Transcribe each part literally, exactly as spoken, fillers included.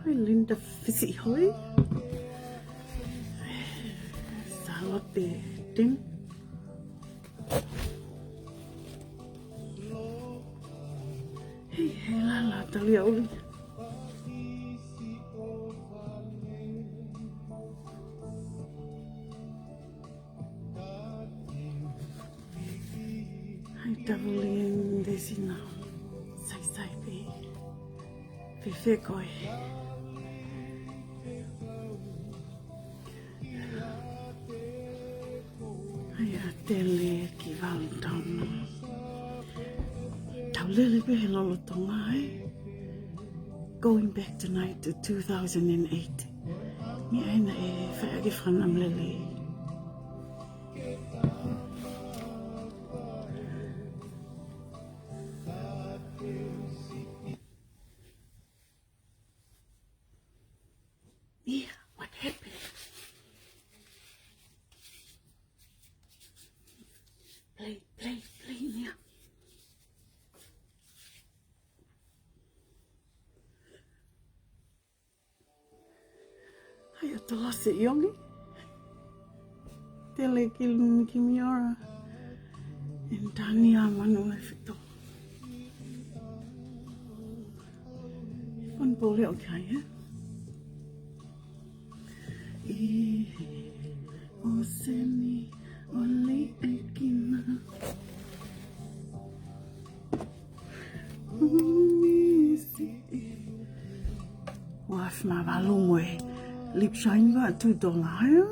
Hi, Linda Fisiʻihoi. Sālote Tin. Hei, hei, Lala Taliaʻuli. Hi, Tavulian Desina. Sai, sai, pē. Fēfē koe? Hi, ʻa Tele ki Valtama. Tau lele pē he lolotonga, ē? Going back tonight to two thousand and eight. Meʻa ena ʻe fai ʻaki e fānau lele. Nia, what happened? Play, play, play, Nia. Hi, ʻa Tolose Iongi. Tele ki, ki Miora. And Tania Manu Lefito. Fun pole, okay, yeah? ʻI he ʻōseni ʻo Liʻekina. Uafu mavalu mo e lip shine ʻa two dollar, ē?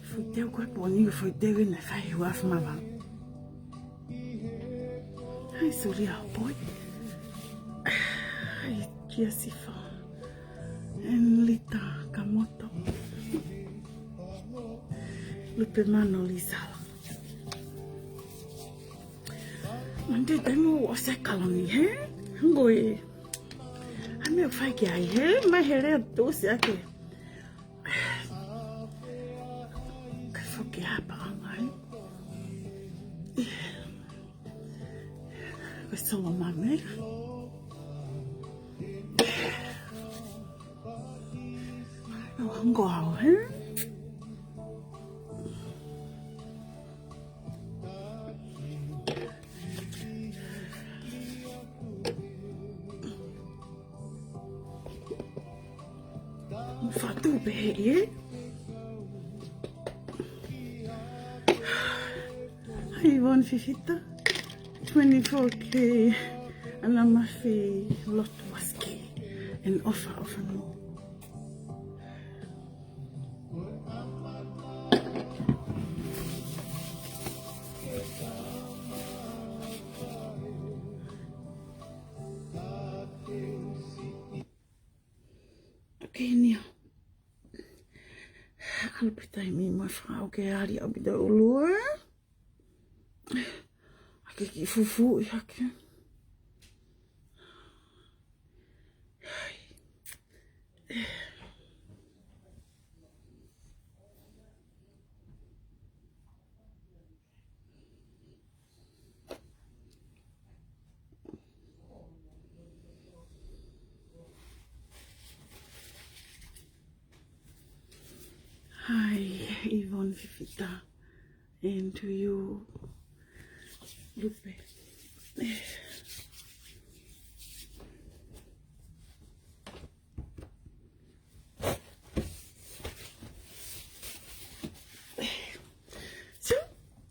Foʻi teu ko e poni, foʻi teu ena ʻe fai he uafu mavalu. Hi, Sulia Boy. Hi, Kia Sifa. And Lita Kamoto. Lupe Mano Lisala. Mande temo o se kaloni, he? Ngoi. Ame fai ki ai, he? Mai he leo tō se ake. Kai foki apa angai. Ko e solo mame. Ua hango au, he? Fatu pē he, ē? Hi, Von Fifita. Twenty-four K. Ana mafi lot was key. And offer, offer no. Okay, Nia. ʻAlu pē taimi mo e fakaʻau ke ali ʻaupito ʻulua. ʻAke ki fufuʻi hake. Hi, Yvonne Fifita, and to you, Lupe. So,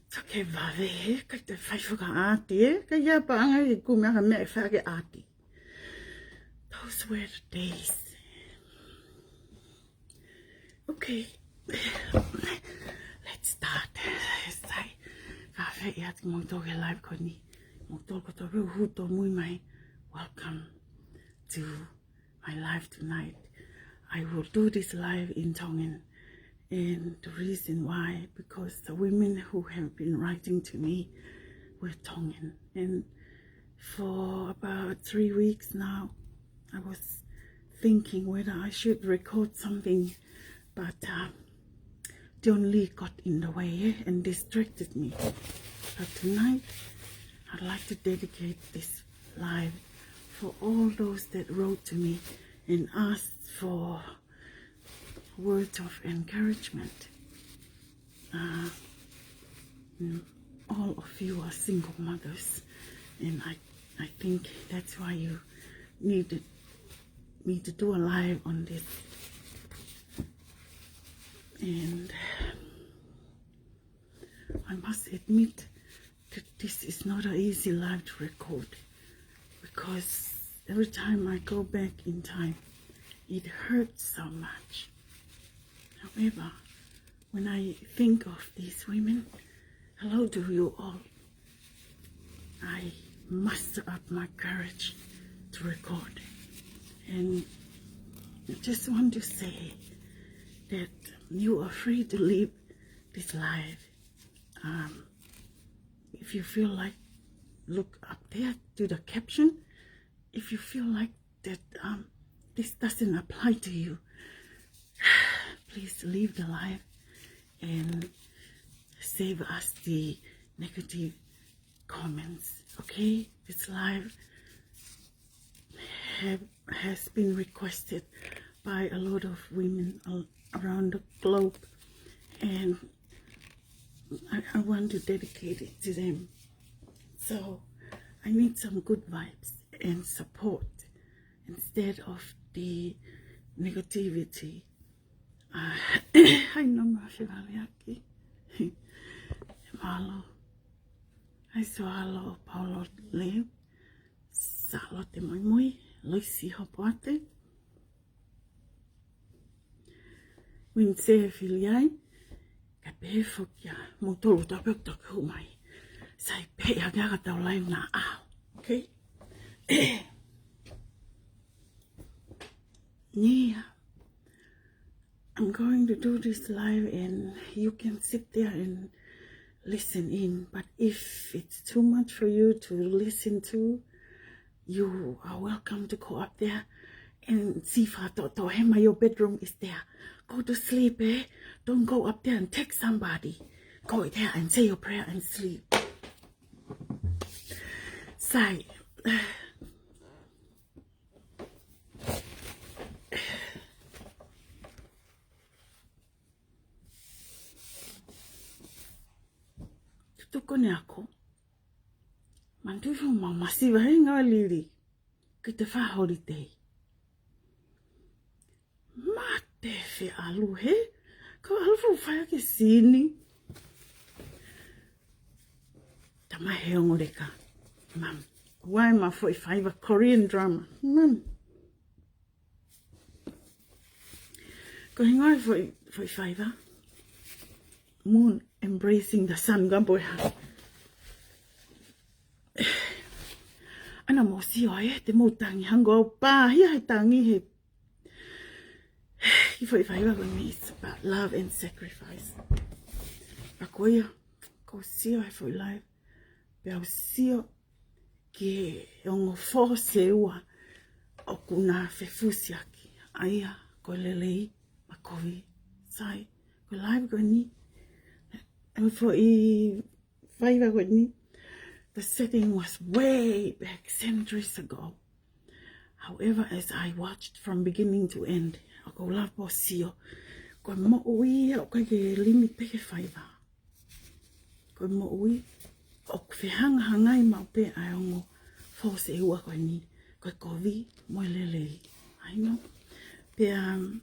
so ke vave, he, kai te fai fakaʻati, he, kai ia paʻanga ke kumi ʻa e meʻa ke fai ʻaki e ʻati. Those were the days. Okay. Let's start. Sai. Fakaafeʻi atu kimoutolu ki he live ko eni. Kimoutolu kotoa pē ʻoku tōmui mai. Welcome to my live tonight. I will do this live in Tongan. And the reason why, because the women who have been writing to me were Tongan. And for about three weeks now, I was thinking whether I should record something, but, uh, John Lee got in the way, eh, and distracted me. But tonight, I'd like to dedicate this live for all those that wrote to me and asked for words of encouragement. Uh, mm, all of you are single mothers, and I, I think that's why you needed me to do a live on this. And I must admit that this is not an easy live to record, because every time I go back in time, it hurts so much. However, when I think of these women, hello to you all, I muster up my courage to record. And I just want to say that you are free to leave this live. Um, if you feel like, look up there to the caption. If you feel like that, um, this doesn't apply to you, please leave the live and save us the negative comments, okay? This live have, has been requested by a lot of women al-, around the globe, and I, I want to dedicate it to them. So I need some good vibes and support instead of the negativity. Uh, hi, Noma Fevaliaki. Mālō. Hi, Soalo Paulo Leo. Salote Moimoi. Loisi Hopoate. Winsea Filiai. Ka pehē foki ā, mo tolu tau pē toki hū mai. Sai pē ia kia ka tau live na au. Okay? Yeah. I'm going to do this live and you can sit there and listen in. But if it's too much for you to listen to, you are welcome to go up there and see if I thought, thought, hey, my, your bedroom is there. Go to sleep, eh? Don't go up there and take somebody. Go there and say your prayer and sleep. Sai. Tutuku ne ako. Manatu ʻoku mau masiva he ngaahi lili. Ki te fā holiday. Mate fe alu he. Ko alu fou fai ake sini. Tama he ongo leka. Mam. Why ma foʻi faiva Korean drama. Mam. Ko hingoa foʻi, foʻi faiva. Moon embracing the sun, ka poi ha. ʻAna mo sio ai, te mo tangi hangē ʻoku pā, hia he tangi he. Ki foʻi faiva ko eni, it's about love and sacrifice. A ko ia, ko sio he foʻi live. Pea u sio ki he ongo fō ʻe ua ʻoku na fefusiaki. ʻA ia, ko e lelei mo e kovi. Sai, ko e live ko eni. ʻE foʻi faiva ko eni. The setting was way back centuries ago. However, as I watched from beginning to end, ʻoku ou lava pē ʻo sio. Ko e moʻui, ʻoku ʻikai ke limit pē ki he faiva. Ko e moʻui, ʻoku fehangahangai maʻu pē ʻa e ongo fō ʻe ua ko eni, ko e kovi mo e lelei. ʻAi no. Pea, um,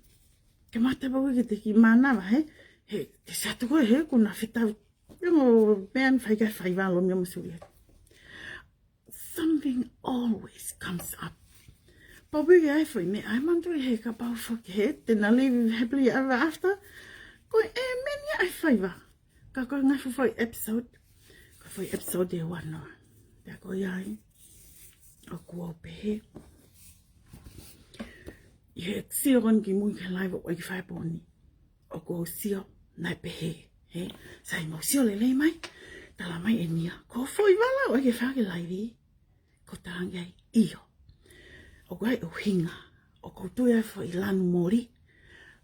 ke mata pau ke te ki mānava he, he, te satu ko he, kuna fetau, ʻi he ongo meʻa naʻe fai ki he faiva ʻa Lomia mo Sulieta. Something always comes up. Pau pē ke ʻai foʻi meʻa, ʻai manatu he kapau foki he, te na live happily ever after. Ko e meni ʻa e faiva. Ka ko e ngaahi foʻi episode. Ko e foʻi episode ʻe ua noa. Pea ko ia ai. ʻOku ou pehē. ʻI he sio ko eni ki mui ki he live ʻoku ʻai ke fai pō ni. ʻOku ou sio, naʻe pehē, he, sai mo sio lelei mai, tala mai ʻe Nia, ko e foʻi vala ʻoku ʻai ke fai ke live, ko e tangi ai, ʻio. ʻOku ʻi ai e ʻuhinga, ʻoku ou tui ʻa e foʻi lanu moli,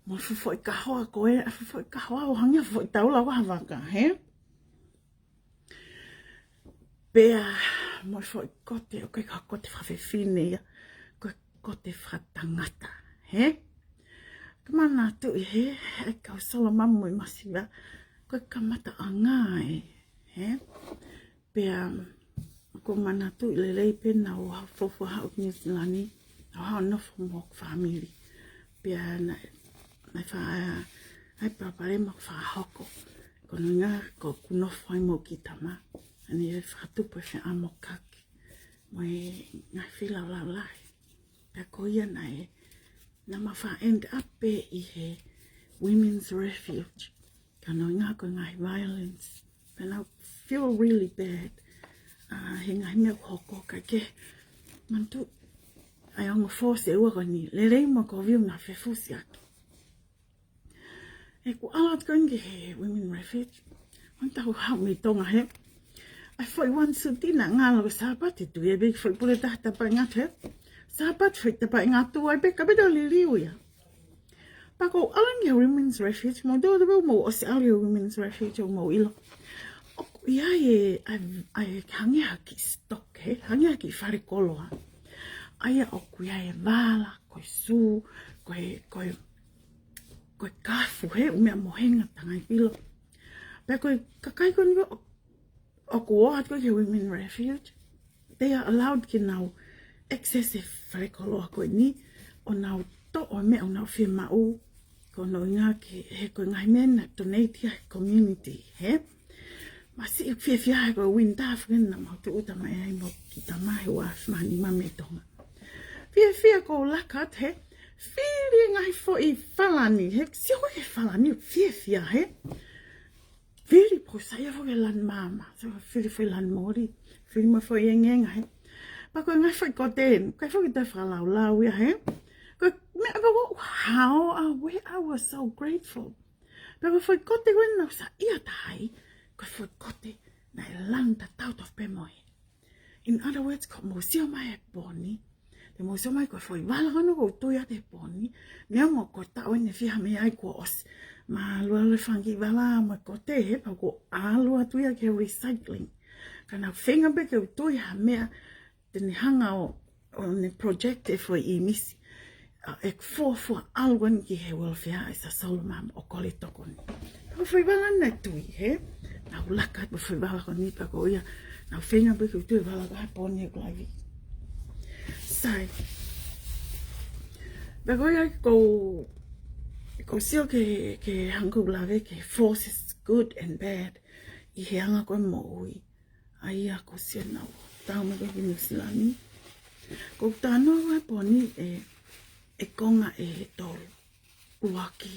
mo e fuʻu foʻi kahoa ko ē, ʻa e fuʻu foʻi kahoa ʻo hangē ha foʻi taula ʻo ha vaka, hē? Pea mo e foʻi kote, ʻoku ʻikai ko ha kote fakafefine ia, ko e kote fakatangata, hē? Ka manatuʻi hē, ʻa e kau Solo Mamu mo e masiva, ko e kamataʻanga ē, hē? Pea ʻoku ou manatuʻi lelei pē naʻá ku haʻu fuofua haʻu ki New Zealand, naʻá ku haʻu ʻo nofo mo hoku fāmili. Pea naʻe, naʻe fa-, ʻa e palopalema ʻoku faʻa hoko. Ko hono ʻuhinga ko ʻeku nofo ai mo kiʻi tama, ʻa ia naʻe fakatupu e feʻamokaki mo e ngaahi feilaulau lahi. Pea ko ia naʻe, naʻá ma faʻa end up pē ʻi he Women's Refuge. Ka ko hono ʻuhinga ko e ngaahi violence, pea naʻá ku feel really bad. ʻA, he ngaahi meʻa ʻoku hoko, kae kehe, manatuʻi ʻa e ongo force ʻe ua ko eni, lelei mo kovi, naʻá na fefusiaki. ʻEku ʻalu atu ko eni ki he Women Refuge, ʻo tau haʻu mei Tonga hē. ʻA e foʻi one suit naʻe ngalo ko e Sāpate, tui ai pē ki he foʻi pule taha tapaʻi ngatu hē. Sāpate foʻi tapaʻi ngatu ai pē, ka pē tau liliu ia. Pea ko u ʻalu ange ki he Women's Refuge, mou tui atu pē ʻoku mou ʻosi ʻalu ki he Women's Refuge ʻoku mou ʻilo. ʻOku ʻi ai e, ʻa e, ʻa e hangē ha kiʻi stock hē, hangē ha kiʻi fale koloa. ʻA ia ʻoku ʻi ai e vala, ko e sū, ko e, ko e, ko e kafu hē, ʻū meʻa mohenga, tangai pilo. Pea ko e kakai ko eni ʻoku ʻoku ō atu ko ē ki he Women Refuge, they are allowed ke nau access e fale koloa ko eni, ʻo nau toʻo e meʻa ʻoku nau fiemaʻu, ko hono ʻuhinga ke, he ko e ngaahi meʻa naʻe donate ia ʻe he community, hē? Ma siʻi fiefia he ko e winter foki naʻa mau tūʻuta mai ai mo kiʻi tama he ua afe mā nima mei Tonga. Fiefia ko u laka atu hē, fili e ngaahi foʻi falani, hē, sio ko ē ki he falani, fiefia hē. Fili pē ko u saiʻia foki he lanu maama, sio, fili foʻi lanu moli, fili mo e foʻi engenga hē. Pea ko e ngaahi foʻi kote, ʻikai foki toe fakalaulau ia hē. Ko e meʻa pē ʻoku hao, ʻa, we, I was so grateful. Pea ko e foʻi kote ko ē naʻá ku saiʻia taha ai, ko e foʻi kote naʻe lanu tatau tofu pē mo ia. In other words, ko hoʻomou sio mai he pō ni, te mou sio mai ko e foʻi vala ko ena ʻoku ou tui atu he pō ni, neongo ko e taʻu eni ʻe fiha mei ai kuo ʻosi. Ma ʻalu ʻalu e fanga kiʻi vala mo e kote hē, pea kuo ʻalu atu ia ki he recycling. Ka naʻá ku feinga pē ke u tui ha meʻa te ne hanga ʻo, ʻo ne project e foʻi ʻīmisi. ʻA, ʻeku fuofua ʻalu ko eni ki he welfare ʻa e Sasolo Mamu ʻo kole tokoni. Ko e foʻi vala naʻe tui hē. Naʻá ku laka atu pē foʻi vala ko eni pea ko ia, naʻá ku feinga pē ke u tui e vala ko ē he pō ni ʻeku laivi. Sai. Pea ko ia ko u, ko u sio ki he, ki he hangē ko u lave ki he forces good and bad ʻi he anga ko ē moʻui. ʻA ia ko u sio naʻá ku taʻu mai ko ē ki Nuʻusila ni. Ko u talanoa he pō ni ʻe, ʻe konga ʻe tolu. ʻUluaki,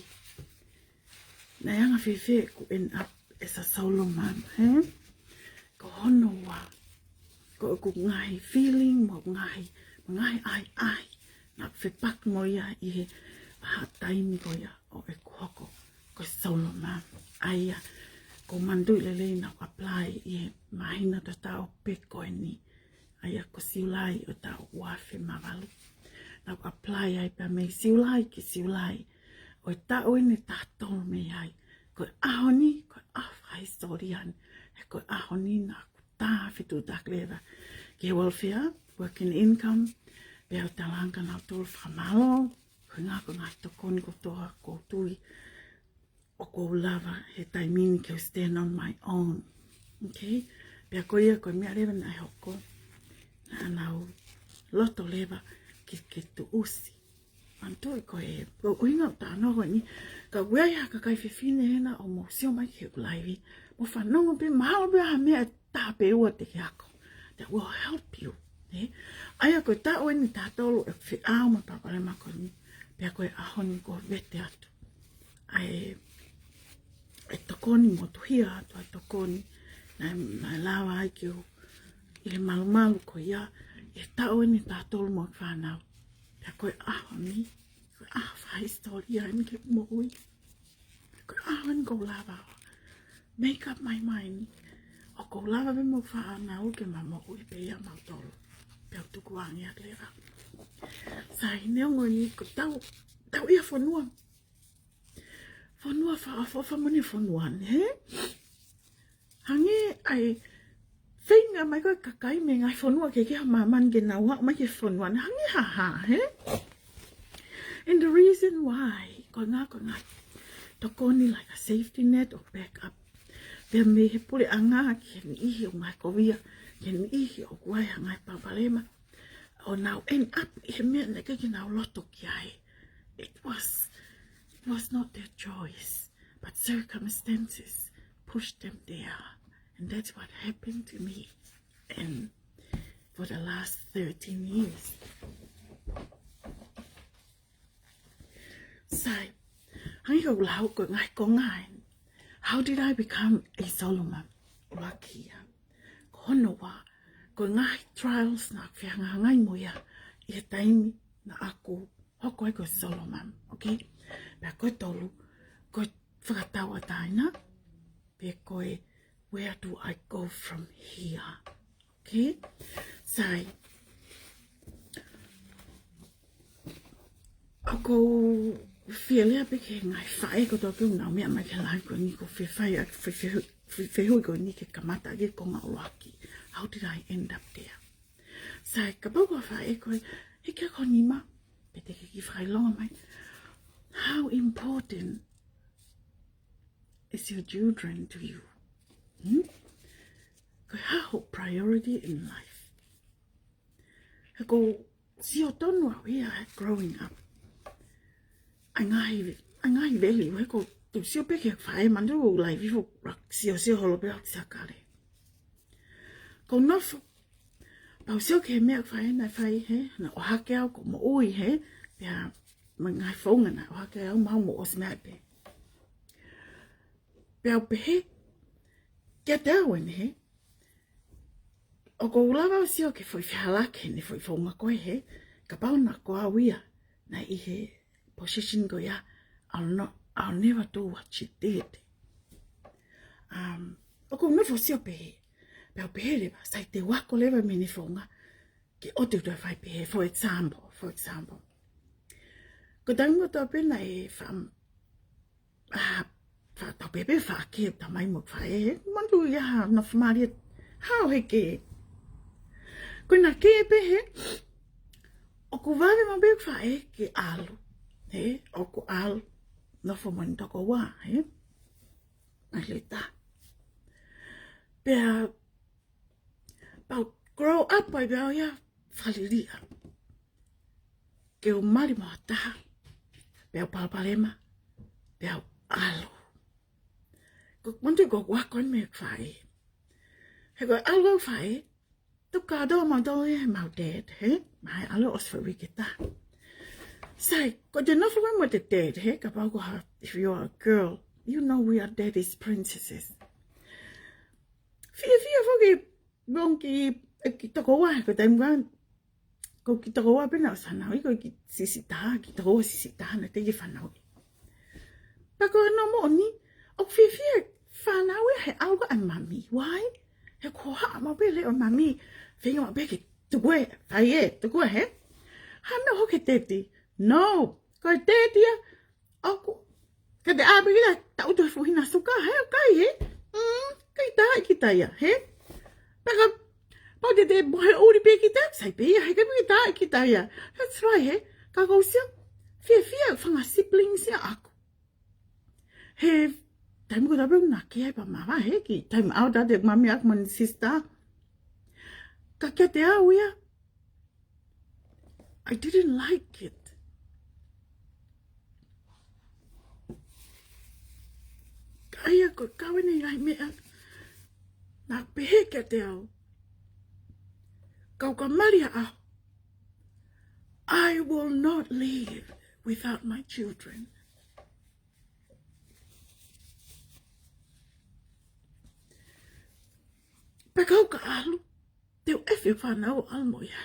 naʻe anga fēfē ʻeku end up as a solo mom, hē? Ko hono ua, ko ʻeku ngaahi feeling, mo e ngaahi, mo e ngaahi ʻahiʻahi naʻá ku fepaki mo ia ʻi he vahaʻa taimi ko ia ʻo ʻeku hoko ko e solo mom. ʻA ia, ko u manatuʻi lelei naʻá ku apply ʻi he māhina tatau pē ko eni. ʻA ia ko Siulai ʻo e taʻu ua afe mā valu. Naʻá ku apply ai pē mei Siulai ki Siulai ʻo e taʻu eni ʻe taha tolu mei ai. Ko e ʻaho ni, ko e ʻaho fakahisitōlia eni. He ko e ʻaho ni naʻá ku tā fetuʻutaki leva ki he welfare, working income, pea u talaange kia nautolu fakamālō, ko e ngaahi, ko e ngaahi tokoni kotoa ʻoku ou tui ʻoku ou lava he taimi ni ke u stand on my own. Okay? Pea ko ia ko e meʻa leva naʻe hoko, naʻa nau loto leva ke, ke tuʻusi. Manatuʻi ko e, ko e ʻuhinga ʻo e talanoa ko eni, ka ʻoku ʻi ai ha kakai fefine hena ʻoku mou sio mai ki heʻeku laivi, mou fanongo pē, mahalo pē ha meʻa ʻe taha pe ua te ke ako that will help you. Ē? ʻA ia ko e taʻu eni ʻe taha tolu ʻeku feʻao mo e palopalema ko eni, pea ko e ʻaho ni kuo u vete atu ʻa e, e tokoni, motuhia atu ʻa e tokoni naʻe, naʻe lava ai ke u ʻi he malumalu ko ia ʻi he taʻu eni ʻe taha tolu mo e fānau. Pea ko e ʻaho ni, ko e ʻaho fakahisitōlia eni ki heʻeku moʻui. Ko e ʻaho eni ʻoku ou lava ʻo make up my mind ʻoku ou lava pē mo e fānau ke ma moʻui pē ia mautolu. Pea u tukuange atu leva. Sai, neongo eni ko ʻetau, tau ʻi ha fonua Fonua fakaʻofoʻofa mo ʻene fonua ni, hē? Hangē ʻa e feinga mai ko ē ʻa e kakai mei he ngaahi fonua kehekehe ʻo māmani ke nau aʻu mai ki he fonua ni. Hangē ha hā, hē? And the reason why, ko e ngaahi, ko e ngaahi tokoni like a safety net or backup. Pea mei he puleʻanga ki he niʻihi ʻoku ngaahi kovia, ki he niʻihi ʻoku ʻi ai ha ngaahi palopalema. ʻO nau end up ʻi he meʻa naʻe ʻikai ke nau loto ki ai. It was, it was not their choice, but circumstances pushed them there. And that's what happened to me. And for the last thirteen years. Sai, hangē ko ʻeku lau ko e ngaahi konga eni. How did I become a Solomon? ʻUluaki ia. Ko hono ua, ko e ngaahi trials naʻa ku fehangahangai mo ia ʻi he taimi naʻa ku hoko ai ko e Solomon, okay? Pea ko e tolu, ko e fakatauʻatāina, pe ko e where do I go from here? Okay? Sai. ʻOku ou fie lea pē ki he ngaahi faʻē kotoa pē ʻoku nau meʻa mai ki he live ko eni, ʻoku ou fie fai ʻa e fe-, fe-, fe-, fehuʻi ko eni ke kamata ki he konga ʻuluaki. How did I end up there? Sai, kapau ko e faʻē ko ē, hiki hake ho nima, pe te ke kiʻi fakaʻilonga mai. How important is your children to you? Hmm? Ko e hā hoʻo priority in life? He ʻoku ou sio tonu au ia he growing up. ʻA e ngaahi, ʻa e ngaahi value, he ʻoku ou sio pē ki he faʻē, manatuʻi ʻoku ou live ʻi he fuʻu rak, sio, sio holo pē ʻa e sakale. ʻOku ou nofo, pea u sio ki he meʻa ʻa e faʻē naʻe fai, hē, naʻe ʻohake au ʻoku ou moʻui, hē, pea mo e ngaahi founga naʻe ʻohake au, mau mo ʻosi meʻa pē. Pea u pehē kiate au eni, hē, ʻoku ou lava ʻo sio ki he foʻi fehālaaki ʻi he foʻi founga ko ē, hē, kapau naʻa ko au ia naʻe ʻi he position ko ia, I'll not, I'll never do what she did. Um, ʻoku ou nofo ʻo sio pehē, pea u pehē leva, sai, te u ako leva mei heʻene founga ke ʻoua te u toe fai pehē, for example, for example. Ko e taimi kotoa pē naʻe fa-, ʻa, fa-, tau pehē pē faʻa kē ʻa e tamai mo e faʻē, hē, manatuʻi ia ha nofo mālie, hao he kē. Ko ʻena kē pē, hē, ʻoku vave maʻu pē ʻeku faʻē ke ʻalu, hē, ʻoku ʻalu, nofo mo ʻene tokoua, hē, ʻa e leta. Pea pea u grow up ai pea u ia fakaliliʻa. Ke u mali mo ha taha, pea u palopalema, pea u ʻalu. Ko, manatuʻi ko ʻeku ako eni mei he faʻē. He ko e ʻalu ʻa e faʻē, toka atu ʻa mautolu ia he mau dad, hē? Mahalo ʻe ʻosi foʻi uike ʻe taha. Sai, ko ʻete nofo mai mo ʻete dad, hē? Kapau ko ha, if you are a girl, you know we are daddy's princesses. Fiefia foki, long ki, ʻeku kiʻi tokoua, ko e taimi ko ē, ko e kiʻi tokoua pē naʻe ʻosi fanauʻi, ko e kiʻi siʻisiʻi taha, kiʻi tokoua siʻisiʻi taha naʻe teʻeki fanauʻi. Pea ko hono moʻoni, ʻoku fiefia e fānau ia he ʻalu ʻa e mami. Why? He ʻoku hohaʻa maʻu pē e leʻo ʻo e mami, feinga maʻu pē ke tuku ē, fai ē, tuku ē, hē? Hano ho ke teti. No, ko e teti ia, ʻoku, ka te ʻā pē kita, taʻutu he fuʻu hina suka, hē, ʻikai, hē? Mm, ʻikai tā ʻi kita ia, hē? Pea kapau te te mohe ʻuli pē kita, sai pē ia, hē, ʻikai pē tā ʻi kita ia. That's right, hē? Ka ʻoku ou sio, fiefia e fanga siblings ia ʻaʻaku. He, taimi ko ē tapu na ke ai pea mava, hē, kiʻi time out ʻa e mami ʻaʻaku mo ʻene sister. Ka kiate au ia, I didn't like it. Ka ʻi ai ko e kau eni ngaahi meʻa, naʻe pehē kiate au, kau ka mali ʻa au, I will not live without my children. Pea kau ka ʻalu, te u ʻave e fānau ʻo ʻalu mo ia.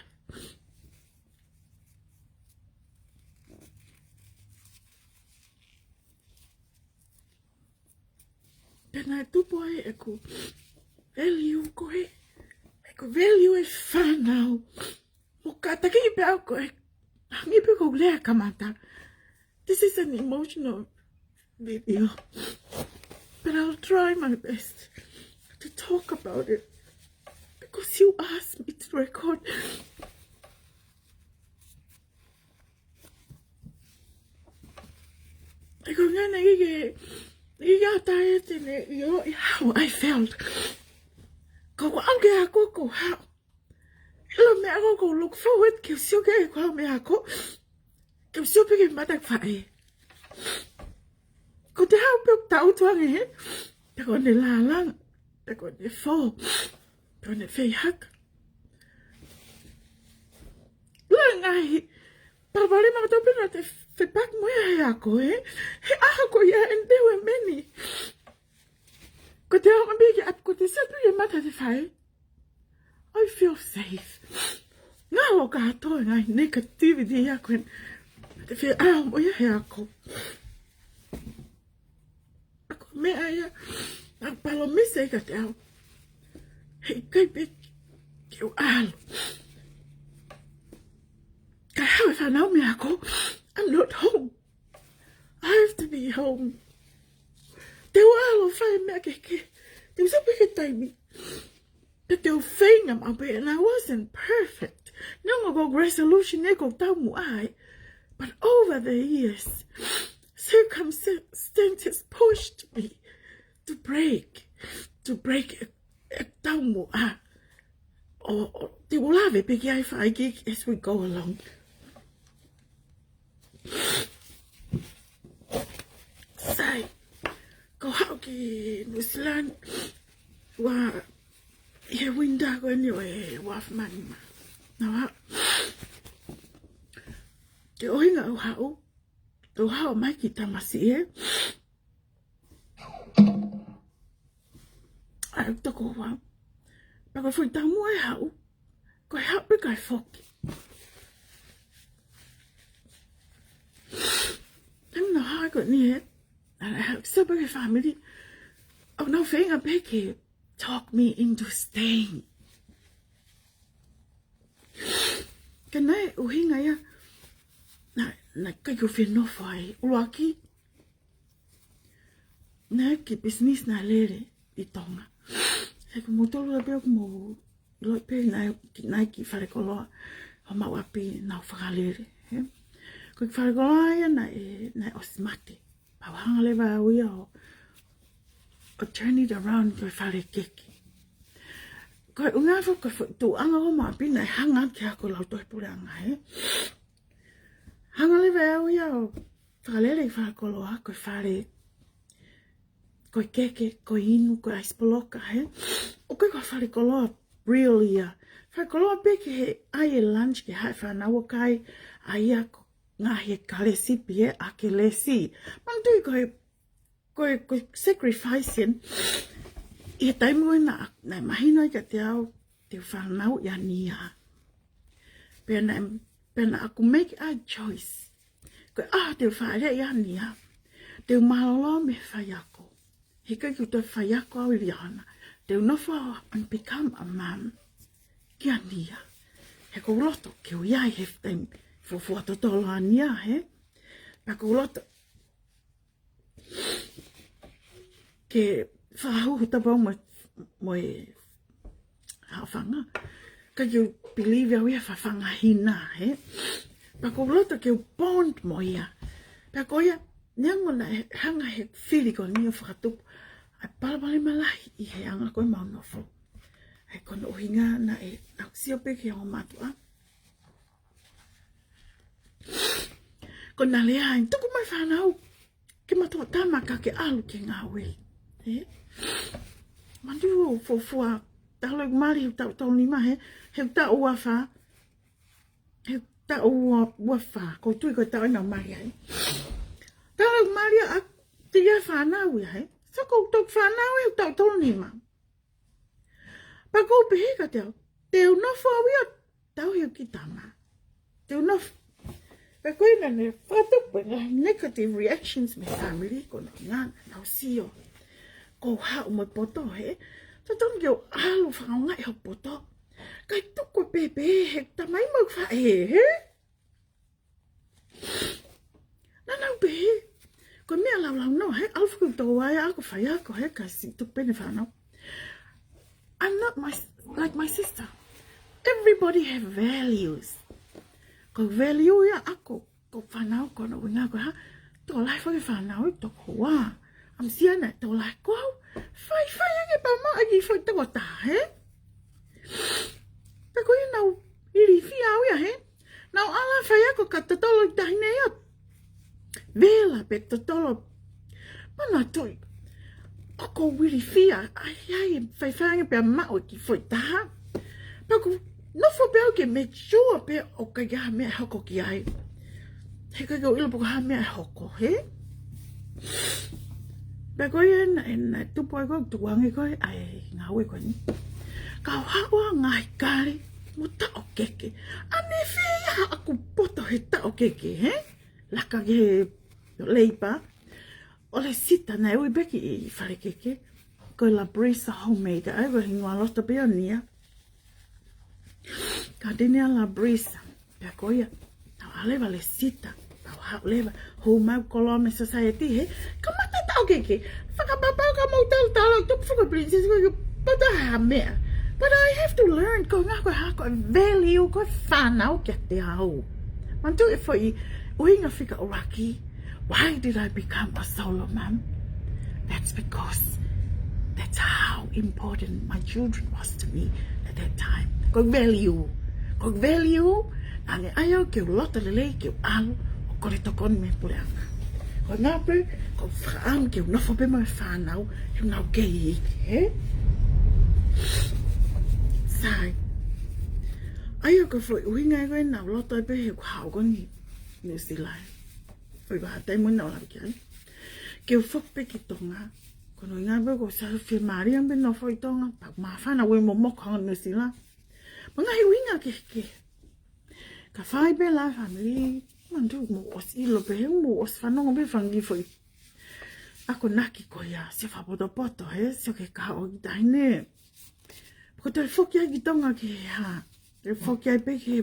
Pea naʻe tupu ai ʻeku value ko ē, ʻeku value e fānau. Mo kātaki pē au ko ē, hangē pē ko e lea kamata. This is an emotional video. But I'll try my best to talk about it because you asked me to record. Ko e ʻuhinga naʻe ʻikai ke, ʻikai ke ʻi ai ha taimi ʻe ʻiloʻi how I felt. Ko ʻeku ʻalu ki he ako, ko e hā. ʻIlo e meʻa ko ē ʻoku ou look forward ke u sio ki ai, ko e hā e meʻa ko ē. Ke u sio pē ki he mata ʻeku faʻē. Ko e hā pē ʻoku tau tuʻu ange hē. Pe ko ʻene lālanga. Pe ko ʻene fō. Pe ko ʻene feihaka. Langa ai. Palopalema kotoa pē naʻa te fepaki mo ia he ako, ē. He ʻaho ko ia ʻene teu e meni. Ko e hā e meʻa ke ʻapi, ko e sio pē ki he mata ʻete faʻē. I feel safe. Ngalo kātoa e ngaahi negativity ia ko ē. Te fie ʻalu mo ia he ako. Ko e meʻa ia naʻe palōmesi ai kiate au. He ʻikai pē ke u ʻalu. Kae haʻu e fānau mei he ako. I'm not home. I have to be home. Te u ʻalu ʻo fai e meʻa kehekehe. Te u sio pē ki he taimi. Pea te u feinga maʻu pē, and I wasn't perfect. Neongo ko e resolution ē ʻoku ou taumuʻa ai. But over the years, circumstances pushed me to break, to break e, e taumuʻa. ʻO, ʻo te u lave pē ki ai fai ki as we go along. Sai, ko e haʻu ki New Zealand, ʻoua ʻi he winter ko eni ʻo e ua afe mā nima. Naʻa ke ʻuhinga ʻeku haʻu, ʻeku haʻu mai ki Tamasiʻi ē. ʻA e toko ua. Pea ko e foʻi taumuʻa e haʻu, ko e haʻu pē kae foki. Taimi naʻa haʻu ko eni ē, ʻa e haʻu sio pē ki he family, ʻoku nau feinga pē ke talk me into staying. Ka naʻe ʻuhinga ia naʻa, naʻe ʻikai ke u fie nofo ai. ʻUluaki, naʻe ʻi ai e kiʻi business naʻe lele ʻi Tonga. He ko moutolu pē ʻoku mou ʻilo pē naʻe, naʻe kiʻi falekoloa ʻo maʻu ʻapi naʻa nau fakalele, ē? Ko e kiʻi falekoloa ia naʻe, naʻe ʻosi mate. Pea u hanga leva au ia ʻo, ʻo turn it around ko e fale keke. Ko e ʻuhinga foki ko e tuʻuʻanga ko ē maʻu ʻapi naʻe hanga ki ai ko e lautohi puleʻanga, ē? Hanga leva au ia ʻo fakalele e falekoloa ko e fale, ko e keke, ko e inu, ko e ʻaisi poloka, ē? ʻOku ʻikai ko e falekoloa real ia. Falekoloa pē ke ʻai e lunch ki he fānau ʻo kai, ʻa ia ko e ngaahi kalesipi, ē, ʻa e kelesi. Manatuʻi ko e, ko e, ko e sacrifice eni. ʻI he taimi ko ē naʻa, naʻe mahino ai kiate au, te u fanauʻi ʻa Nia. Pea naʻe, pea naʻa ku make a choice. Ko e ʻaho te u fāʻeleʻi ʻa Nia, te u mālōlō mei he faiako. He ʻikai ke u toe faiako au ʻi Liahona. Te u nofo au and become a mum kia Nia. He ʻoku ou loto ke u ʻi ai he taimi fuofua totolo ʻa Nia, ē? Pea ʻoku ou loto ke fakahuhu tapu au mo, mo e haʻofanga. ʻIkai ke u believe au ia fafanga hina, ē? Pea ʻoku ou loto ke u bond mo ia. Pea ko ia, neongo naʻe hanga he fili ko eni ʻo fakatupu ʻa e palopalema lahi ʻi he anga ko ē ʻemau nofo. He ko hono ʻuhinga naʻe, naʻa ku sio pē ki he ongo mātuʻa. Ko ʻena lea ē, tuku mai fānau ke ma toʻo tama ka ke ʻalu ke ngāue. Ē? Manatuʻi ʻoku ou fuofua, talu ʻeku mali he taʻu tolu nima, ē? He taʻu ua fā. He taʻu ua, ua fā. ʻOku ou tui ko e taʻu ʻena mali ai. Talu ʻeku mali ʻa te ia fānau ia, ē? So ʻoku ou toki fānau he taʻu tolu nima. Pea ʻoku ou pehē kiate au, te u nofo au ia ʻo tauhi ʻeku kiʻi tama. Te u nofo. Pea ko ia naʻe fakatupu e ngaahi negative reactions mei he family, ko hono ʻuhinga naʻa nau sio ʻoku ou haʻu mo e poto, ē? Totonu ke u ʻalu ʻo fakaongoongoleʻi hoku poto. Kae tuku e pēpē he tamai mo e faʻē, ē? Naʻa nau pehē, Ko e meʻa laulau noa, he ʻalu foki ʻo tō ai ʻa ʻaku faiako, he ka siʻi tuku pē ʻene fānau. I'm not my, like my sister. Everybody have values. Ko e value ia ʻaʻaku, ko e fānau ko hono ʻuhinga ko e hā, tokolahi foki e fānau ʻi toko ua. ʻAmu siana, tokolahi ko au. Faifai ange pea maʻu e kiʻi foʻi toko taha, he? Pea ko ia naʻá ku ilifia au ia, he? Naʻá ku ʻalu ʻo faiako ka totolo ʻi taʻahine ia. Vela pē totolo. Manatuʻi. ʻOku ou ilifia, ʻai, ʻai, faifai ange pea maʻu e kiʻi foʻi taha. Pea ʻoku ou nofo pē au ke make sure pē ʻoku ʻikai ha meʻa ʻe hoko ki ai. He ʻikai ke u ʻilo pe ko e hā e meʻa ʻe hoko, he? Pea ko ia naʻe, naʻe tupu ai ko e tukuange ko ē ʻa e ngāue ko eni. Kau haʻu ʻo ngaahi kale mo taʻokeke. ʻAnefē ia haʻaku poto he taʻokeke, he? Laka ki he leipa. ʻO Lesita naʻe ui pē ki he fale keke. Ko e La Brisa Homemade, ʻa ia ko e hingoa loto pē ʻo nia. Gardenia La Brisa. Pea ko ia, tau ʻalu leva Lesita. Tau haʻu leva. Hū mai koloa mei he society, he? Kamata taʻokeke. Fakapapau ka mou talotalo, tupu foki e princess ko ia ki he poto ha meʻa. But I have to learn, ko e ʻuhinga ko e hā, ko e value, ko e fānau kiate au. Manatuʻi e foʻi ʻuhinga fika ʻuluaki. Why did I become a solo mom? That's because that's how important my children was to me at that time. Ko e value. Ko e value, naʻá ne ʻai au ke u loto lelei, ke u ʻalu ʻo kole tokoni mei he puleʻanga. Ko e ʻuhinga pē, ko e fakaʻamu ke u nofo pē mo e fānau, he naʻa nau kei iiki, he? Sai. ʻA ia ko e foʻi ʻuhinga ia ko ē naʻá ku loto ai pē he ʻeku haʻu ko eni New Zealand. Foʻi vahaʻa taimi naʻá ku lave ki ai. Ke u foki pē ki Tonga. Ko hono ʻuhinga pē ko e sai fiemālie pē nofo ʻi Tonga. Pea māfana ʻaupito e momoko ʻi New Zealand. Mo e ngaahi ʻuhinga kehekehe. Ka fai pē la family. Manatuʻi mou ʻosi ʻilo pē he mou ʻosi fanongo pē fanga kiʻi foʻi akonaki ko ia. Sio fakapotopoto he, sio ki he kahaʻu ʻo e kiʻi taʻahine. Ko e toe foki ai ki Tonga ki he hā. Toe foki ai pē ki he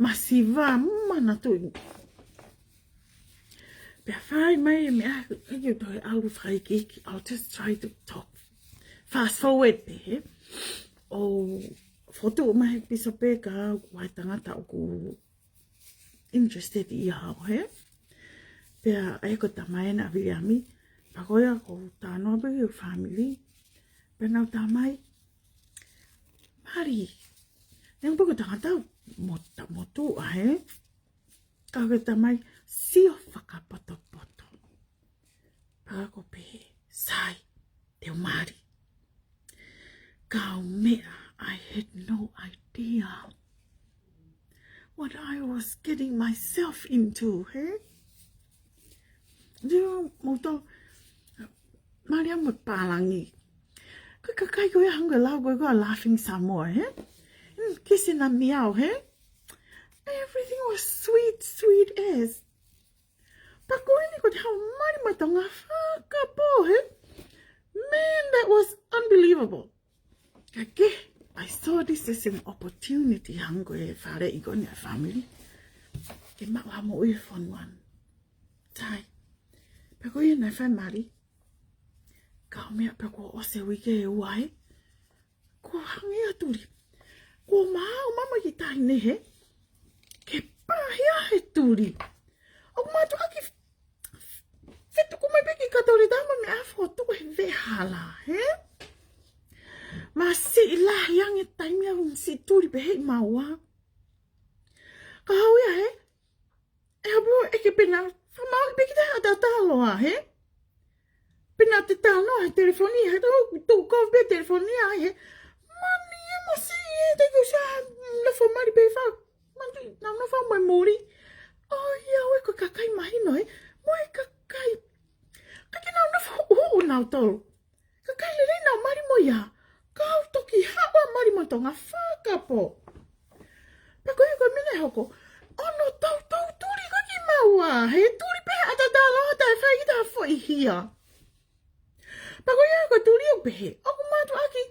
masiva, manatuʻi. Pea fai mai e meʻa, ʻikai ke u toe ʻalu fakaikiiki, I'll just try to talk. Fast forward pē, he? ʻO fotu mai he pīsope ka ʻoku ʻi ai e tangata ʻoku interested ʻia au, he? Pea ʻa ia ko e tamai ʻena ʻa Viliami, pea ko ia ko e talanoa pē ki he family, pea nau talamai, Mali, neongo pē ko e tangata mo ta-, motuʻa, he? Ka ko e tamai sio fakapotopoto. Pea ko e pehē, sai, te u mali. Kaumeʻa, I had no idea what I was getting myself into, he? Nio, mou tala, mali ʻa e pālangi. Ko e kakai ko ia hangē ko e lau ko ē ko e laughing Samoa, he? Mm, kisi na miao, he? Everything was sweet, sweet as. Pea ko eni ko e hā, mali mo e Tonga fakapō, he? Man, that was unbelievable. Ka ke, I saw this as an opportunity, hangē ko e faleʻi ko eni ʻa e family. Ke maʻu ha moʻui he fonua ni. Sai. Pea ko ia naʻe fai mali. Kaumeʻa pea kuo ʻosi e uike ʻe ua, he? Kuo hangē ʻa e tuli. Kuo maau mai e kiʻi taʻahine, he? Ke pāhia he tuli. ʻOku mātuʻaki fetuku mai pē ki he kato le tama mei he fokotuʻu he veʻehala, he? Masiʻi lahi ange taimi ʻa e siʻi tuli pehē ʻi maua. Ka hau ia, he? ʻE hapo ʻe ke pena, fakamāuʻi pē kita ʻa e tatalo ʻa, he? Pena te talanoa he telefoni, he tau tuʻu ko pē telefoni ʻa, he? Mani e masiʻi e te kusa, nofo mali pē fa. Mani, nau nofo mai muli. ʻOiauē ko e kakai mahino, he? Mo e kakai. Ka ke nau nofo ʻuʻu nautolu. Kakai lelei naʻa mali mo ia. Kau toki haʻu ʻo mali mo Tonga fakapō. Pea ko ia ko e meʻa naʻe hoko. ʻOno toutou tuli ko ē ki maua. He tuli pē ʻa e tatalo taʻe fai kita ha foʻi hia. Pea ko ia ko e tuli ʻo pehē. ʻOku mātuʻaki.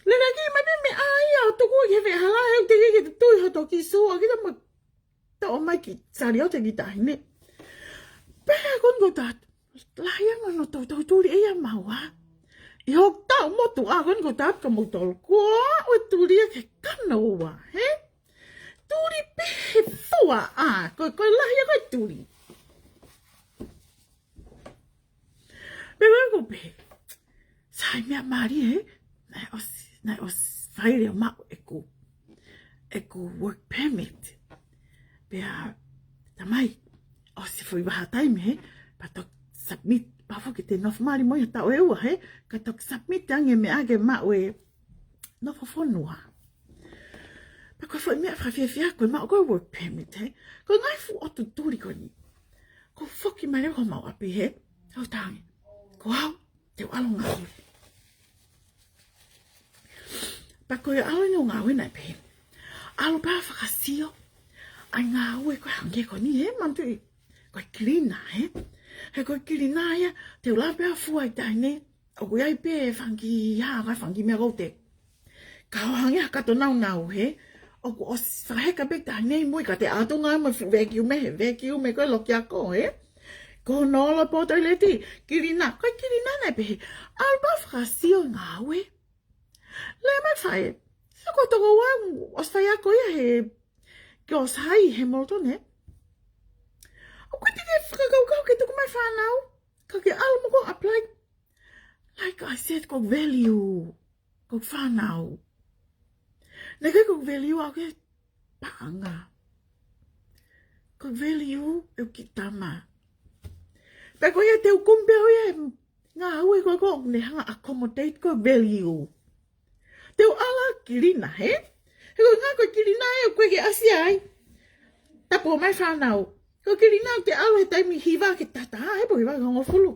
Lelei ki mai pē meʻa ia ʻo tuku ki he veʻehala he ʻoku teʻeki ke te tui hoto kiʻi sua kita mo toʻo mai ki saliote kiʻi taʻahine. Pea ko eni ko ʻetau lahi ange ʻo toutou tuli ʻe ia maua. ʻI hoku taʻu motuʻa ko eni ko ʻetau ka mou tolu. Ko au ʻe tuli ia ke kano ua, hē? Tuli pē he fua ʻa, ko, ko e lahi ʻa ko e tuli. Pea ko e pē. Sai meʻa mālie, hē? Naʻe ʻosi, naʻe ʻosi faile ʻo maʻu ʻeku, ʻeku work permit. Pea, tamai, ʻosi foʻi vahaʻa taimi, hē? Pea toki submit, pea foki te nofo mali mo ia taʻu ʻe ua, hē? Ka toki submit ange meʻa ke maʻu e nofo fonua. Pea ko e foʻi meʻa fakafiefia ko e maʻu ko e work permit, hē? Ko e ngaahi fuʻu ʻotu tuli ko eni. Ko e foki mai leva ki homau ʻapi, hē? Hau tangi. Ko au, te u ʻalu ʻo ngāue. Pea ko e ʻalu ʻeni ʻo ngāue naʻe pehē. ʻAlu pē ʻo fakasio ʻa e ngāue ko ē hangē ko eni, hē? Manatuʻi, ko e cleaner, hē? He ko e cleaner ia, te u lava pē ʻo fua ʻi taʻahine. ʻOku ʻi ai pē fanga kiʻi hā, ka fanga kiʻi meʻa ʻoku te. Ka ʻoku hangē ha kato naunau, hē? ʻOku ʻosi fakaheka pē taʻahine mo ia ka te ʻatu ngāue mo e fuʻu vacuum, hē, vacuum ko e loki ako, hē? Ko hono ʻolo pē ʻo toileti, cleaner, ko e cleaner naʻe pehē. ʻAlu pē ʻo fakasio e ngāue. Lea mai e faʻē. Sai ko e tokoua ʻosi faiako ia he, ke ʻosi hai he Moulton, hē? ʻOku ʻikai te ke fakakaukau ke tuku mai e fānau. Ka ke ʻalu mo koe ʻo apply. Like I said, ko e value. Ko e fānau. Naʻe ʻikai ko e value au ke paʻanga. Ko e value ʻeku kiʻi tama. Pea ko ia te u compare ia he ngāue ko ē ʻoku ne hanga ʻo accommodate ko e value. Te u ʻalu ʻo cleaner, hē? He ko e ʻuhinga ko e cleaner ē ʻoku ʻikai ke ʻasi ai. Tapu mai e fānau. Ko e cleaner te u ʻalu he taimi hiva ke tata, hē, pe hiva ki he hongofulu.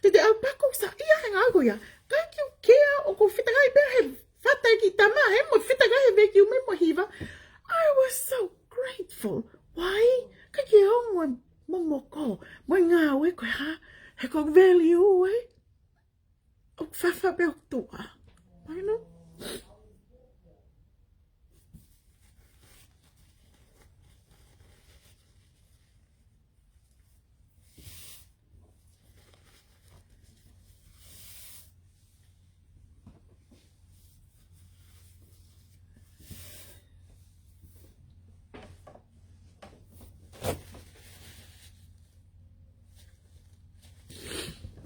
Te te ʻalu pē ʻo saiʻia he ngāue ko ia. ʻIkai ke u kea, ʻoku ou fetakai pē he fata e kiʻi tama, hē, mo fetakai he vacuum mo e hiva. I was so grateful. Why? ʻIkai ke ongo e momoko mo e ngāue ko e hā, he ko e value ē. ʻOku fafa pē ʻoku tuʻa. I know.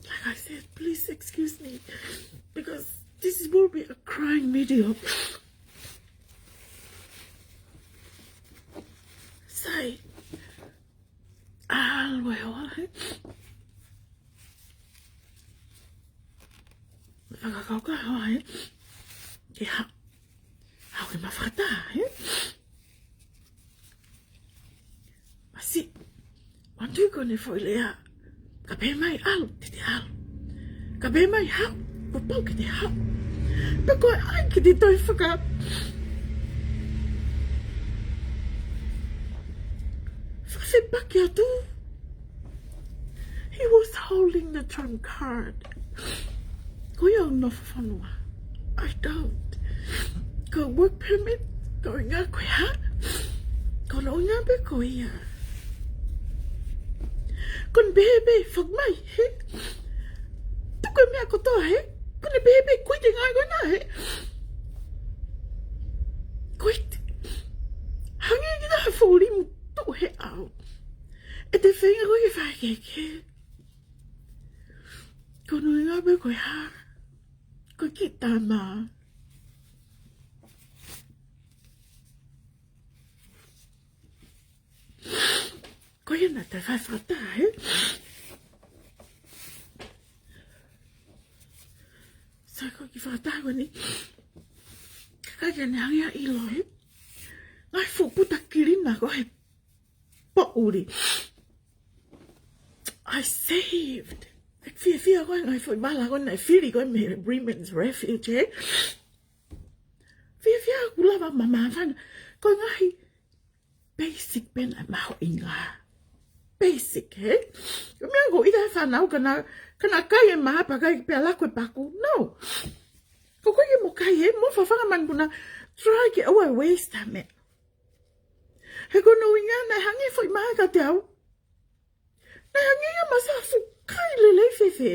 Like I said, please excuse me, because this will be a crying video. Sai, ʻalu e hoa, hē? Fakakaukau e hoa, hē? Ke hā? Haʻu ke ma fakataha, hē? Masi, manatuʻi ko ʻene foʻi lea. Ka pehē mai ʻalu, te te ʻalu. Ka pehē mai haʻu, kuo pau ke te haʻu. Pea ko e ʻai ke te toe faka-, fakafepaki atu. He was holding the trump card. Ko ia ʻoku nofo fonua. I don't. Ko e work permit, ko e ʻuhinga ko e hā? Ko hono ʻuhinga pē ko ia. Ko ʻene pehē pē, foki mai, hē? Tuku e meʻa kotoa, hē? Ko ʻene pehē pē, quit e ngāue ko ena, hē? Quit. Hangē kiʻi taha fulimu tuʻu he ʻao. ʻE te feinga koe ke fai kehekehe. Ko hono ʻuhinga pē ko e hā? Ko e kiʻi tama. Ko ia naʻa tau fai fakataha, hē? Sai ko e kiʻi fakataha ko eni. Kae ʻikai ke ne hanga ʻo ʻilo, hē? Ngaahi fuʻu puta cleaner ko ē he poʻuli. I saved. ʻEku fiefia ko e ngaahi foʻi vala ko ē naʻe fili ko ē mei he Women's Refuge, hē? Fiefia ʻoku lava ʻo māfana. Ko e ngaahi basic pē naʻe mahuʻinga. Basic, hē? Ko e meʻa ko ia ʻa e fānau ka na, ka na kai e mā pea kai pea lako e paku. No. Ko koe ke mo kai, hē, mo fafanga manupuna. Try ke ʻoua ʻe waste ʻa e meʻa. He ko hono ʻuhinga naʻe hangē foʻi mā kiate au. Naʻe hangē ia ma sa fukai lelei fēfē.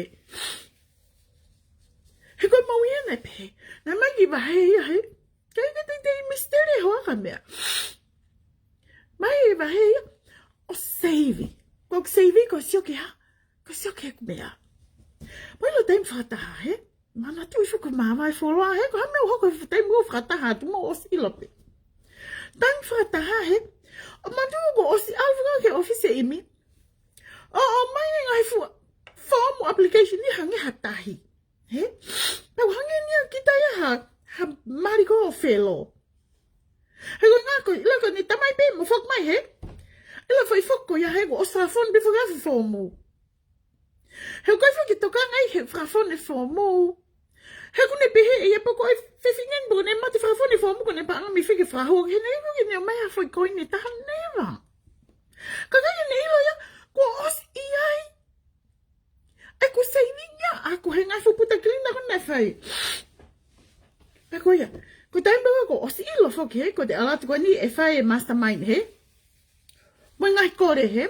He ko e moʻui ʻena pē. Naʻe ʻomai ki he vahe ia he. Kae ʻikai ke teitei misiteli hoʻo ka meʻa. ʻOmai he vahe ia. ʻO seivi. Ko e seivi ko e sio ki he hā. Ko e sio ki he meʻa. Pea ʻilo taimi fakataha he. Manatuʻi fuku mavae fuoloa he. Ko e hā e meʻa ʻoku hoko he taimi ʻoku fakataha atu mo ʻosi ʻilo pē. Taimi fakataha he. ʻO manatuʻi kuo ʻosi ʻalu fika ki he ʻōfisi ʻe ʻImi. ʻO, ʻomai e ngaahi fua, foomu application ni hangē ha tahi. He? Pea hangē ni ia kita ia ha, ha mali ko ē ʻo felo. He ko e ngaahi ko, ʻilo ko eni tamai pē mo foki mai he. ʻIlo foʻi foki ko ia he kuo ʻosi fakafonu pē foki ʻa e foomu. He ko e foki toka ngai he fakafonu e foomu. He ʻoku ne pehē ʻe ia pē ko e fefine ni pē ʻoku ne mate fakafonu e foomu ʻoku ne paʻanga mei fē ke fakahū. He ne ʻilo ke ne ʻomai ha foʻi koini ʻe taha neva. Ka ʻikai ke ne ʻilo ia, kuo ʻosi ʻi ai. ʻE ko e seivingi ia, ʻa ko e ngaahi fuʻu puta kilina ko ē naʻe fai. Pea ko ia, ko e taimi pē ko ē kuo ʻosi ʻilo foki he, ko e te ʻalu atu ko eni ʻe fai e mastermind he. Mo e ngaahi kole he.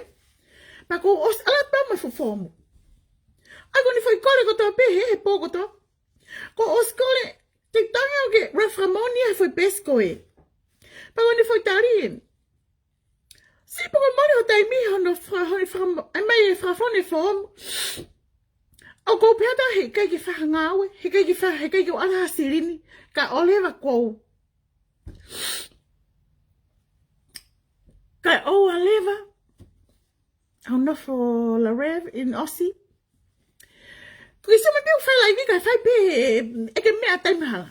Pea kuo ʻosi ʻalu atu pē mo e fuʻu foomu. ʻA ko eni foʻi kole kotoa pē he, he pō kotoa. Kuo ʻosi kole, te tangi au ke ʻoua fakamoʻoni he foʻi pesi ko ē. Pea ko eni foʻi tali eni. Siʻi pē ko e mole ho taimi hono fa-, hono faka-, ʻomai e fakafonu e foomu. ʻOku ou pehē atu he ʻikai ke fai ha ngāue, he ʻikai ke fai, he ʻikai ke u ʻalu ha silini, kae ʻoua leva kuo u. Kae ʻoua leva. Au nofo la rev in ʻosi. Ko e sio mai pē ʻoku fai laivi kae fai pē ʻe ke meʻa taimi hala.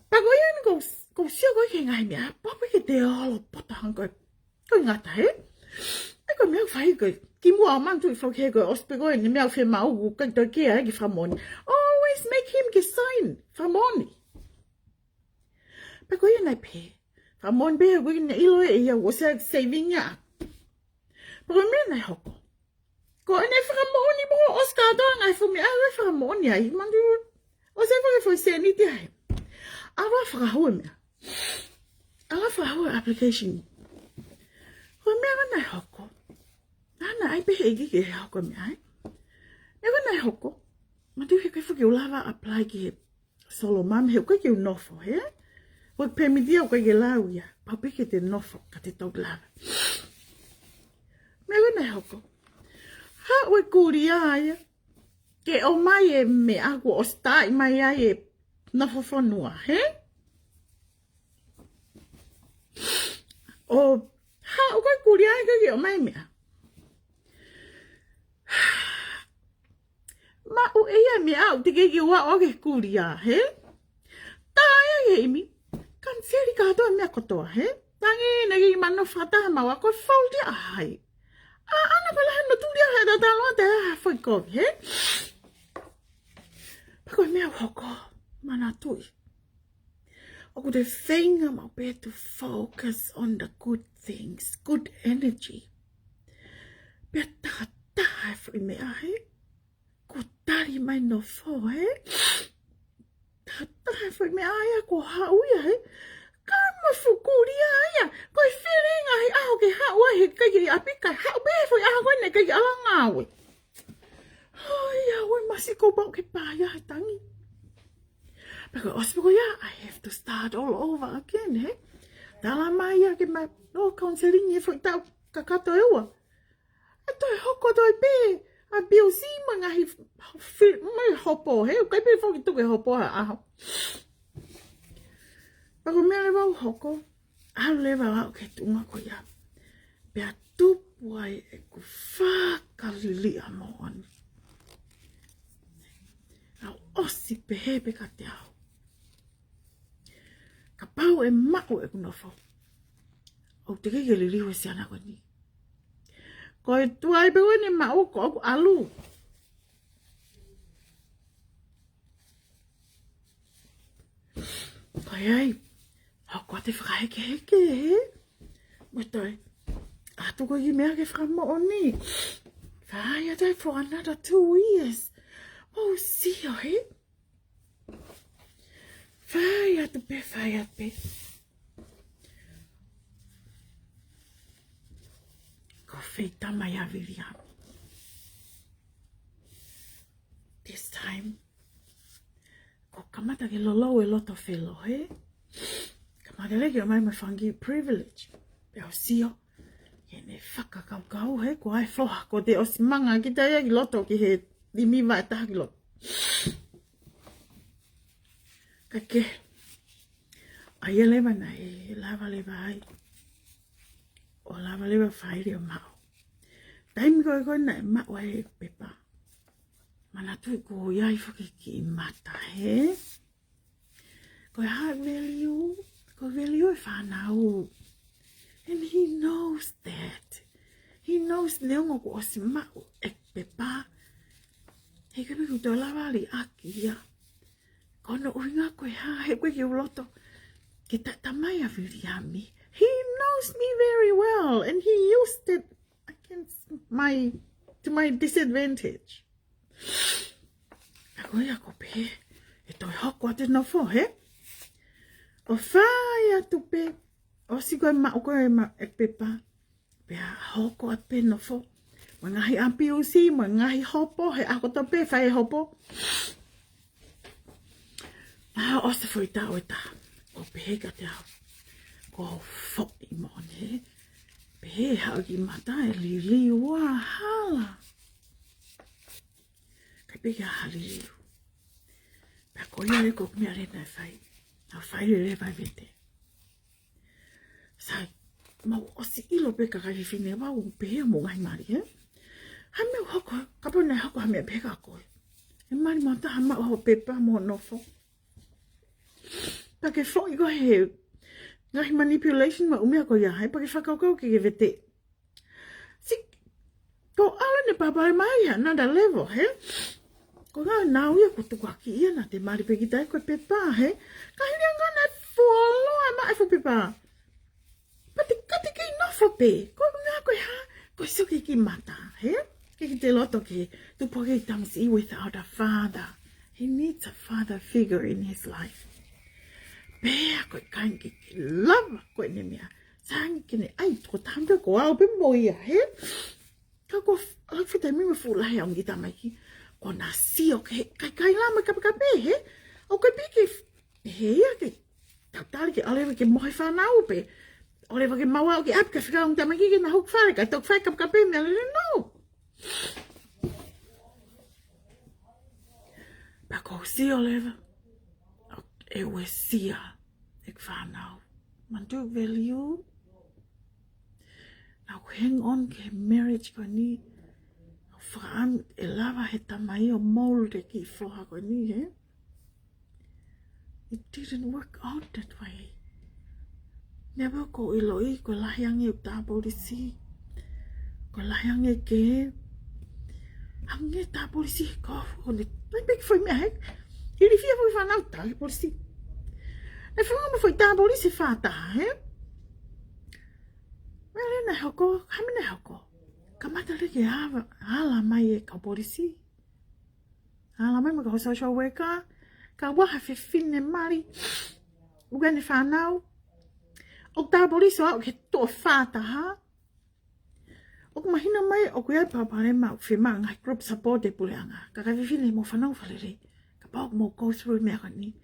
Pea ko ia ni ko, ko sio ko ē ki he ngaahi meʻa, pea pē ke te olo poto hangē ko e, ko e ngata he. ʻE ko e meʻa ʻoku fai ko ē, kimuʻa ʻo manatuʻi foki he ko e ʻosi pē ko eni meʻa ʻoku fiemaʻu ʻoku ʻikai toe kei ai ke fakamoʻoni. Always make him ke sign, fakamoʻoni. Pea ko ia naʻe pehē. Fakamoʻoni pē he ʻoku ʻikai ke ne ʻilo ʻe ia ʻoku ʻosi saving ia. Pea ko e meʻa naʻe hoko. Ko ʻene fakamoʻoni mo ʻosi kātoa ngaahi fuʻu meʻa ʻoku fakamoʻoni ai. Manatuʻi. ʻOsi faka foʻi sēniti ai. ʻAlu ʻo fakahū e meʻa. ʻAlu ʻo fakahū e application. Ko e meʻa naʻe hoko. Naʻa ʻai pē he ʻEiki ke hoko e meʻa ai. Meʻa naʻe hoko. Manatuʻi he ʻikai foki ke u lava apply ki he Solomon, he ʻoku ʻikai ke u nofo, he? ʻOku pēmiti au ʻoku ʻikai ke lau ia. Pau pē ke te nofo, ka te tau lava. Meʻa ko ē naʻe hoko. Haʻu e kulia ia. Ke ʻomai e meʻa kuo ʻosi taaʻi mai ai e nofo fonua, he? ʻO haʻu ko ē kulia ia ke ʻomai e meʻa. Maʻu ʻe ia e meʻa ʻoku teʻeki ke u ʻalu ʻo ke kulia, he? Tā ia ʻe ʻImi, kaniseli kātoa e meʻa kotoa, he? Tangi naʻe ʻikai ke ma nofo fakataha mo au ko e fault ia ʻa hai. ʻA, ʻana pala he nofo tulia he tatalo te ha foʻi kovi, he? Pea ko e meʻa ʻoku hoko, manatuʻi. ʻOku te feinga maʻu pē to focus on the good things, good energy. Pea takataha e foʻi meʻa, he? Kuo tali mai nofo, he? Takataha e foʻi meʻa ia kuo haʻu ia, he? Ka ma fukulia ia. Ko e feeling ʻa e ʻaho ke haʻu ai he ʻikai ke ʻi ʻapi kae haʻu pē he foʻi ʻaho ko eni ʻikai ke ʻalu ʻo ngāue. Hoi, ʻa ʻoe masi ko pau ke pā ia he tangi. Pea ko e ʻosi pē ko ia, I have to start all over again, he? Tala mai ia ke ma, no counseling he foʻi taʻu kakato ʻe ua. ʻE toe hoko toe pē, ʻa e POC mo e ngaahi fi-, mo e hopo, he? ʻOku ʻikai pē foki tuku e hopo ha ʻaho. Pea ko e meʻa leva ʻoku hoko, ʻalu leva au ki he tuʻunga ko ia. Pea tupu ai ʻeku fakaliliʻa moʻoni. ʻOku ʻosi pehē pē kiate au. Kapau ʻe maʻu ʻeku nofo, ʻoku teʻeki ke liliu e siana ko eni. Ko e tuai pē ko eni maʻu ko ʻeku ʻalu. Ko ia ai, hoko atu e fakahekeheke, he? Mo toe ʻatu ko e kiʻi meʻa ke fakamoʻoni. Fai atu ai for another two years. Mou sio, he? Fai atu pē, fai atu pē. Ko e ʻEi, tamai ʻa Viliami. This time, ko e kamata ke lolou e loto felo, hē? Kamata leva ke ʻomai mo e fanga kiʻi privilege. Pea u sio, ke ne fakakaukau, hē, ko e foha, ko te ʻosi manga kita ia ki loto ki he limi vaʻe taha ki loto. Ka ke, ʻa ia leva naʻe lava leva ai. ʻO lava leva fai leva ʻo maʻu. Taimi ko ē ko ē naʻe maʻu ai e pepa, manatuʻi kuo ʻi ai foki e kiʻi mata, hē? Ko e high value, ko e value e fānau. And he knows that. He knows neongo kuo ʻosi maʻu e pepa, he ʻikai pē ke u toe lava liʻaki ia. Ko hono ʻuhinga ko e hā, he ʻoku ʻikai ke u loto ke ta-, tamai ʻa Viliami. He knows me very well and he used it against my, to my disadvantage. Ka ko ia ko e pehē, ʻe toe hoko atu e nofo, hē? ʻO fai atu pē, ʻosi ko ē maʻu ko ē ma-, e pepa, pea hoko atu pē e nofo. Mo e ngaahi ʻapiusi, mo e ngaahi hopo, he ʻaho kotoa pē fai e hopo. ʻA, ʻosi e foʻi taʻu ʻe taha, ʻo pehē kiate au, ko e foʻi moʻoni, hē? Pehē haʻu e kiʻi mata ʻe liliu ʻa hala. ʻIkai pē ke ʻi ai ha liliu. Pea ko ia leva ko e meʻa leva naʻe fai. Naʻe fai leva e vete. Sai, mau ʻosi ʻilo pē kakai fefine, mau pehē mo e ngaahi mali, hē? Ha meʻa ʻe hoko, kapau naʻe hoko ha meʻa pehē kia koe, ʻe mali mo ha taha maʻu hoʻo pepa mo hoʻo nofo. Pea ke foʻi koe he ngaahi manipulation mo e ʻū meʻa ko ia, hē, pea ke fakakaukau ke ke vete. Sik, ko e ʻalu eni e palopalema ia ki another level, hē? Ko e ngaahi nau ia kuo tukuakiʻi ia naʻa te mali pē kita ia ko e pepa, hē? Ka hili ange naʻe fuoloa maʻu e fuʻu pepa. Pea te kati kei nofo pē. Ko e ʻuhinga ko e hā, ko e sio ki he kiʻi mata, hē? ʻIkai ke te loto ke tupu hake e tamasiʻi without a father. He needs a father figure in his life. Pea ko e kāinga ke lava ko eni e meʻa. Sai ange ke ne ʻai tokotaha pē ko au pē mo ia, hē? Ka ko f-, ʻalu fita mi me fuʻu lahi ʻa e ongo kiʻi tamaiki. Ko ʻena sio ki he kaikai lama kapekape, hē? ʻOku ʻikai pē ke f-, he ia ke tatali ke ʻalu leva ke mohe fānau pē. ʻAlu leva ke maʻu ʻa e kiʻi ʻapi kae fekau e ongo tamaiki ke na hū ki fale, kae toki fai kapekape meʻa lele, no. Pea ko u sio leva, ʻe uesia e kiʻi fānau. Manatuʻi e value. Naʻa ku hang on ki he marriage ko eni. ʻO fakaʻamu ʻe lava he tamai ʻo mold e kiʻi foha ko eni, hē? It didn't work out that way. Meʻa pē ʻoku ou ʻiloʻi, ko e lahi ange e tā polisi. Ko e lahi ange ke, ange tā polisi ko, ko ʻene, naʻe peki foʻi meʻa, hē? Ilifia foʻi fānau tā ki he polisi. Naʻe fanga mo foʻi tā polisi fātaha, hē? Meʻa leva naʻe hoko, ha meʻa naʻe hoko. Kamata leva ke ava, ala mai e kau polisi. Ala mai mo e kau social worker, kau ʻa e fefine mali, ʻoku ʻi ai ʻene fānau. ʻOku tā polisi ʻo aʻu ki he tuʻo fātaha. ʻOku mahino mai ʻoku ʻi ai e palopalema, ʻoku fiemaʻu e ngaahi group support e puleʻanga. Kakai fefine, mou fanongo fakalelei. Kapau ʻoku mou go through e meʻa ko eni,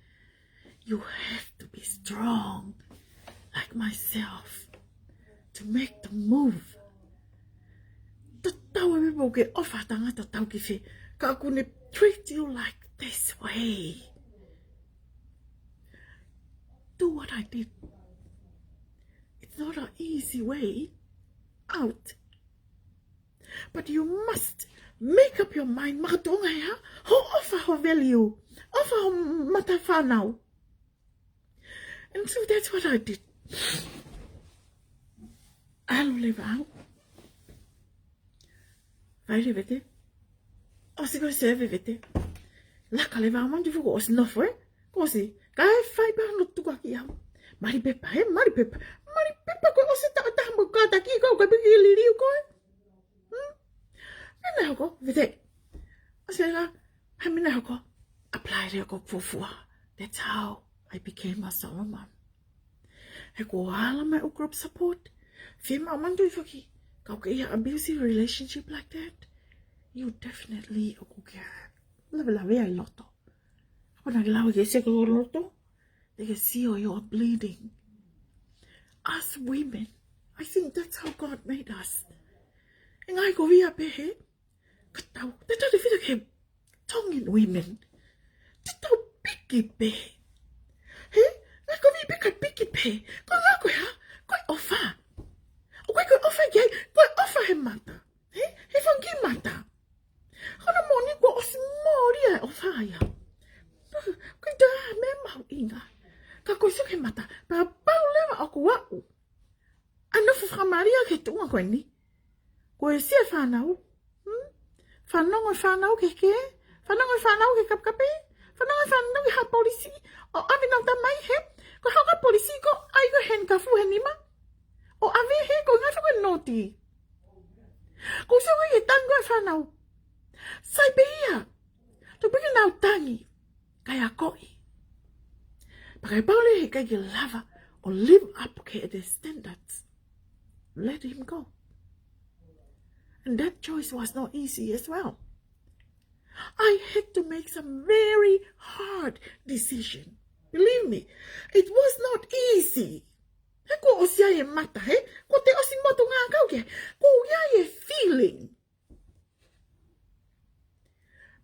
you have to be strong, like myself, to make the move. Tatau ai pē pe ʻoku ke ʻofa he tangata tatau ki fē, ka ʻoku ne treat you like this way. Do what I did. It's not an easy way out. But you must make up your mind, makatuʻunga he hā, hoʻo ʻofa ho value, ʻofa ho mata fānau. And so that's what I did. ʻAlu leva au. Fai leva e vete. ʻOsi ko ē e vete. Laka leva au, manatuʻi foki ʻosi nofo, ē? Kuo ʻosi. Kae fai pē hono tukuakiʻi au. Mali pepa, hē? Mali pepa. Mali pepa ko e ʻosi e taʻu ʻe taha mo e kātaki ko ē, ʻikai pē ke liliu koe. Hmm? Meʻa naʻe hoko, vete. ʻOsi leva, ha meʻa naʻe hoko, apply leva hoku fuofua. That's how I became a solo mom. He kuo ala mai e group support. Fiemaʻu, manatuʻi foki, Ka ʻoku ke ʻi ha abusive relationship like that, you definitely ʻoku ke lavelavea ʻi loto. Kapau naʻa ke lava ke sio ki ho loto, they can see you are bleeding. As women, I think that's how God made us. ʻI he ngaahi kovi ia pē he, ka tau, te tau te fita ke Tongan women. Te tau piki pē. He? Ngaahi kovi pē ka piki pē. Ko e ʻuhinga ko e hā? Ko e ʻofa. ʻOku ʻikai ko e ʻofa ki ai, ko e ʻofa he mata. He? He fanga kiʻi mata. Hono moʻoni kuo ʻosi mole ia e ʻofa ia. Ko e taha meʻa mahuʻinga. Ka ko e sio ki he mata. Pea kapau leva ʻoku aʻu ʻa e nofo fakamālie ki he tuʻunga ko eni. Ko e sio e fānau. Hmm? Fanongo e fānau ki he kē. Fanongo e fānau ki he kapekape. Fanongo e fānau ki ha polisi. ʻO ʻave ʻenau tamai he. Ko e hā ko e polisi ko ai ko e handcuff he nima. ʻO ʻave he ko e ngaahi ko e noti. Ko e sio ki he tangi ko e fānau. Sai pē ia. Tuku pē ke nau tangi. Kae akoʻi. Pea kapau leva he ʻikai ke lava ʻo live up ki he standards, let him go. And that choice was not easy as well. I had to make some very hard decision. Believe me, it was not easy. He kuo ʻosi ʻi ai e mata he, kuo te ʻosi motu ngākau ke, kuo ʻi ai e feeling.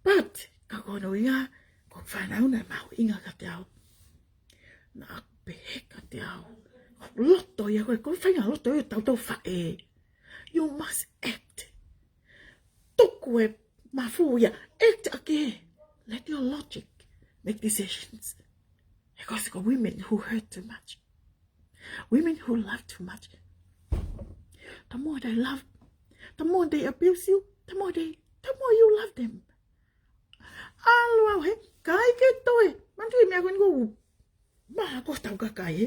But, ka ko hono ʻuhinga, ko e fānau naʻe mahuʻinga kiate au. Naʻa ku pehē kiate au. Loto ia ko e, ko e faʻahinga loto ia ʻo tautau faʻē. You must act. Tuku e mafu ia. Act again. Let your logic make decisions. Because ko e women who hurt too much. Women who love too much. The more they love, the more they abuse you, the more they, the more you love them. ʻAlu au he, ʻikai ke toe. Manatuʻi e meʻa ko eni ko u. Mā ko tau kakai he.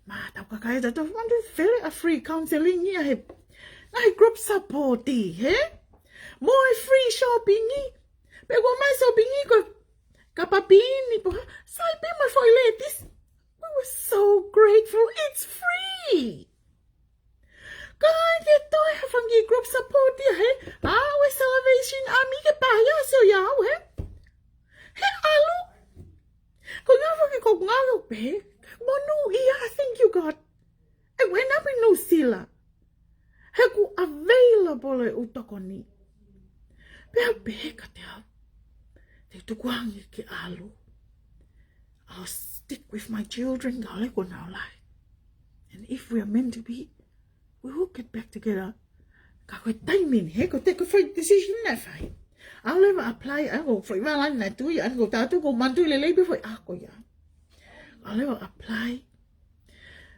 Mā tau kakai he, tau manatuʻi fele a free counseling ia he. Ngaahi group support he. Mo e free shopping he. Pea ko mai shopping he ko. Ka papini po ha. Sai pē mai foʻi lettuce. We were so grateful. It's free. ʻIkai ke toe ha fanga kiʻi group support ia he. ʻA e Salvation Army ke pā ia sio ia au he. He ʻalu. Ko ngā fanga ko ngā ko pē. Monū ia, thank you God. ʻE wena pē New Zealand. He kuo available e ʻū tokoni. Pea pehē kiate au. Te u tukuange ke ʻalu. I'll stick with my children, ka ʻoku ʻikai ko ʻenau lahi. And if we are meant to be, we will get back together. Ka ko e timing, he ko e te ko e foʻi decision naʻe fai. ʻAlu leva apply, ʻa ko e foʻi vālani naʻe tui, ʻa ko e tātou ko e manatuʻi lelei pē foʻi ako ia. ʻAlu leva apply.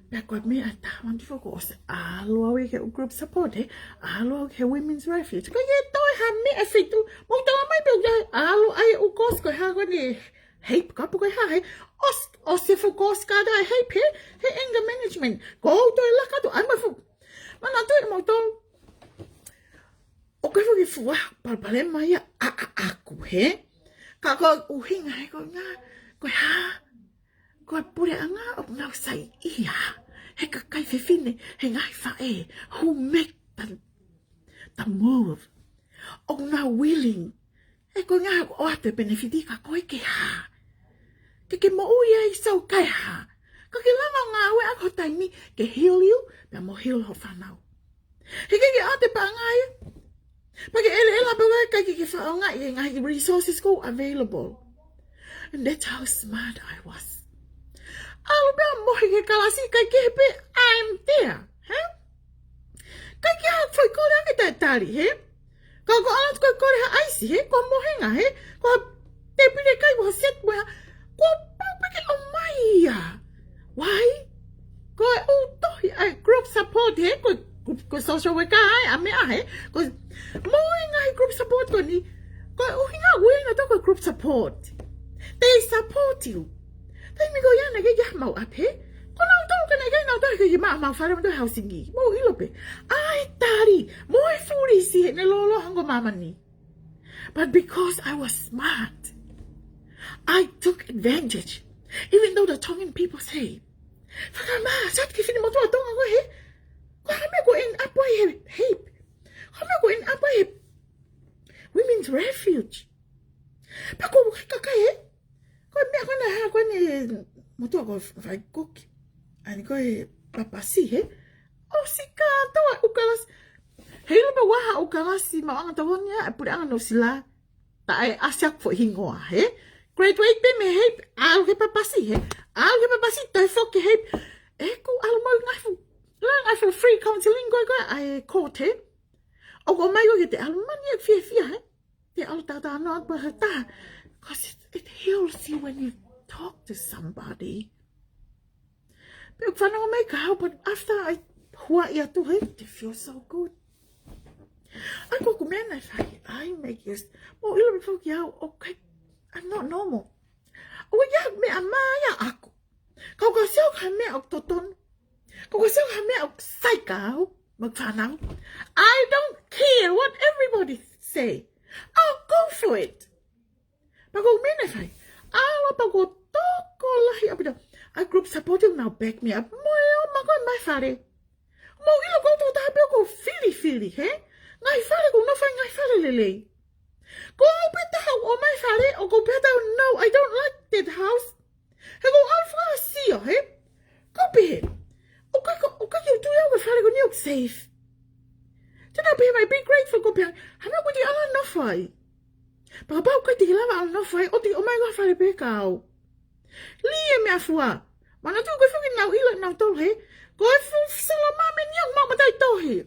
Pea ko e meʻa ʻe taha manatuʻi foki ʻosi ʻalu au ia ki he group support, he. ʻAlu au ki he Women's Refuge. Ko ia toe ha meʻa fitu. Mou tala mai pē ʻoku ʻalu ai ʻo course ko e hā ko eni he. Heip kapu ko e hā he. ʻOsi, ʻosi e fuʻu course kātoa he heip he. He anger management. Ko u toe laka atu ai mai fuʻu. Manatuʻi mou tau. ʻOku ʻi ai foki e fuʻu palopalema ia ʻa, ʻa, ʻaʻaku, he? Ka ko e ʻuhinga he ko e ʻuhinga, ko e hā, ko e puleʻanga ʻoku nau saiʻia, he kakai fefine, he ngaahi faʻē, who make the, the move. ʻOku nau willing, he ko e ʻuhinga ʻoku ʻoatu e benefit ka ko e ke hā. Ke ke moʻui ai so kae hā. Ka ke lava ngāue ʻaki ho taimi, ke heal you, pea mo heal ho fānau. He ʻikai ke ʻoatu e paʻanga ia. Pea ke ʻeleʻele pē ʻikai ke ke faʻaongaʻi e ngaahi resources ko ē available. And that's how smart I was. ʻAlu pea mohe ki he kalasi ʻikai ke pē I'm there. He? ʻIkai ke ha foʻi kole ange taʻetali, he? Ka ko e ʻalu atu ko e kole ha ʻaisi, he? Ko e mohenga, he? Ko e tēpile kai, ko e set mo e hā. Kuo pau pē ke ʻomai ia. Why? Ko e ʻū tohi ʻa e group support, he? Ko e, ko e social worker ai, ʻa meʻa, he? Ko e mohenga he group support ko eni. Ko e ʻuhinga ʻoku ui nautolu ko e group support. They support you. Taimi ko ia naʻe ʻikai ke ʻi ai haʻamau ʻapi, he? Ko nautolu ka naʻe ʻikai nautolu ke ʻi ai haʻamau fale mo e housing. Mou ʻilo pē. ʻAi tali. Mo e fulisi he ne lolo hangē ko māmani. But because I was smart, I took advantage. Even though the Tongan people say, fakamā, sio atu ki he finemotuʻa Tonga ko ē he. Ko e hā e meʻa ko ē ʻoku end up ai he, he. Ko e meʻa ko eni ʻalu ai he women's refuge. Pea ko e kakai ē. Ko e meʻa ko ena ha ko eni motuʻa ko e fai kuki. ʻAi ko e papasi he. ʻOsi kātoa ʻū kalasi. Heiʻilo pē ʻoku ʻi ai ha ʻū kalasi maʻuʻanga tokoni ʻa e puleʻanga Nuʻusila. Taʻe ʻasi ʻaku foʻi hingoa he. Graduate pē mei he, ʻalu ki he papasi he. ʻAlu ki he papasi toe foki he. ʻE ko e ʻalu mo e ngaahi fuʻu, ngaahi fuʻu free counseling ko ē ko ē ʻa e court he. ʻOku ʻomai ko ē ke te ʻalu, mani ʻeku fiefia he. Te ʻalu tautau noa pē he taha. 'Cause it, it heals you when you talk to somebody. Pea ʻoku fanongo mai ka hau, but after I huaʻi atu he, it feels so good. ʻA ko ʻeku meʻa naʻe fai, I make yes. Mou ʻilo pē foki au, okay. I'm not normal. ʻOku ʻi ai ha meʻa mai ʻaʻaku. Ka ʻoku ou sio ki ha meʻa ʻoku totonu. Ka ʻoku ou sio ki ha meʻa ʻoku sai kia au, mo e fānau. I don't care what everybody say. I'll go for it. Pea ko e meʻa naʻe fai. ʻAlu pea ko e tokolahi ʻaupito ʻa e group support ʻoku nau back me up. Mo e ō mai ko ē mai fale. Mou ʻilo ko e tokotaha pē ʻoku ou filifili, he? Ngaahi fale ʻoku nau fai ngaahi fale lelei. Ko au pē taha ʻoku ʻomai fale, ʻoku ou pehē atu, no, I don't like that house. He ʻoku ou ʻalu fakasio, he? Ko e pehē. ʻOku ʻikai, ʻoku ʻikai ke u tui au ko e fale ko eni ʻoku safe. Te nau pehē mai, be grateful, ʻoku ou pehē, hana kuti ala nofo ai. Pea kapau ʻoku ʻikai te ke lava ala nofo ai, ʻoua te ke ʻomai ko e fale pē kia au. Lī e meʻafua. Manatuʻi ko e foki nau ʻilo nautolu he. Ko e fuʻu solo mame ni ʻoku maʻu mataʻitohi.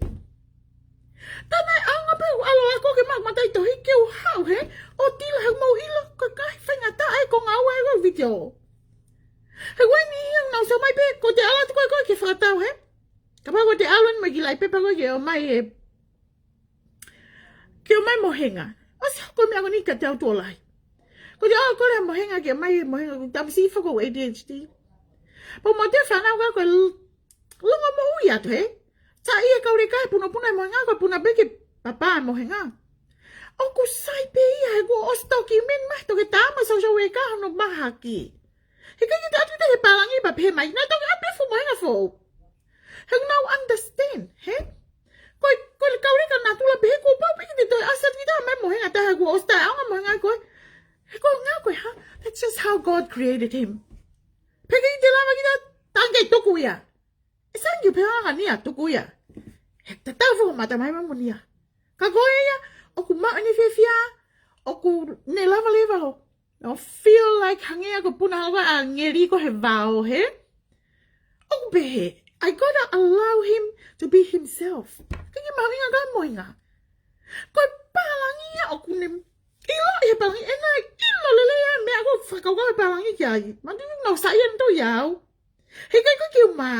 Tana e anga pē ʻoku ʻalu ako ke maʻu mataʻitohi ke u haʻu he. ʻO tila he mou ʻilo ko e ngaahi faingataʻa ē ko e ngāue ē ko e video. He ko eni ia nau sio mai pē ko te ʻalu atu ko ē ko ē ke fakatau he. Kapau ko te ʻalu eni mai ki lai pē pea ko ē ke ʻomai he. Ke ʻomai mohenga. ʻOsi ko e meʻa ko eni ka te au tuʻo lahi. Ko te ʻalu ko ē mohenga ke ʻomai mohenga ko e tamasiʻi foki ʻoku A D H D. Pea mo e fānau ka ko e l-, longomoʻui atu he. Sa ia kau le kai punapuna e mohenga ko e puna pē ke papa e mohenga. ʻOku sai pē ia he kuo ʻosi toki meni mai toki tā mai social worker hono mahaki. He ʻikai ke te ʻatu kita he pālangi pea pehē mai, naʻe toki ʻapi fuʻu mohenga foʻou. He ʻoku nau understand, he? Ko e, ko e kau le ka natula pehē kuo pau pē ke te toe ʻasi atu kita mai mohenga taha kuo ʻosi taʻeʻaonga mohenga ko ē. He ko e ngāue ko ē ha, that's just how God created him. Pea ʻikai te lava kita, tange tuku ia. E sangi pē anga ni a tuku ia. He tatau foki mata mai ma mo nia. Ka ko ia, ʻoku maʻu ʻene fiefia, ʻoku ne lava leva ʻo ʻo feel like hangē ia ko e puna hava ʻa ngeli ko he vao he. ʻOku pehē, I gotta allow him to be himself. ʻIkai ke mahuʻinga ka mohenga. Ko e pālangi ia ʻoku ne ʻilo ʻi he pālangi, ʻe naʻe ʻilo lelei ʻa e meʻa ko e fakakaukau e pālangi ki ai. Manatuʻi nau saiʻia nautolu ia au. He ʻikai ko e kiu mā.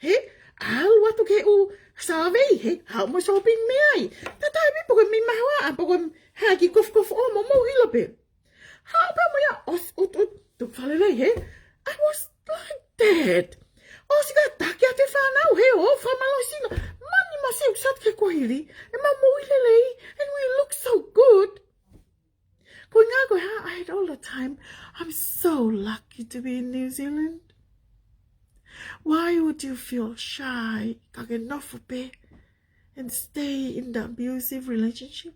He, ʻalu atu ke u survey, he, haʻu mo shopping mei ai. Tata e mi poko mi mahoa, a poko ha ki kofu kofu o mo mo ʻilo pē. Haʻu pē mo ia, ʻosi, ut, ut, tu falelei, he. I was like that. ʻOsi ka taki atu e fānau, he, ʻo, fakamālō sino. Mani masi u sat ke kohili. ʻE ma mo ʻi lelei, and we look so good. Ko e ngā ko e hā, I had all the time. I'm so lucky to be in New Zealand. Why would you feel shy? Ka ke nofo pē and stay in the abusive relationship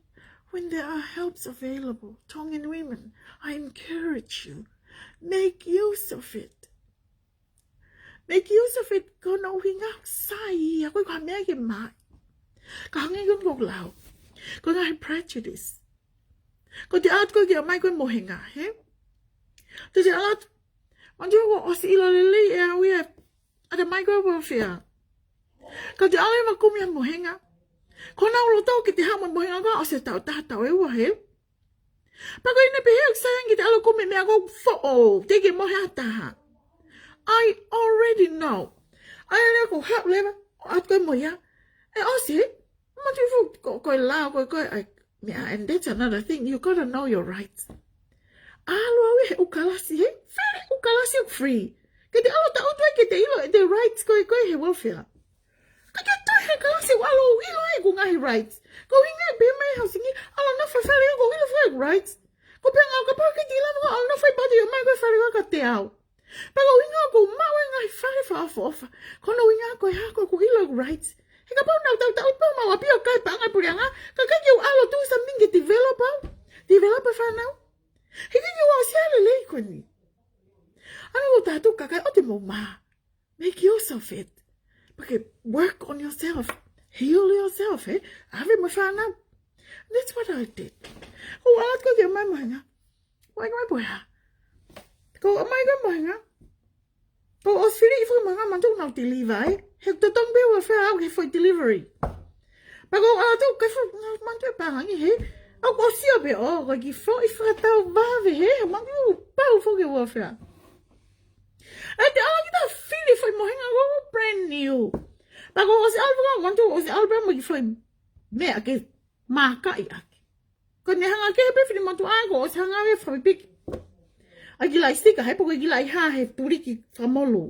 when there are helps available. Tongan women, I encourage you. Make use of it. Make use of it, ko hono ʻuhinga sai, a ko e ka meʻa ke mai. Ka hangē ko ʻeku lau. Ko e ngaahi prejudice. Ko te ʻalu atu ko ē ke ʻomai ko e mohenga, he? Te te ʻalu atu. Manatuʻi ʻoku ʻosi ʻilo lelei ʻe au ia ʻa e mai ko e welfare. Ka te ʻalu ʻo kumi ʻa e mohenga. Ko honau loto ke te haʻu mo e mohenga ka ʻosi e taʻu taha taʻu ʻe ua he. Pea ko ʻene pehē ʻoku sai ange ke te ʻalu ʻo kumi meʻa ko ē foʻou, teʻeki ke mohe ha taha. I already know. ʻAi leva ko e haʻu leva, ʻo ʻalu ko ē mo ia. ʻE ʻosi, manatuʻi foki ko, ko e lao, ko, ko, ʻai, meʻa, and that's another thing, you gotta know your rights. ʻAlu au ia he ʻū kalasi, he, fele ʻū kalasi ʻoku free. Ke te ʻalu ʻo taʻutu ai ke te ʻilo e rights ko ē ko ē he welfare. Ka te toe he kalasi ʻoku ʻalu ʻo ʻilo ai ʻeku ngaahi rights. Ko e ʻuhinga pē mai hausingi, ʻalu ʻo nofo he fale ʻoku ʻilo fale rights. Ko e pehē ange kapau ʻoku ʻikai te u lava ʻo ʻalu ʻo nofo he pati ʻo mai ko e fale ʻoku ʻikai te u. Pea ko e ʻuhinga ʻoku ou maʻu e ngaahi fale fakaʻofoʻofa. Ko hono ʻuhinga ko e hā, ko ʻeku ʻilo ʻeku rights. He kapau naʻa ku tautau pē ʻo maʻu ʻapi ʻo kai paʻanga e puleʻanga, ka ʻikai ke u ʻalu ʻo do something ke develop au, develop e fānau. He ʻikai ke u ʻosi ʻalu lelei ko eni. ʻAlu ʻo tautau kakai ʻo te mau mā. Make use of it. Pea ke work on yourself. Heal yourself, eh? ʻAve mo e fānau. That's what I did. Ko u ʻalu atu ko ē ki he ʻomai mohenga. Mai ko e mohenga. Ko u ʻomai ko e mohenga. Ko u ʻosi fili e foʻi mohenga, manatuʻi naʻa ku deliver, eh? He totongi pē ʻa e welfare ʻaʻaku he foʻi delivery. Pea ko u ʻalu atu, ko e foʻi, manatuʻi e paʻanga ni, he. ʻOku ʻosi ʻo pē, ʻo, ko e kiʻi foʻi fakatau vave, he. Manatuʻi pau foki e welfare. ʻE te ala kita fili foʻi mohenga ko brand new. Pea ko u ʻosi ʻalu pē, manatuʻi ʻosi ʻalu pē mo e kiʻi foʻi meʻa ke mākaʻi ʻaki. Ko ʻene hanga kehe pē fili motuʻa ko u ʻosi hanga ʻe fakapipiki. ʻAi kiʻi laʻi sika, he poko kiʻi laʻi hā, he tuliki fakamolū.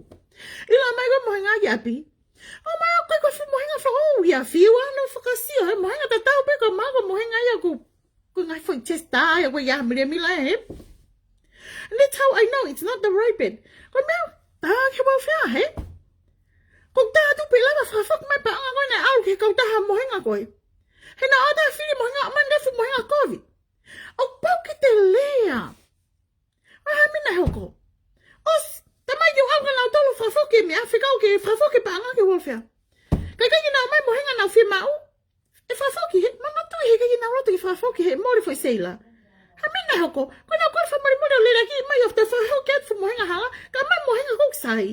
ʻIlo mai ko e mohenga ki ʻapi. ʻOmai ʻo kai ko e foʻi mohenga fo-, ʻo ia fiu ʻa hono fakasio, he mohenga tatau pē ko e mā ko e mohenga ia ko, ko e ngaahi foʻi test ʻa ia ko ia milemila, he. And that's how I know it's not the right bed. Ko e meʻa, tā ke mau fea, he. Ko u tā atu pē lava fakafoki mai paʻanga ko ē naʻe ʻalu ki he kautaha mohenga ko ē. He naʻa ku ʻosi fili mohenga, ʻomai e fuʻu mohenga kovi. ʻOku pau ke te lea. ʻA, hā e meʻa naʻe hoko? ʻOsi, talamai ke u ʻalu kia nautolu ʻo fakafoki e meʻa, fekau ke fakafoki e paʻanga ki he welfare. Ka ʻikai ke nau ʻomai mohenga naʻa ku fiemaʻu. ʻE fakafoki he, manatuʻi he ʻikai ke nau loto ke fakafoki he mole foʻi seila. Hā e meʻa naʻe hoko? Ko ʻenau kole fakamolemole ʻo lelaki mai ʻo fakafoki atu e fuʻu mohenga hala, kae ʻomai mohenga ʻoku sai.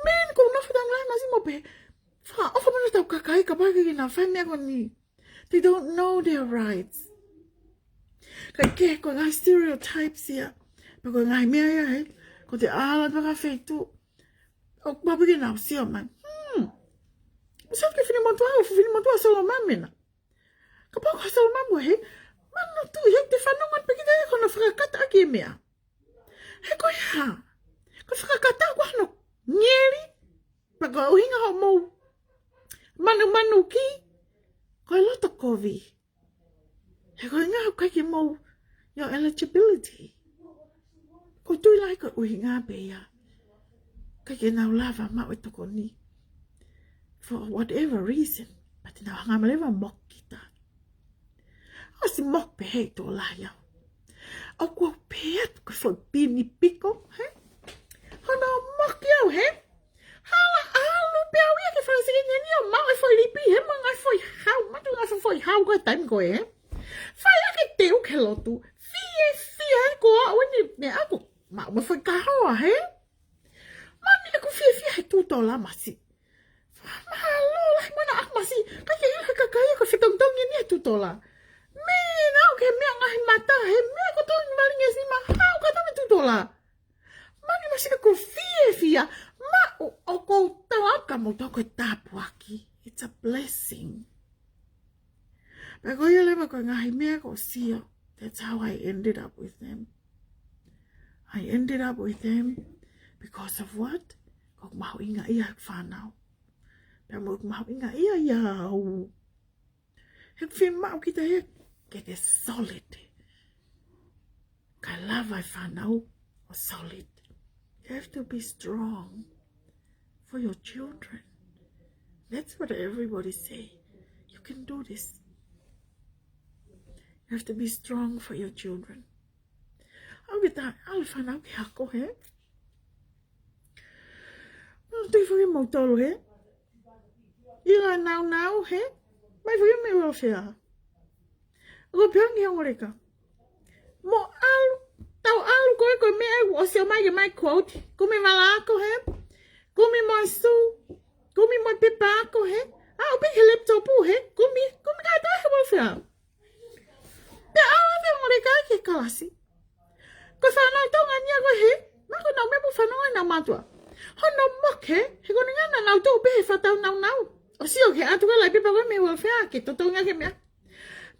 Man, ko u nofo atu ʻo ngāue masi mo pehē, fakaʻofa mo ʻetau kakai, kapau ʻikai ke nau fai e meʻa ko eni. They don't know their rights. Kae kehe ko e ngaahi stereotypes ia. Pea ko e ngaahi meʻa ia, he. Ko te ala pē ka feitu. ʻOku pau pē ke nau sio mai. Hmm. Sio ki he fili motuʻa, ʻo fili motuʻa Solomon mena. Kapau ko Solomon mo he. Manatuʻi he te fanongo pē kita ia ko hono fakakata ʻaki e meʻa. He ko e hā? Ko e fakakata ko hono ngeli. Pea ko e ʻuhinga hoʻomou manumanuki, ko e loto kovi. He ko e ʻuhinga ʻoku ʻikai ke mou, your eligibility. Ko u tui lahi ko e ʻuhinga pē ia. ʻIkai ke nau lava maʻu e tokoni. For whatever reason. But nau hanga mai leva ʻo moki kita. ʻOsi moki pē he tō lahi au. ʻOku ou pehē atu ko e foʻi pini piko, he? Hono moki au, he? Hala ʻalu pē au ia ki he fale sekeʻeni ʻo maʻu e foʻi lipi, he? Mo e ngaahi foʻi hau, manatuʻi e ngaahi foʻi hau ko e taimi ko ē, he? Fai ʻaki e teu ki he lotu, fiefia he ko au eni meʻa ʻaku maʻu mo e foʻi kahoa, he? Mani ʻeku fiefia he tū tola masiʻi. Mahalo lahi mo ʻena ʻaku masiʻi, ka ke ʻilo he kakai ia ko e fetongitongi eni e tū tola. Mei nau ke meʻa ngaahi mata, he meʻa ko tau ni malingi e sima, hau ka tau ni tū tola. Mani masiʻi ʻeku fiefia, maʻu ʻoku ou tala atu kia moutolu ko e tāpuaki. It's a blessing. Pea ko ia leva ko e ngaahi meʻa ko u sio. That's how I ended up with them. I ended up with them because of what? Ko ʻeku mahuʻingaʻia he fānau. Pea mo ʻeku mahuʻingaʻia ia au. He fiemaʻu kita ia ke te solid. Kae lava e fānau ʻo solid. You have to be strong for your children. That's what everybody say. You can do this. You have to be strong for your children. ʻAlu ke ta, ʻalu e fānau ki he ako, he? Manatuʻi foki moutolu, he? ʻIlo e naunau, he? Mai foki mei welfare. Ko e pehē ange ʻa Ngoleka. Mou ʻalu, tau ʻalu ko ē ko e meʻa ʻoku ʻosi ʻomai ke mai quote. Kumi e vala ako, he? Kumi mo e sū. Kumi mo e pepa ako, he? ʻAlu pē ki he laptop, he? Kumi, kumi kātoa he welfare. Pea ʻalu ʻa Ngoleka ki he kalasi. Ko e fānau Tonga ni ia ko ē, he? Mako nau meʻa mo fanongo ʻenau mātuʻa. Hono moke, he ko e ʻuhinga naʻa nau tuʻu pē he fakatau naunau. ʻO sio ki he ʻatu ko ē e pepa ko ē mei welfare ke totongi ʻaki e meʻa.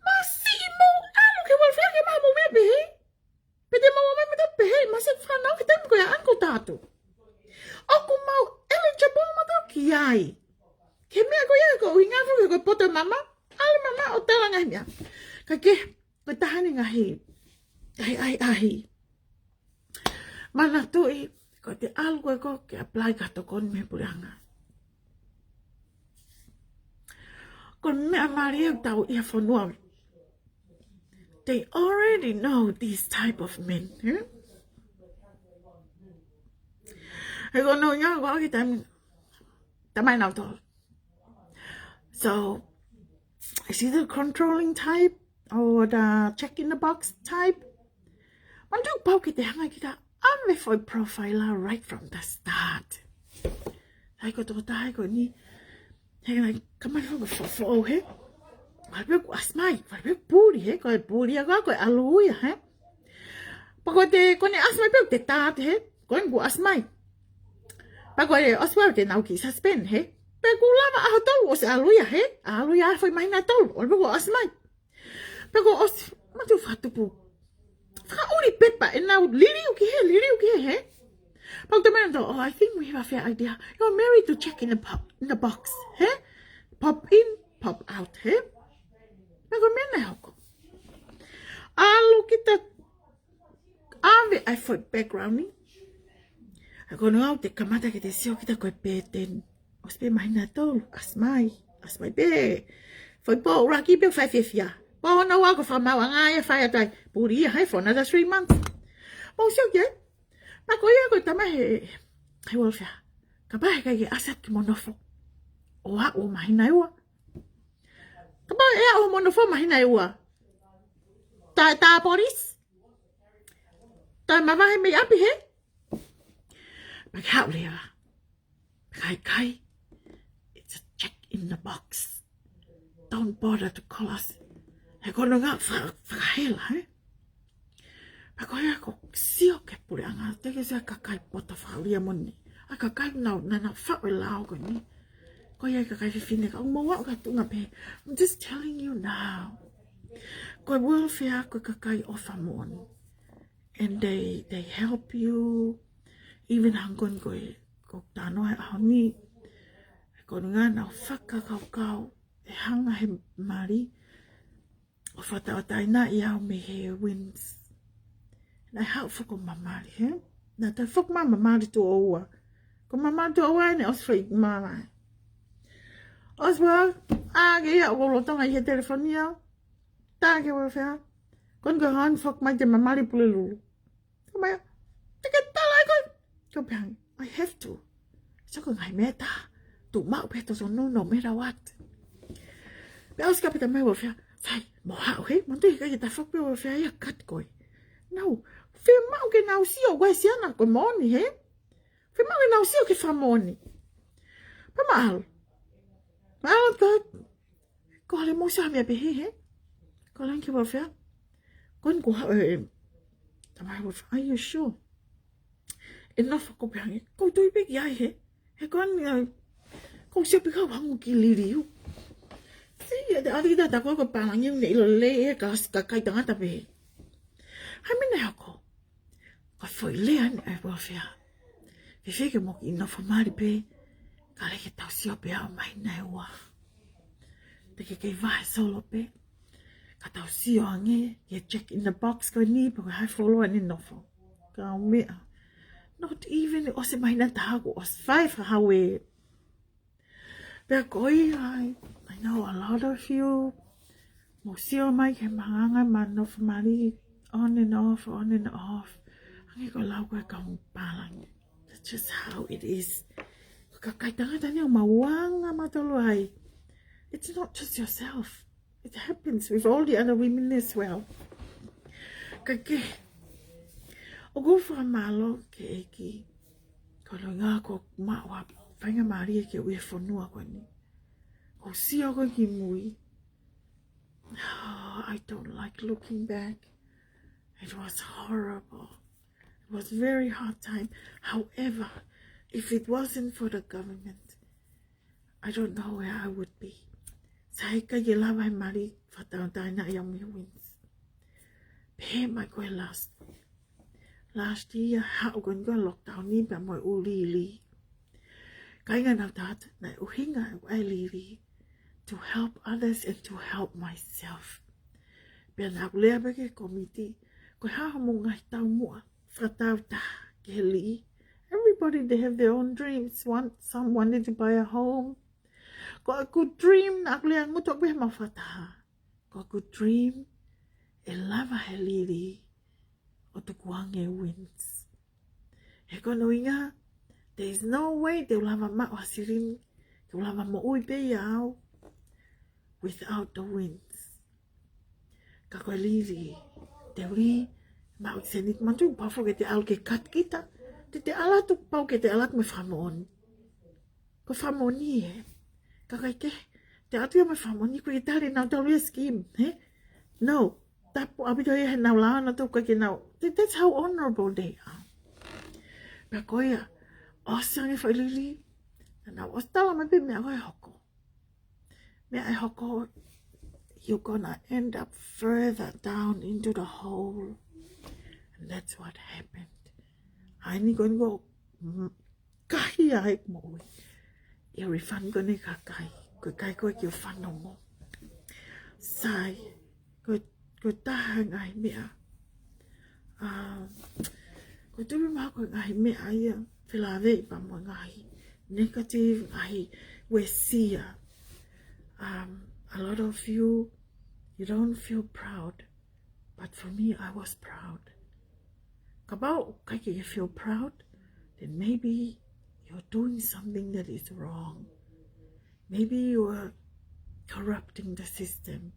Masiʻi, mou ʻalu ki he welfare ke maʻu mou meʻa pehē. Pe te mou ō mai mo e meʻa pehē, masiʻi e fānau he taimi ko ia ʻoku ta atu. ʻOku mau eligible mautolu ki ai. Ki he meʻa ko ia ko e ʻuhinga foki ko e poto mama, ʻalu mama ʻo tala e ngaahi meʻa. Kae kehe, ko e taha eni e ngaahi, ʻahiʻahi. Manatuʻi, ko ʻete ʻalu ko ē ko ē ke apply ki ha tokoni mei he puleʻanga. Ko e meʻa mālie ʻoku tau ʻi he fonua. They already know these type of men. Hmm? He ko no ia ko aki tam tamai nau tol. So, is he the controlling type or the check in the box type? Manatu pau ke te hanga kita ʻave foʻi profiler right from the start. Hai ko toko tai ko ni. He ngai kamai foʻi foʻo he. Wale pe ku asmai, wale pe puli he, ko e puli a ko e aluia he. Pea ko te, ko ne asmai pe te tāte he, ko e ku asmai. Pea ko e ʻosi pea te nau ki suspend he. Pea ku lava ʻaho tolu ʻosi aluia he, aluia foʻi mahina tolu, wale pe ku asmai. Pea ko ʻosi, matu fatupu. Fakaʻuli pepa, ʻenau liliu ki he, liliu ki he, he. Pea ko te mena tō, oh, I think we have a fair idea. You're married to check in the, pop, in the box, he? Pop in, pop out, he? Pea ko e meʻa naʻe hoko. ʻAlu kita ʻave ai foʻi background ni. He ko no au te kamata ke te sio kita ko e pēteni. ʻOsi pe mahina tolu, asmai, asmai pe. Foʻi pō, ʻuluaki pe fai fiefia. Pō no au ko fakamau anga e fai atu ai. Puli ia hai for another three months. Mau sio ke. Pea ko ia ko e tamai he, he welfare. Kapau he ʻikai ke ʻasi atu ki mo nofo. ʻO aʻu mahina ʻe ua. Kapau ʻe aʻu mo nofo mahina ʻe ua. Tā, tā polis. Tā mavahe mei ʻapi he. Pea ke haʻu leva. Kai kai. It's a check in the box. Don't bother to call us. He ko no nga fa, fakahela, he? Pea ko ia ko sio ke puleʻanga, te ke sio kakai poto fakalia moni. ʻA kakai nau, na nau faʻu e lao ko ni. Ko ia kakai fefine ka, ʻo mau aʻu ka tunga pe. I'm just telling you now. Ko e welfare ko e kakai ʻofa moʻoni. And they, they help you. Even hangē ko e, ko tano he ʻaho ni. Ko nga nau fakakaukau. ʻE hanga he mali. ʻO fakatauʻatāinaʻi au mei he Wins. Naʻe haʻu foki ʻo mamali, he? Naʻe toe foki mai mamali tuʻo ua. Ko mamali tuʻo ua ʻene ʻosi foʻi mala. ʻOsi ua, ʻa ke ia ʻo lolotonga ʻi he telefoni au. Tā ke welfare. Ko eni ko e hā ʻene foki mai te mamali Pulelulu. Ko mai, te ke tala ai ko. Ko pehē, I have to. So ko e ngaahi meʻa ʻe taha. Tuʻu maʻu pē totonu no matter what. Pea ʻosi ka pita mai welfare. Sai, mo haʻu he, mo te ʻikai ke ta foki pē welfare ia kat koe. No, fiemaʻu ke nau sio, ko e siana ko e moʻoni he. Fiemaʻu ke nau sio ke fakamoʻoni. Pea mau ʻalu. Mau ʻalu ka Ko le mo sa mea pehē he. Ko le ki welfare. Ko eni ko ha, e, tamai welfare. Are you sure? ʻE nofo ko pehē ange. Ko tui pe ki ai he. He ko eni, ai. Ko sio pe kau hangu ki liliu. Si, e te ʻalu kita ta ko ko pālangi ne ʻilo lelei e ka, kakai tangata pehē. Hai mene hoko. Ko e foʻi lea ni ʻa e welfare. Fēfē ke mo kiʻi nofo mali pē, ka leke tau sio pē ʻo mahina ʻe ua. Te ke kei vahe solo pē, ka tau sio ange, ke check in the box ko eni, pe ko e hā e fuoloa ʻene nofo. Ka ʻo meʻa. Not even ʻosi mahina ʻe taha kuo ʻosi fai fakahau e Pea ko ia ai, I know a lot of you, mo sio mai ke manganga ma nofo mali, on and off, on and off. Ange ko lau ko e kau pālangi. That's just how it is. Ko e kakai tangata ni ʻoku mau anga matolu ai. It's not just yourself. It happens with all the other women as well. Ka ke, ʻoku ou fakamālō ki he ʻEiki. Ko e ʻuhinga ko e maʻu ha faingamālie ke u ʻi he fonua ko eni. ʻOku ou sio ko ē ki mui. Oh, I don't like looking back. It was horrible. It was a very hard time. However, if it wasn't for the government, I don't know where I would be. Sai ka ke lava he mali fakatauʻatāinaʻi au mei he Wins. Pehē mai ko e last. Last year, haʻu ko eni ko e lockdown ni pea mo e ʻū lili. Kāinga naʻa tau ʻatu, naʻe ʻuhinga ʻeku ʻai lili to help others and to help myself. Pea naʻa ku lea pē ki he kōmiti, ko e hā hoʻomou ngaahi taumuʻa fakatautaha ki he lī. Everybody, they have their own dreams. One, some wanted to buy a home. Ko ʻeku dream, naʻa ku lea ngutu ʻaku he mau fakataha. Ko ʻeku dream, ʻe lava he lili ʻo tukuange e winds. He ko hono ʻuhinga, there is no way te u lava maʻu ha silini, te u lava moʻui pē ia au without the winds. Ka ko e lili, te u lī, maʻu seniti manatu, pau foki ke te ʻalu ke cut kita, te te ʻalu atu pau ke te ʻalu atu mo e fakamoʻoni. Ko e fakamoʻoni ē. Ka ʻikai ke, te ʻalu atu ia mo e fakamoʻoni, ko e tali naʻa nau tali e scheme, hē? No, tapu ʻaupito ia he naʻa nau lava naʻa nau tau kai ke nau. That, that's how honorable they are. Pea ko ia, ʻosi ange foʻi lili, naʻa nau ʻosi tala mai pē meʻa ko ē hoko. Meʻa ē hoko, you're gonna end up further down into the hole. And that's what happened. ʻAi ni ko eni ko, mm, kahi ai moʻui. ʻIo, refund ko eni kakai. Ko e kai ko ē ke u fanongo. Sai, ko, ko e taha e ngaahi meʻa. Um, ko e tui mai ko e ngaahi meʻa ia, felāveʻi pea mo e ngaahi negative, ngaahi uesia. Um, a lot of you, you don't feel proud. But for me, I was proud. Kapau ʻoku ʻikai ke feel proud, then maybe you're doing something that is wrong. Maybe you are corrupting the system.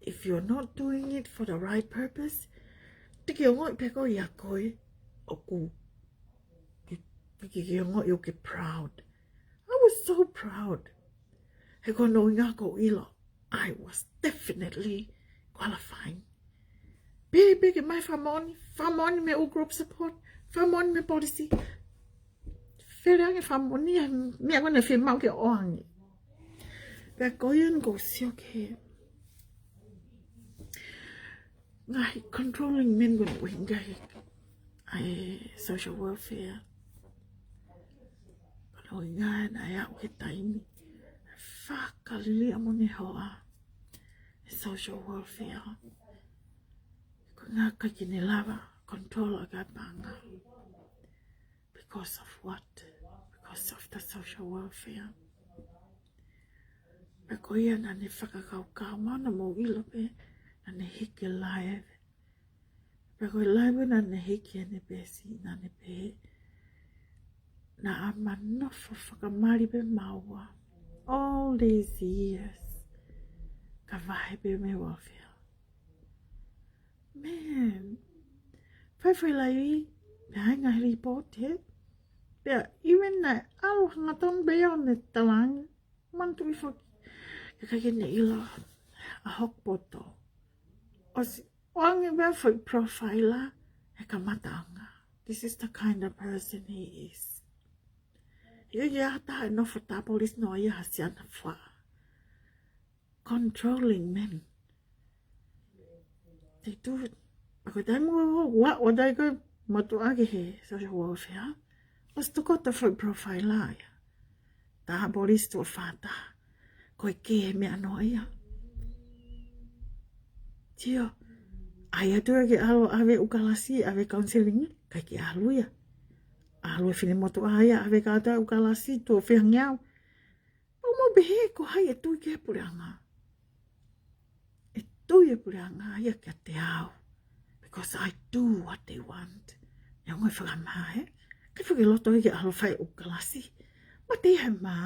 If you're not doing it for the right purpose, te ke ongoʻi pē koe ia ko ē ʻoku ke, ke, ke ongoʻi ʻoku ke proud. I was so proud. He ko hono ʻuhinga ʻoku ou ʻilo, I was definitely qualifying. Pehē pē ke ʻomai fakamoʻoni, fakamoʻoni mei he group support, fakamoʻoni mei he policy. Fele ange fakamoʻoni ia, meʻa ko ē naʻe fiemaʻu ke ʻoange. Pea ko ia naʻa ku sio ki he ngaahi controlling men ko eni ʻoku ʻi he ngaahi ʻa e social welfare. Ko hono ʻuhinga naʻe aʻu ki he taimi fakaliliʻa mo ʻene hoa e social welfare. Ko e ʻuhinga ʻikai ke ne lava control ʻaki ʻa e paʻanga. Because of what? Because of the social welfare. Pea ko ia naʻa ne fakakaukau, mahalo naʻa mou ʻilo pē, naʻa ne hiki e live. Pea ko e live naʻa ne hiki ʻene peesi, naʻa ne pehē, naʻa ma nofo fakamali pē maua all these years, ka vahe pē mei he welfare. Man, fai fai lai, pea ʻai ngaahi report ē. Pea even naʻe ʻalu hangatonu pē ia ʻo ne talaange, manatuʻi foki, ʻikai ke ne ʻilo ʻa hoku poto. ʻOsi ʻoange pē foʻi profile he kamataʻanga. This is the kind of person he is. ʻIo, ʻi ai ha taha ʻe nofo tā polisi noa ia ha siana fua. Controlling men. They do it. Pea ko e taimi ʻoku ʻoatu ai ko e motuʻa ki he social welfare, ʻosi tokoto foʻi profile ia. Tā polisi tuʻo fā taha. Ko e kē he meʻa noa ia. Sio, ʻai atu ia ke ʻalu ʻave ʻū kalasi, ʻave counseling, ʻikai ke ʻalu ia. ʻAlu e finemotuʻa ia, ʻave kātoa ʻū kalasi, tuʻo fiha ngeau. Pea mou pehē ko hai ʻe tui ki he puleʻanga. ʻE tui e puleʻanga ia kiate au. Because I do what they want. Neongo e fakamā ē. ʻIkai foki loto ia ke ʻalu fai ʻū kalasi. Mate ia he mā.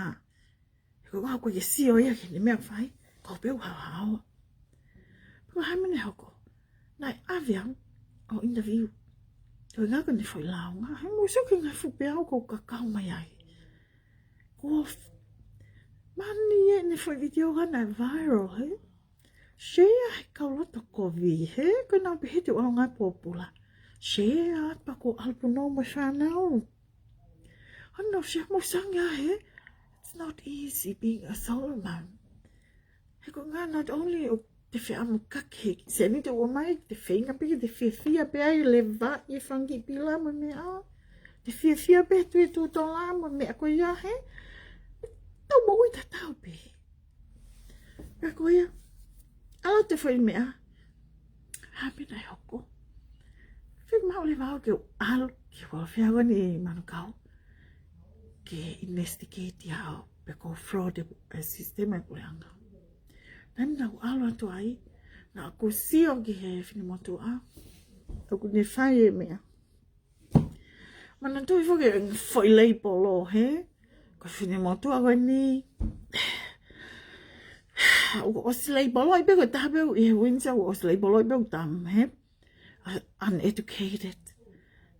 He ko e ʻuhinga ʻoku ʻikai ke sio ia ki heʻene meʻa fai. Ko pē ʻū haohaoa. Pea ko e hā e meʻa naʻe hoko? Naʻe ʻave au ʻo interview. Ko e ʻuhinga ko ʻene foʻi lāunga. He mou sio ki he ngaahi fuʻu peau ʻoku kakau mai ai. Ko f-, mani ē ʻene foʻi video ka naʻe viral, hē? Share he kau loto kovi, hē? Ko ʻenau pehē te u ʻalu ngāue pōpula. Share atu pea ko e ʻalu punou mo e fānau. Ano share mo sangia, hē? It's not easy being a solo mom. He ko e ʻuhinga not only ʻoku te fie ʻamu kake, seniti ʻoku ʻomai, te feinga pē ke te fiefia pē ai, leva e fanga kiʻi pila mo e meʻa. Te fiefia pē tui tū tola mo e meʻa ko ia, hē? Tau moʻui tatau pē. Pea ko ia, ʻalu atu e foʻi meʻa, hā e meʻa naʻe hoko? Fiemaʻu leva au ke u ʻalu ki he welfare ko eni ʻi Manukau ke investigate ia ʻo pe ko e fraud e, e sisitema e puleʻanga. Naʻa ne ʻalu atu ai, naʻa ku sio ki he finemotuʻa ʻoku ne fai e meʻa. Manatuʻi foki e foʻi leipolo, hē? Ko e finemotuʻa ko eni. ʻOku ʻosi leipolo ai pē ko e taha pē ʻi he Windsor, ʻoku ʻosi leipolo ai pē ʻoku tam, hē? Uh, uneducated.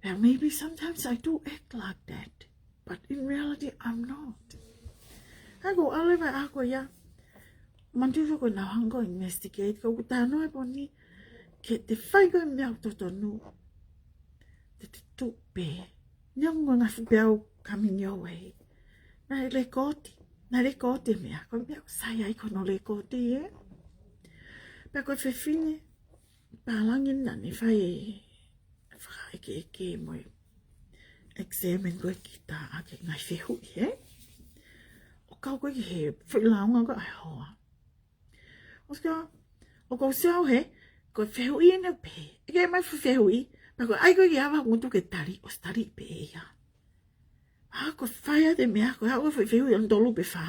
And maybe sometimes I do act like that. But in reality, I'm not. Hē, ko e ʻalu leva ʻa ko ia. Manatuʻi foki ko e nau hanga ʻo investigate, ko ʻeku talanoa pē eni, ke te fai ko e meʻa ʻoku totonu, te te tuʻu pē. Neongo ngaahi fuʻu peau coming your way. Naʻe lekooti, naʻe lekooti e meʻa, ko e meʻa ʻoku sai ai ko hono lekooti, ē? Pea ko e fefine pālangi naʻa ne fai e fakaʻekeʻeke mo e examine ko ē kita ʻaki e ngaahi fehuʻi, ē? ʻO kau ko ē ki he foʻi lāunga ko ē ʻa e hoa. ʻOsi ko ia, ʻoku ou sio au hē, ko e fehuʻi ʻeni pē. ʻEke mai foʻi fehuʻi, pea ko e ʻai ko ē ke ava ngutu ke tali, ʻosi tali pē ia. ʻA ko e fai atu e meʻa, ko e ʻai ko ē foʻi fehuʻi ʻe tolu pe fā.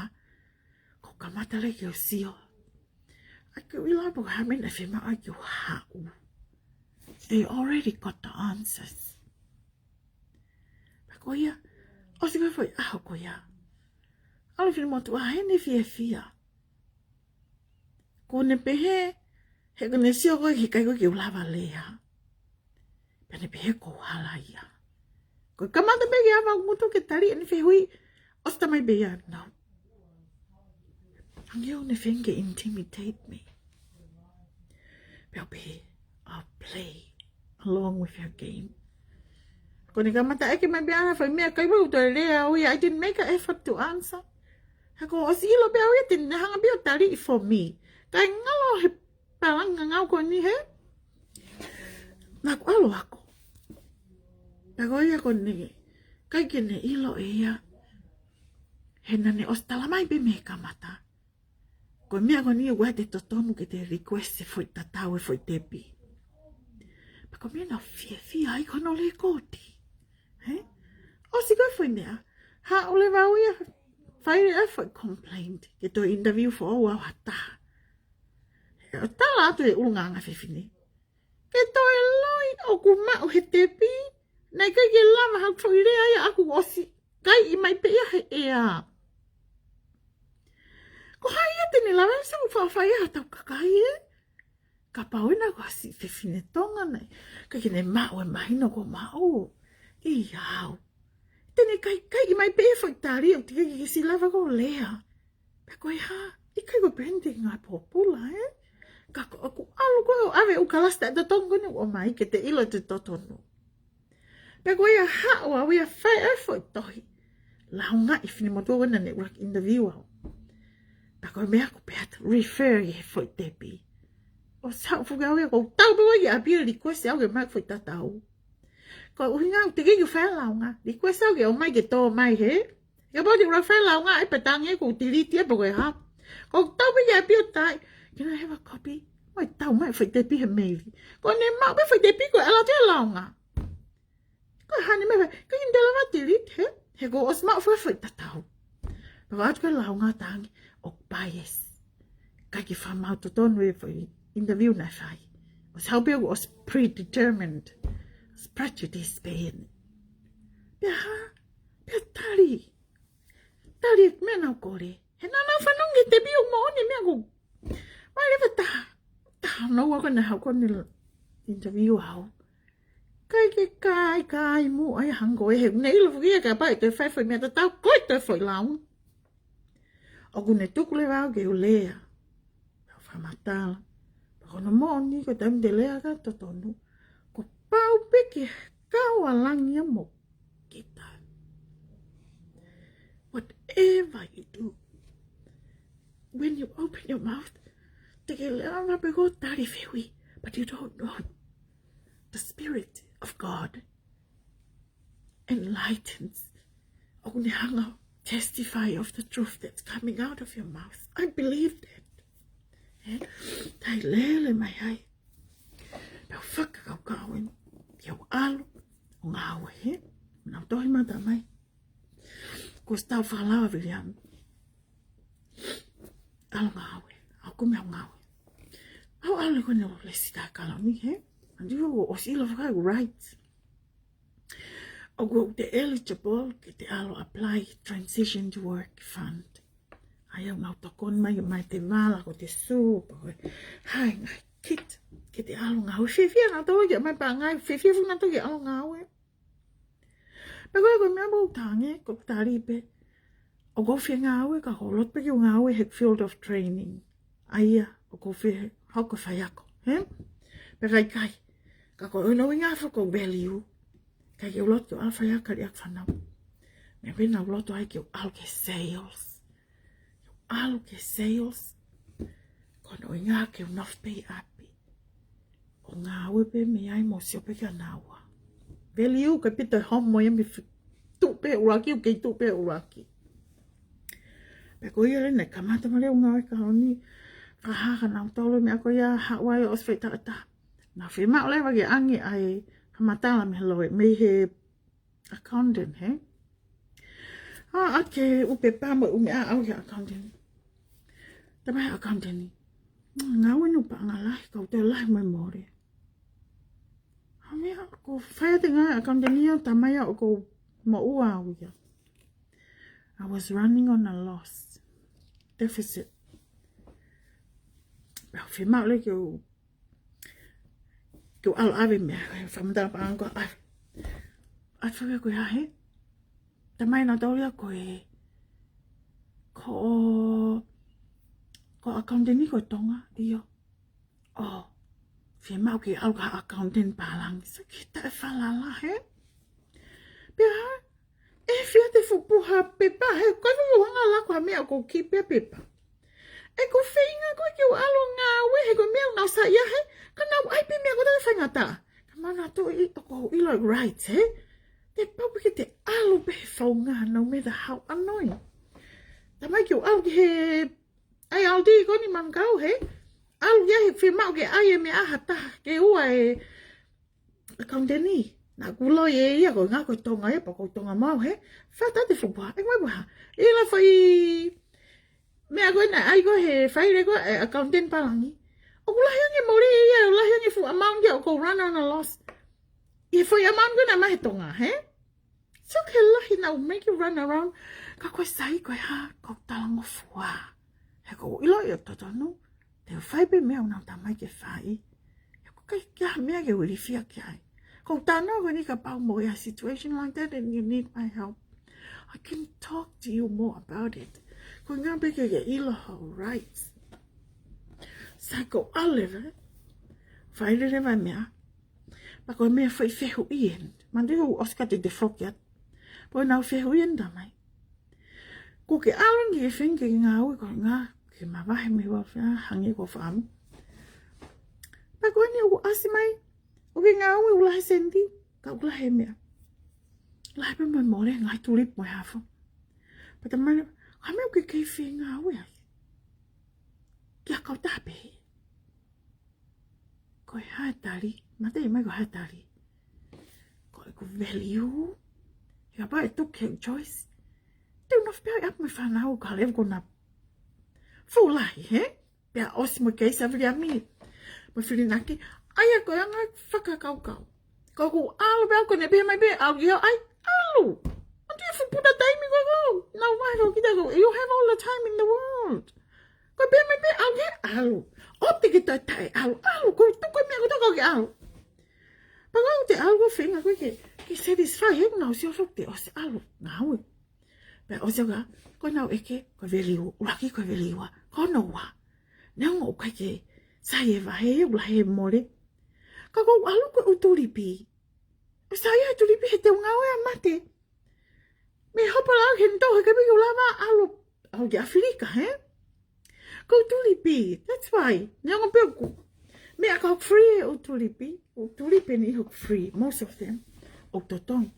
Ko e kamata leva ke u sio. ʻA ke u ʻilo pē ko e hā e meʻa naʻe fiemaʻu ai ke u haʻu. They already got the answers. Pea ko ia, ʻosi ko ē foʻi ʻaho ko ia, ʻalu e finemotuʻa heni fiefia. Ko ʻene pehē, he ko ʻene sio ko ē he ʻikai ko ē ke u lava lea. Pea ne pehē ko e hala ia. Ko e kamata pē ke ava ngutu ke tali ʻene fehuʻi, ʻosi talamai pē ia, no. Hangē ʻoku ne feinga ke intimidate me. Pea u pehē, I'll play along with her game. Ko ʻene kamata ʻeke mai pē ʻa e foʻi meʻa, ʻikai pē ke u toe lea au ia, I didn't make an effort to answer. He ko e ʻosi ʻilo pē au ia te ne hanga pē ʻo tali for me. Kae ngalo he pālangi ngangau ko eni, hē? Naʻa ku ʻalu ʻo ako. Pea ko ia ko eni, ʻikai ke ne ʻilo ʻe ia. He naʻa ne ʻosi talamai pē mei he kamata, ko e meʻa ko eni ʻoku ʻikai te totonu ke te request e foʻi tatau e foʻi tepi. Pea ko e meʻa naʻa ku fiefia ai ko hono lekooti. Hē? ʻOsi ko ē foʻi meʻa, haʻu leva au ia, fai e foʻi complaint ke toe interview foʻou au ha taha. ʻO tala atu e ʻulungaanga fefine, ke toe loi ʻoku maʻu he tepi, naʻe ʻikai ke lava ha foʻi lea ia ʻaʻaku, ʻosi kaiʻi mai pē ia he ʻea. Ko hai ia te ne lava, ʻe ʻosi ʻoku faʻa fai ʻe ha tau kakai, ē? Kapau ʻe naʻa ku ʻasi fefine Tonga naʻe ʻikai ke ne maʻu e mahino ko maʻu. ʻIo. Te ne kai, kaiʻi mai pē ia foʻi tali ʻoku teʻeki ke ʻosi lava ko e lea. Pea ko e hā, ʻikai ko e pending ngaahi pōpula, ē? Ka ko ʻeku ʻalu ko ē ʻo ʻave ʻū kalasi taʻetotongi ko eni ʻo ʻomai ke te ʻilo ʻete totonu. Pea ko ia haʻu au ia fai e foʻi tohi. Lāungaʻi e finemotuʻa ko ē naʻa ne ʻuluaki interview au. Pea ko e meʻa ʻoku pehē atu, refer ʻi he foʻi tepi. ʻOsi haʻu foki au ia, ʻoku ou tau pē au ia ʻo ʻapi ʻo request au ke maʻu e foʻi tatau. Ko e ʻuhinga ʻoku teʻeki ke u fai e lāunga, request au ke ʻomai ke tō mai hē. Kapau te u ʻuluaki fai e lāunga, ʻe pē tangi ʻoku ou delete ia pe ko e hā. ʻOku ou tau pē ia ʻo ʻapi ʻo tali, can I have a copy? Mou tau mai e foʻi tepi he meili. Ko ʻene maʻu pē foʻi tepi ko e ʻalu atu e lāunga. Ko e hā ʻene meʻa, ʻikai ke ne toe lava delete, hē? He kuo ʻosi maʻu foʻi, foʻi tatau. Pea ʻalu atu ko ē lāunga, tangi, ʻoku bias. ʻIkai ke fakamaau totonu e foʻi interview naʻe fai. ʻOsi haʻu pē ʻoku ʻosi predetermined. ʻOsi prejudice pē eni. Pea hā, pea tali. Tali e meʻa naʻa ku kole. He naʻa nau fanongo ki he tepi ʻoku moʻoni e meʻa ko ē. Mai leva taha, taha naʻa ku ako naʻe haʻu ko ē ʻo interview au. ʻIkai ke kai, kai muʻa ia hangē ko ē he ʻoku ne ʻilo foki ia kapau ʻe toe fai e foʻi meʻa tatau, ko e toe foʻi lāunga. ʻOku ne tuku leva au ke u lea. Pea u fakamatala. Pea ko hono moʻoni ko e taimi te u lea ʻaki ʻa e totonu, kuo pau pē ke kau ʻa langi ia mo kita. Whatever you do, when you open your mouth, te ke lea ange pē ʻo tali fehuʻi, but you don't know. The Spirit of God enlightens. ʻOku ne hanga ʻo testify of the truth that's coming out of your mouth. I believe that. Ē? Taʻe lele mai ai. Pea u fakakaukau eni, ke u ʻalu ʻo ngāue, hē? Naʻa ku tohi mata mai. Kuo ʻosi tau fakalava Viliami. ʻAlu ngāue, ʻalu kumi ʻalu ngāue. ʻAlu, ʻalu leva ko eni ʻo lesi ki he kaloni, hē? ʻAlu ʻo ʻosi ʻilo fakaʻuhi, right? ʻOku te eligible ke te ʻalu apply transition to work fund. ʻA ia ʻoku nau tokoni mai, mai te vala ko te SUP, ko e hā e ngaahi kit, ke te ʻalu ngāue. Fiefia nautolu ke mai pangai, fiefia foki nautolu ke ʻalu ngāue. Pea ko e, ko e meʻa ʻoku ou tangi, ʻoku ou tali pē. ʻOku ou fie ngāue, ka ʻoku ou loto pē ke u ngāue he field of training. ʻA ia, ʻoku ou fie, hoko faiako, hē? Pea ʻikai, ʻikai. Ka ko hono ʻuhinga foki ko e value. ʻIkai ke u loto ke u ʻalu faiako ʻi he fānau. Meʻa pē naʻa ku loto ai ke u ʻalu ki he sales. Ke u ʻalu ki he sales. Ko hono ʻuhinga ke u nofo pē ʻi ʻapi ʻo ngāue pē mei ai mo sio pē kia naua. Value ʻikai pē toe homo ia mei he tuʻu pē ʻuluaki, ʻoku kei tuʻu pē ʻuluaki. Pea ko ia leva naʻe kamata mai leva ʻeku ngāue he kaloni. Fakahā kia nautolu e meʻa ko ia, haʻu ai ʻo ʻosi fai taʻataʻa. Naʻa ku fiemaʻu leva ke ʻange ʻa e fakamatala mei he loea, mei he accountant, hē? ʻA, ʻa ke ʻū pepa mo e ʻū meʻa ʻave ki he accountant. Talamai ʻe he accountant ni, ngāue ʻeni ʻoku paʻanga lahi, ka ʻoku toe lahi mo e mole. ʻA, meʻa ʻoku fai atu e ngāue ʻa e accountant ni, ʻo talamai ʻoku ou moʻua au ia. I was running on a loss, deficit. Pea u fiemaʻu leva ke u ke u ʻalu ʻave meʻa, fakamatala paʻanga ko ē. ʻAve fakaʻuhi ko e hā, hē? Talamai ʻe nautolu ia ko e, ko, ko e accountant ni ko e Tonga, ʻio. ʻO, fiemaʻu ke ʻalu ki ha accountant pālangi. So ke taʻefalala, hē? Pea hā, ʻe fie te fuʻu puha pepa, he ko e fuʻu hanga lako ha meʻa ʻoku ou kiʻi pē pepa. ʻE ko e feinga ko ē ke u ʻalu ngāue, he ko e meʻa ʻoku nau saiʻia he, ka nau ʻai pē meʻa ko ē ʻoku faingataʻa. Ka mana tu i ʻoku ou ʻilo e right, hē? Te pau pē ke te ʻalu pē he faʻunga, no matter how annoying. Talamai ke u ʻalu ki he, ʻai ʻalu ti ko eni manukau, hē? ʻAlu ia he fiemaʻu ke ʻai e meʻa ha taha, ke ua e accountant ni. Naʻa ku ʻilo ʻe ia ko e ngaahi ko e Tonga ia, pea ko e Tonga mau, hē? Fata te fuʻu puha, ʻe ngoi puha. ʻIlo foʻi meʻa ko ē naʻe ʻai ko ē he faile ko ē ʻa e accountant pālangi. ʻOku lahi ange mole ia, ʻoku lahi ange fuʻu amount ia, ʻoku ou run on a loss. ʻI he foʻi amount ko ē naʻe maʻu he Tonga, hē? So ke lahi naʻa ku make you run around. Ka ko e sai ko e hā, ko e talangofua. He ʻoku ou ʻilo ʻe totonu, te u fai pē meʻa ʻoku nau talamai ke fai. He ʻoku ʻikai ke ha meʻa ke u ilifia ki ai. Ko e talanoa ko eni kapau mo e situation like that and you need my help, I can talk to you more about it. Ko e ʻuhinga pē ke ke ʻilo hoʻo rights. Sai ko e ʻalu leva, fai leva e meʻa. Pea ko e meʻa foʻi fehuʻi eni. Manatuʻi ʻoku ʻosi ka te te foki atu. Pea ko ʻenau fehuʻi eni talamai, ʻoku ke ʻalu ange ki he feinga ke ngāue ko e ʻuhinga ke mavahe mei he welfare, hangē ko e fāmu. Pea ko eni ʻoku ʻasi mai, ʻoku ke ngāue ʻoku lahi e sēniti, ka ʻoku lahi e meʻa. Lahi pē mo e mole, ngaahi tulipi mo e hā fua. Pea talamai, ko e hā e meʻa ʻoku ke kei fie ngāue ai? Ki ha kautaha pehē. Ko e hā e tali, mateʻi mai ko e hā e tali. Ko ʻeku value. He kapau ʻe tuku ki he choice, te u nofo pē au ʻi ʻapi mo e fānau ka leva ko ena. Fuʻu lahi, hē? Pea ʻosi mo e kei sa Viliami. Mo e Filinaki. ʻA ia ko e anga fakakaukau. Ko ʻeku ʻalu pē au ko ʻene pehē mai pē ʻalu ia ai, ʻalu. ʻAtu ia fuʻu puta taimi ko ē. Nau vahe ko kita ko, you have all the time in the world. Ko e pehē mai pē ʻalu ia, ʻalu. ʻOua te ke toe taʻeʻalu, ʻalu. Ko e tuku e meʻa ko ē ʻoku ke ʻalu. Pea ko ʻeku ʻalu ko e feinga ko ē ke, ke satisfy he ʻoku nau sio foki te u ʻosi ʻalu ngāue. Pea ʻosi au ka, ko ʻenau ʻeke, ko e value, ʻuluaki ko e value ʻa, ko hono ua. Neongo ʻoku ʻikai ke sai e vahe, ʻoku lahi e mole. Ka ko ʻeku ʻalu ko e ʻū tulipi. ʻOku sai e tulipi he te u ngāue ʻo mate. Mei hopo lau he nito he kapi ke u lava ʻalu, ʻalu ki ʻAfilika, hē? Ko e ʻū tulipi, that's why. Neongo pē ʻoku, meʻa ka ʻoku free e ʻū tulipi, ʻū tulipi eni ʻoku free, most of them. ʻOku totongi.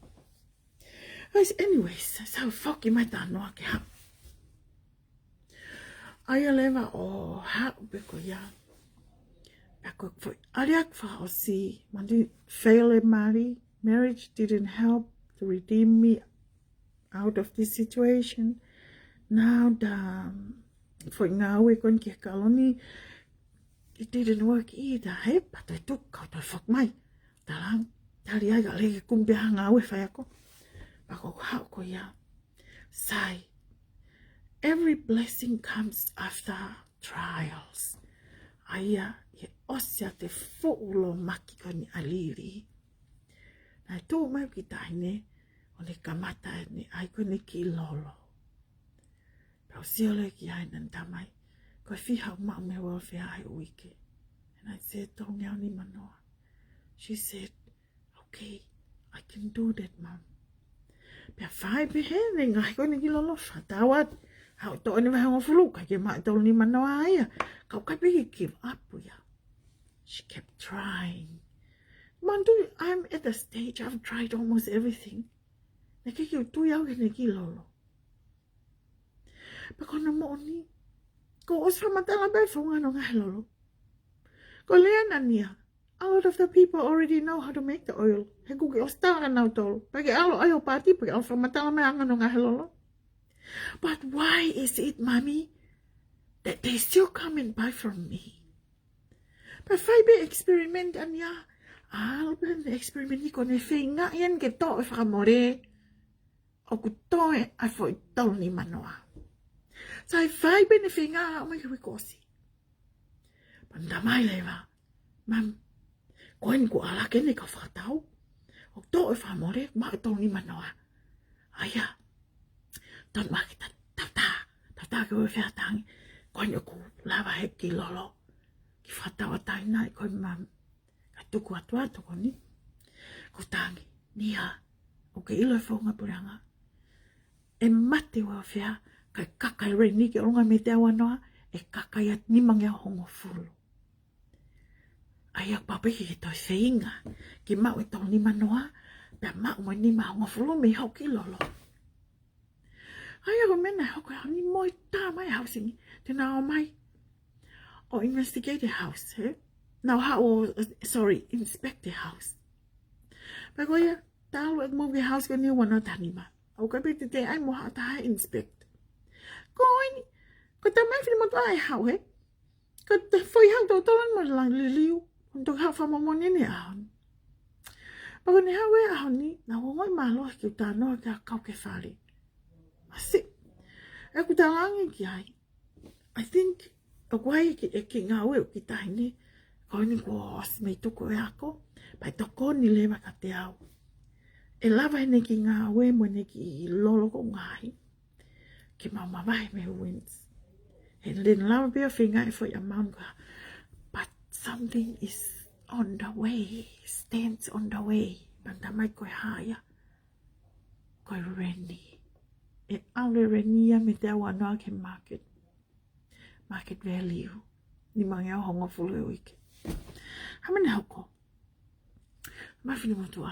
Guys, anyways, sa foki mai e talanoa ke haʻu. ʻA ia leva ʻo haʻu pē ko ia. Pea ko e foʻi ʻalu ʻeku fakaʻosi, manatuʻi fail e mali, marriage didn't help to redeem me out of this situation. Now the, um, foʻi ngāue ko eni ki he kaloni, it didn't work either, he, pea toe tuku, kau toe foki mai. Talang, tali ai ka leke kumi pē ha ngāue faiako. Pea ko e haʻu ko ia. Sai, every blessing comes after trials. ʻA ia, ʻi he ʻosi ʻa e fuʻu lōmaki ko eni ʻa Lili, naʻe tuʻu mai ki tahi ni, ʻo ne kamata ʻene ʻai ko eni kiʻi lolo. Pea u sio leva ki ai naʻa ne tala mai, ko e fiha ʻoku maʻu mei he welfare he uike. And I said, tolungeau nima noa. She said, okay, I can do that, Mum. Pea fai pē heni ngaahi ko eni kiʻi lolo, fakatauange, haʻu toʻo eni vahe hongofulu, ʻikai ke maʻu e tolu nima noa ia. Ka ʻoku ʻikai pē ke give up ia. She kept trying. Manatuʻi, I'm at the stage, I've tried almost everything. Naʻe ʻikai ke u tui au ki heʻene kiʻi lolo. Pea ko hono moʻoni, kuo u ʻosi fakamatala pē e founga hono ngaahi lolo. Ko e lea ʻa Nia, a lot of the people already know how to make the oil. He kuo ke ʻosi tala kia nautolu. Pea ke ʻalu ai ʻo pāti, pea ke ʻalu fakamatala mai e anga hono ngaahi lolo. But why is it, Mummy, that they still come and buy from me? Pea fai pē experiment ʻa Nia. ʻAlu pē ʻene experiment ni ko ʻene feingaʻi eni ke toʻo e fakamole ʻoku toe ʻa e foʻi tolu nima noa. Sai, fai pē ʻene feinga ʻo aʻu mai ki he uike kuo ʻosi. Pea ne tala mai leva, Mum, ko eni kuo ʻalu hake eni e kau fakatau. ʻOku toʻo e fakamole, maʻu e tolu nima noa. ʻA ia, tonu mai ke ta, ta, ta, ta, ta ke u fea tangi. Ko eni ʻoku lava he kiʻi lolo ke fakatauʻatāina ai koe, Mum. Ka tuku atu atu ko eni. Ko e tangi, Nia, ʻoku ke ʻilo e founga puleʻanga. ʻE mate e welfare, kae kaka e rent ni ki ʻolunga mei he teau ua noa, ʻe kaka ia ʻe nimangeau hongofulu. ʻA ia, pau pē ke ke toe feinga ke maʻu e tolu nima noa, pea maʻu mo e nima hongofulu mei hoʻo kiʻi lolo. ʻA ia, ko e meʻa naʻe hoko, ʻa eni mo e tā mai housing. Te nau ō mai ʻo investigate e house, he? Nau haʻu ʻo, sorry, inspect e house. Pea ko ia, talu e move e house ko eni ua noa taha nima. ʻOku ʻikai pē teitei ʻai mo ha taha inspect. Ko eni, ko e tala mai e finemotuʻa ʻe haʻu, he? Ko e foʻi haʻu totolo mo e langa liliu. Ko e toki haʻu fakamoʻoni eni he ʻaho ni. Pea ko ʻene haʻu he ʻaho ni, naʻa ku ongoʻi mālohi ke u talanoa ki he kau ki he fale. Masi. ʻOku ou talaange ki ai, I think, ʻoku ʻi ai e kiʻi, e kiʻi ngāue ʻoku ki tahi ni, ko eni kuo ʻosi mei tuku e ako, pea ʻe tokoni leva kiate au. ʻE lava ʻene kiʻi ngāue mo ʻene kiʻi lolo ko e ngaahi ke mau mavahe mei he winds. He ʻe lava pē ʻo feinga e foʻi amount ko ia. But something is on the way, stands on the way. Pea ne tala mai ko e hā ia. Ko e rent ni. ʻE ʻalu e rent ni ia mei he teau ua noa ki he market. Market value. Nimangeau hongofulu he uike. Hā e meʻa naʻe hoko? Tala mai e finemotuʻa,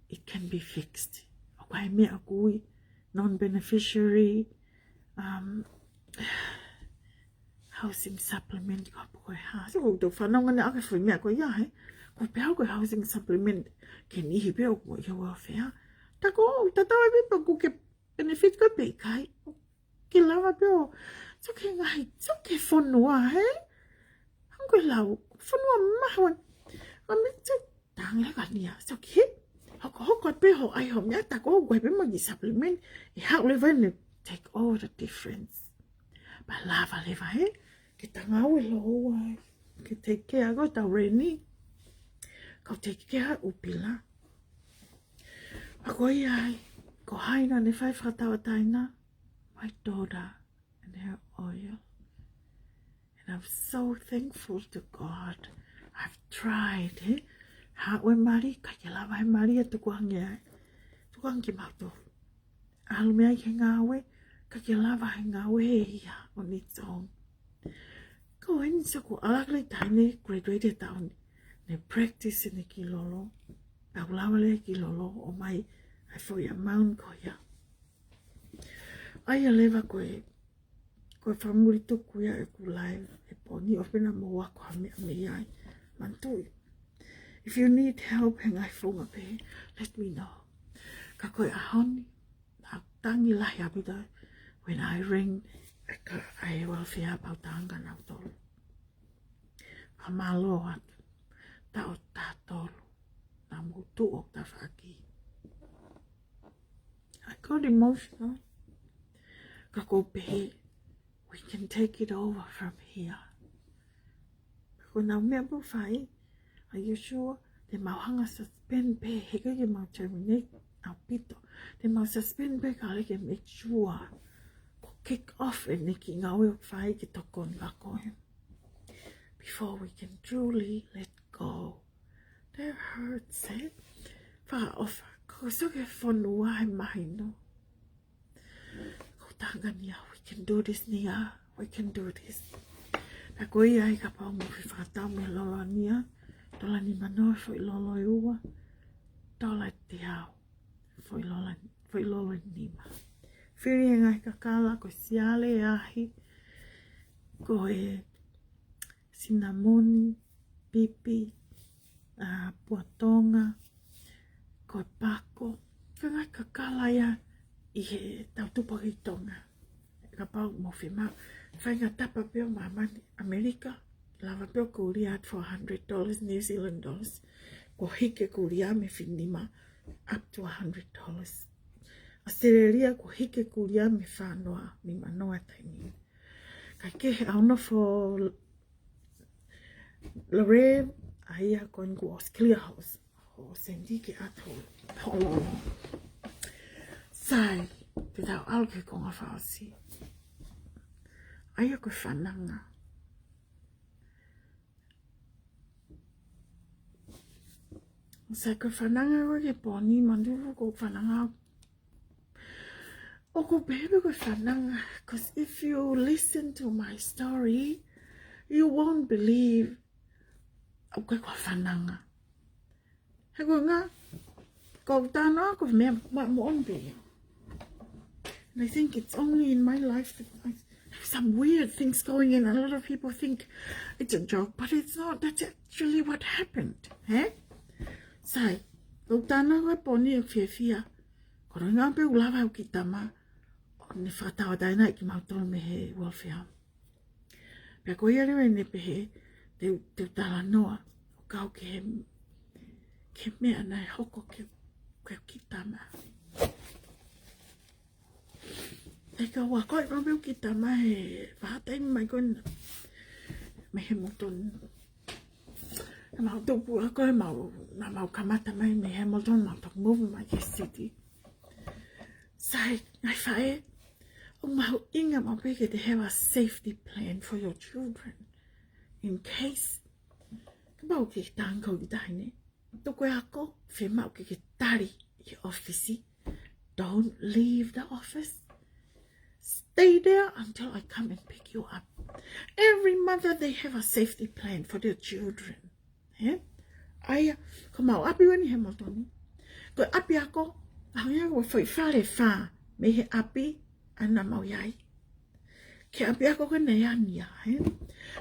it can be fixed. ʻOku ʻi ai e meʻa ʻoku ui non-beneficiary, um, housing supplement, ko e hā pē ko e hā. So, ʻoku ou fanongo ʻaneafi ki he foʻi meʻa ko ia, he? Ko e pehē ko e housing supplement, ke niʻihi pē ʻoku ʻi he welfare. Tā ko e, tatau ai pē pe ʻoku ke benefit koe pe ʻikai. Ke lava pē ʻo, so ke ngaahi, so ke fonua, he? Hangē ko e lau, fonua maha. Ka me tu, tangi laka nia, so ke, hokohoko pē hoʻo ʻai hoʻo meʻa, tā ko e ʻoku ʻi ai pē mo e kiʻi supplement, ʻe haʻu leva ʻene take all the difference. Pea lava leva, he? Ke ta ngāue lōua, ke take care ko ʻetau rent ni. Kau take care ʻū pila. Pea ko ia ai, ko hai naʻa ne fai fakatauʻatāina? My daughter and her oil. And I'm so thankful to God. I've tried, he? Haʻu e mali, ʻikai ke lava e mali ʻo tukuange ai. Tukuange kimautolu. ʻAlu mei ai ki he ngāue, ʻikai ke lava e ngāue ia on its own. Ko eni, so kuo ʻalu hake leva e taʻahine, graduate he taʻu ni. Ne practice ʻene kiʻi lolo. Pea ʻoku lava leva e kiʻi lolo, ʻomai ʻa e foʻi amount ko ia. ʻA ia leva ko e, ko e fakamuli tuku ia ʻeku live he pō ni, ʻoua pē naʻa mou ako ha meʻa mei ai. Manatuʻi. If you need help he ngaahi founga pehē, let me know. Ka ko e ʻaho ni, naʻe tangi lahi ʻaupito when I rang ʻa e welfare pau tanga nautolu. Fakamālō atu. Taʻu taha tolu. Naʻa mou tuʻu ʻo tafaʻaki. I got emotional. Ka ʻoku ou pehē, we can take it over from here. Ko ʻenau meʻa pē ʻoku fai, are you sure? Te mau hanga suspend pē, heʻikai ke mau terminate ʻaupito. Te mau suspend pē kae ʻoua ke make sure ko e kick off ʻeni ki he ngāue ʻoku fai ke tokoni kia koe. Before we can truly let go. That hurts, eh? Fakaʻofa, ko e sio ki he fonua he mahino. Ko e tangata ni ia, we can do this, Nia, we can do this. Pea ko ia ai kapau mou fie fakatau mei lolo ʻa Nia, tola nimanoa, foʻi lolo ʻe ua, tola ʻe teau, foʻi lolo, foʻi lolo ʻe nima. Fili e ngaahi kakala, ko e siale, ahi, ko e sinamoni, pipi, ʻa, puatonga, ko e pako, ko e ngaahi kakala ia ʻi he tau tupu ʻi Tonga. Kapau mou fie maʻu, faʻahinga tapa pē ʻo māmani ʻAmelika, lava pē ʻo kulia atu four hundred dollars, New Zealand dollars. Kuo hiki e kulia mei he fitu nima up to a hundred dollars. ʻAositelēlia kuo hiki e kulia mei he fā noa, nima noa taimi. Kae kehe ʻa hono fo Lorraine, ʻa ia ko eni kuo ʻosi clear house. Hoʻo send ki he ʻato holo. Sai, te tau ʻalu ki he konga fakaʻosi. ʻA ia ko e fananga. Sai, ko e fananga ko ē ki he pō ni, manatuʻi ko e fananga ʻoku ou pehē pē ko e fananga, 'cause if you listen to my story, you won't believe ʻoku ʻikai ko ha fananga. He ko e ʻuhinga, ko e tano ko e meʻa maʻa moʻoni pē ia. And I think it's only in my life that I have some weird things going in. A lot of people think it's a joke, but it's not. That's actually what happened. He? Sai, ko e tano ko e pō ni ʻoku fiefia. Ko e ʻuhinga pē ʻoku lava ʻeku kiʻi tama ʻo ne fakatauʻatāinaʻi kimautolu mei he welfare. Pea ko ia leva ʻene pehē, te u, te u talanoa ʻo kau ki he, ki he meʻa naʻe hoko ki he, ki he kiʻi tama. ʻE ka ua ko e ʻomai pē ʻeku kiʻi tama he vahaʻa taimi mai ko ena mei Hamilton. Naʻa mau tupu ʻa ko e mau, naʻa mau kamata mai mei Hamilton, mau toki move mai ki he city. Sai, ngaahi faʻē, ʻoku mahuʻinga maʻu pē ke te have a safety plan for your children. In case kapau ʻoku ke tango ki tahi ni, tuku e ako, fiemaʻu ke ke tali ʻi he ʻōfisi. Don't leave the office. Stay there until I come and pick you up. Every mother, they have a safety plan for their children. He? ʻA ia, ko homau ʻapi ko eni he motu ni, ko e ʻapi ako, ʻa ia ko e foʻi fale ʻe fā mei he ʻapi naʻa mau ʻi ai. Ki he ʻapi ako ko eni ʻa Nia, he?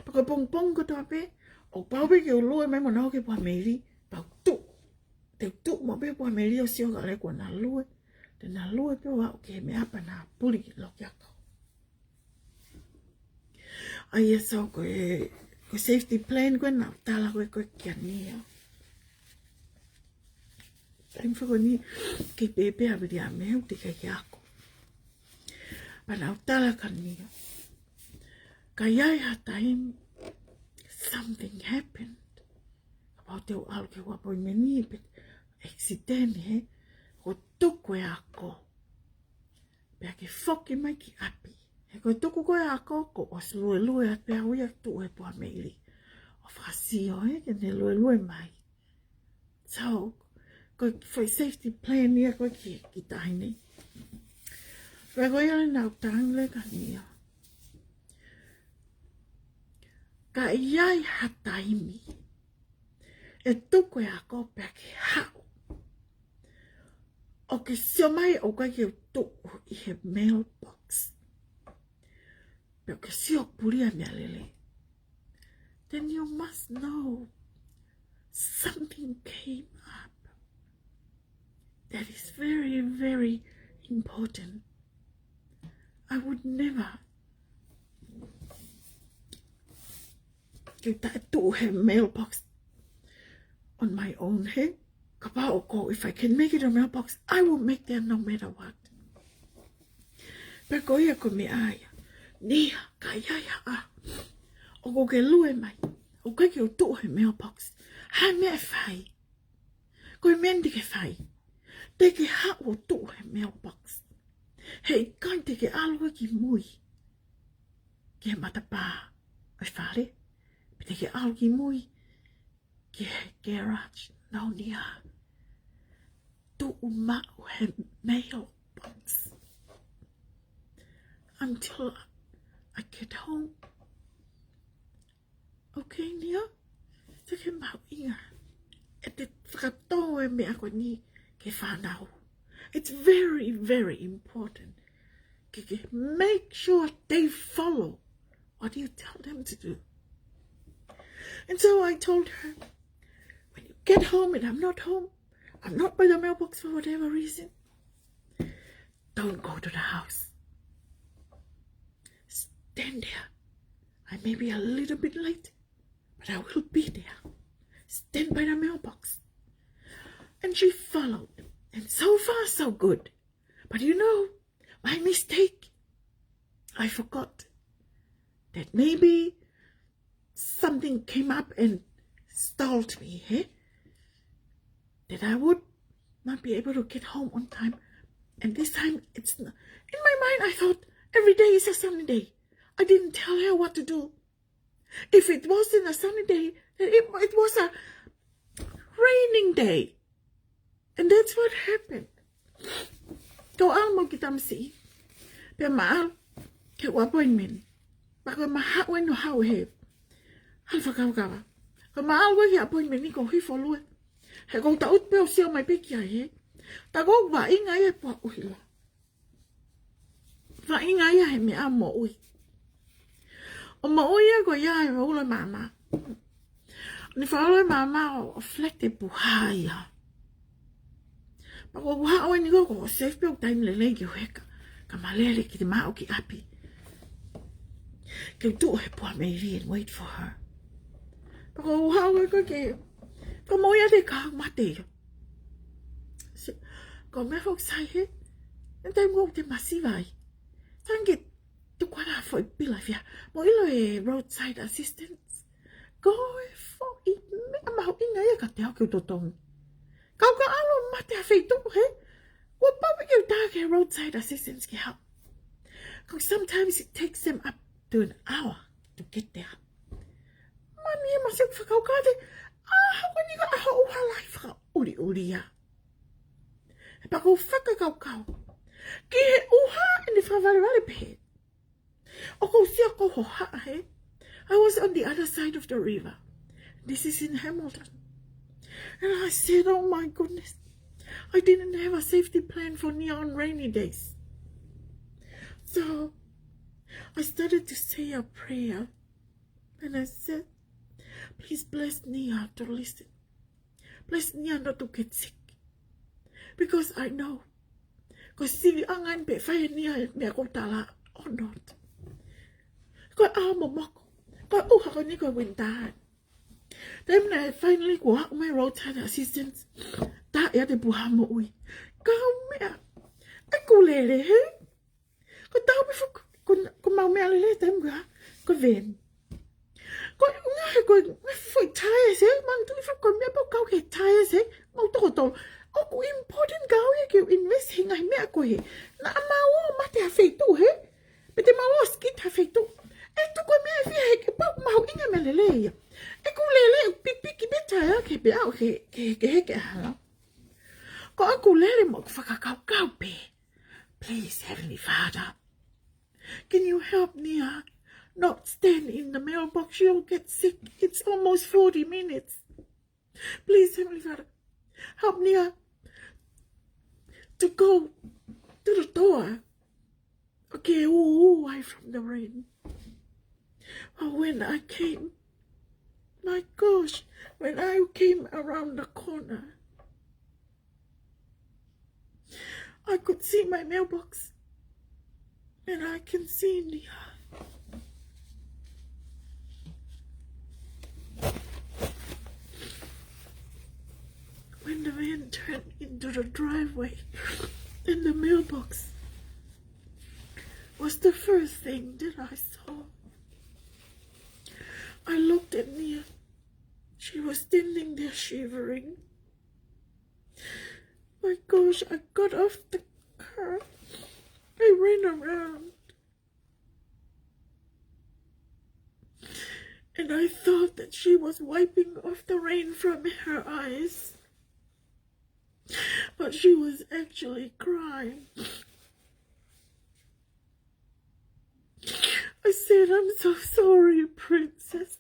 Pea ko e pongipongi kotoa pē, ʻoku pau pē ke u lue mai mo nau ki he puha meili, pea u tuʻu. Te u tuʻu maʻu pē he puha meili ʻo sio kae ʻoua kuo na lue. Te na lue pē ʻo aʻu ki he meʻa pea na puli ki loki ako. ʻA ia, so ko e, ko e safety plan ko ē naʻa ku tala ko ē ko ē kia Nia. Taimi foki ko eni, kei pēpē ʻa Viliami ʻoku teʻeki ke ako. Pea naʻa ku tala kia Nia, ka ʻi ai ha taimi something happened, kapau te u ʻalu ki he appointment ni pe accident, he, ʻo tuku e ako, pea ke foki mai ki ʻapi. He ko e tuku ko ē e ako, kuo ʻosi luelue atu pē au ia ʻo tuʻu he puha meili ʻo fakasio, he, ke ne luelue mai. So, ko e foʻi safety plan ia ko ē ki, ki tahi ni. Pea ko ia leva naʻa ku talaange kia Nia, ka ʻi ai ha taimi ʻe tuku e ako pea ke haʻu ʻo ke sio mai ʻoku ʻikai ke u tuʻu ʻi he mailbox, pea ke sio ʻoku puli ʻa e meʻalele, then you must know something came up that is very, very important. I would never ke u taʻetuʻu he mailbox on my own, hē? Kapau ʻoku, if I can make it a mailbox, I will make there no matter what. Pea ko ia ko e meʻa ia. Nia, ka ʻi ai ha ʻaho ʻoku ke lue mai, ʻoku ʻikai ke u tuʻu he mailbox, ha meʻa ʻe fai. Ko e meʻa ni te ke fai, te ke haʻu ʻo tuʻu he mailbox. Heʻikai te ke ʻalu ki mui ki he matapā ʻo e fale, pe te ke ʻalu ki mui ki he garage. No, Nia. Tuʻu maʻu he mailbox until I get home. Okay, Nia? Te ke mahuʻinga ʻete fakatō e meʻa ko eni ki he fānau. It's very, very important. Ke, ke make sure they follow what you tell them to do. And so I told her, when you get home and I'm not home, I'm not by the mailbox for whatever reason, don't go to the house. Stand there. I may be a little bit late, but I will be there. Stand by the mailbox. And she followed. And so far, so good. But you know, my mistake, I forgot that maybe something came up and stalled me, hē? That I would not be able to get home on time. And this time, it's not. In my mind, I thought every day is a sunny day. I didn't tell her what to do. If it wasn't a sunny day, then it, it was a raining day. And that's what happened. Ko e ʻalu mo e kiʻi tamasiʻi, pea ma ʻalu ki heʻeku appointment. Pea ko e ma haʻu ʻo haʻu he hale fakakavakava. Ko e ma ʻalu ki he appointment ni ʻoku ou hifo ʻo lue. He ʻoku ou taʻutu pē ʻo sio mai pē ki ai, hē. Tā ʻoku ou vaʻinga ia he puha ʻuhila. Vaʻinga ia he meʻa moʻui. ʻO moʻui ia ko ia he ʻulo e maama. Ne fakaʻulo e maama ʻo, ʻo flat e puha ia. Pea ko e puha ʻo eni ko e, ko e safe pē ʻo taimi lelei ke u heka. Ka ma lele ki te maʻu ki ʻapi. Ke u tuʻu he puha mei ai and wait for her. Pea ko e puha ʻo e ko ke, ko e moʻui ʻa e kau mate ia. Ko e meʻa foki sai hē, ʻi he taimi ʻoku te masiva ai, tangi tuku ʻa e foʻi pila fia mo ʻilo e roadside assistance. Ko e foʻi meʻa mahuʻinga ia kiate au ke u totongi. Kau ka ʻalu ʻo mate ha feituʻu, hē, kuo pau pē ke u tā ki he roadside assistance ke haʻu. Because sometimes it takes them up to an hour to get there. Mani e masi ʻoku fakakaukau atu, ʻa, ʻoku ʻikai ko e ʻaho ʻuha lahi fakaʻuliʻulia. Pea ʻoku ou fakakaukau ki he ʻuha ʻene fakavalevale pehē. ʻOku ou sio ʻoku ou hohaʻa, hē. I was on the other side of the river. This is in Hamilton. And I said, "Oh my goodness. I didn't have a safety plan for Nia on rainy days." So I started to say a prayer. And I said, "Please bless Nia to listen. Bless Nia not to get sick. Because I know ko e siliʻanga eni pe fai ʻe Nia e meʻa ʻoku ou tala or not." Ko e ʻaho momoko. Ko e ʻuha ko eni ko e winter. Taimi naʻe finally kuo haʻu mai e roadside assistance, tā ia ʻa e puha moʻui. Kau meʻa. ʻEku lele, hē? Ko e tau pē foki, ko, ko ʻemau meʻalele taimi ko ia, ko e van. Ko e ʻuhinga he ko e ngaahi foʻi tyres, hē, manatuʻi foki ko e meʻa pau kau ki he tyres, hē, mau toko tolu. ʻOku important kiate au ia ke u invest he ngaahi meʻa ko ē. Naʻa mau ō ʻo mate ha feituʻu, hē? Pe te mau ō ʻo skid ha feituʻu. ʻE tuku e meʻa ʻe fiha he kapau ʻoku mahuʻinga e meʻalele ia. ʻEku lele ʻoku pipiki pē taia ke pea ʻo ke, ke, ke heke hala. Ko ʻeku lele mo ʻeku fakakaukau pē. Please, Heavenly Father, can you help Nia not stand in the mailbox? She'll get sick. It's almost forty minutes. Please, Heavenly Father, help Nia to go to the door. Okay, ooh, ooh, away from the rain. But when I came, my gosh, when I came around the corner, I could see my mailbox. And I can see Nia. And the van turned into the driveway, and the mailbox was the first thing that I saw. I looked at Nia. She was standing there shivering. My gosh, I got off the car. I ran around. And I thought that she was wiping off the rain from her eyes. But she was actually crying. I said, "I'm so sorry, Princess."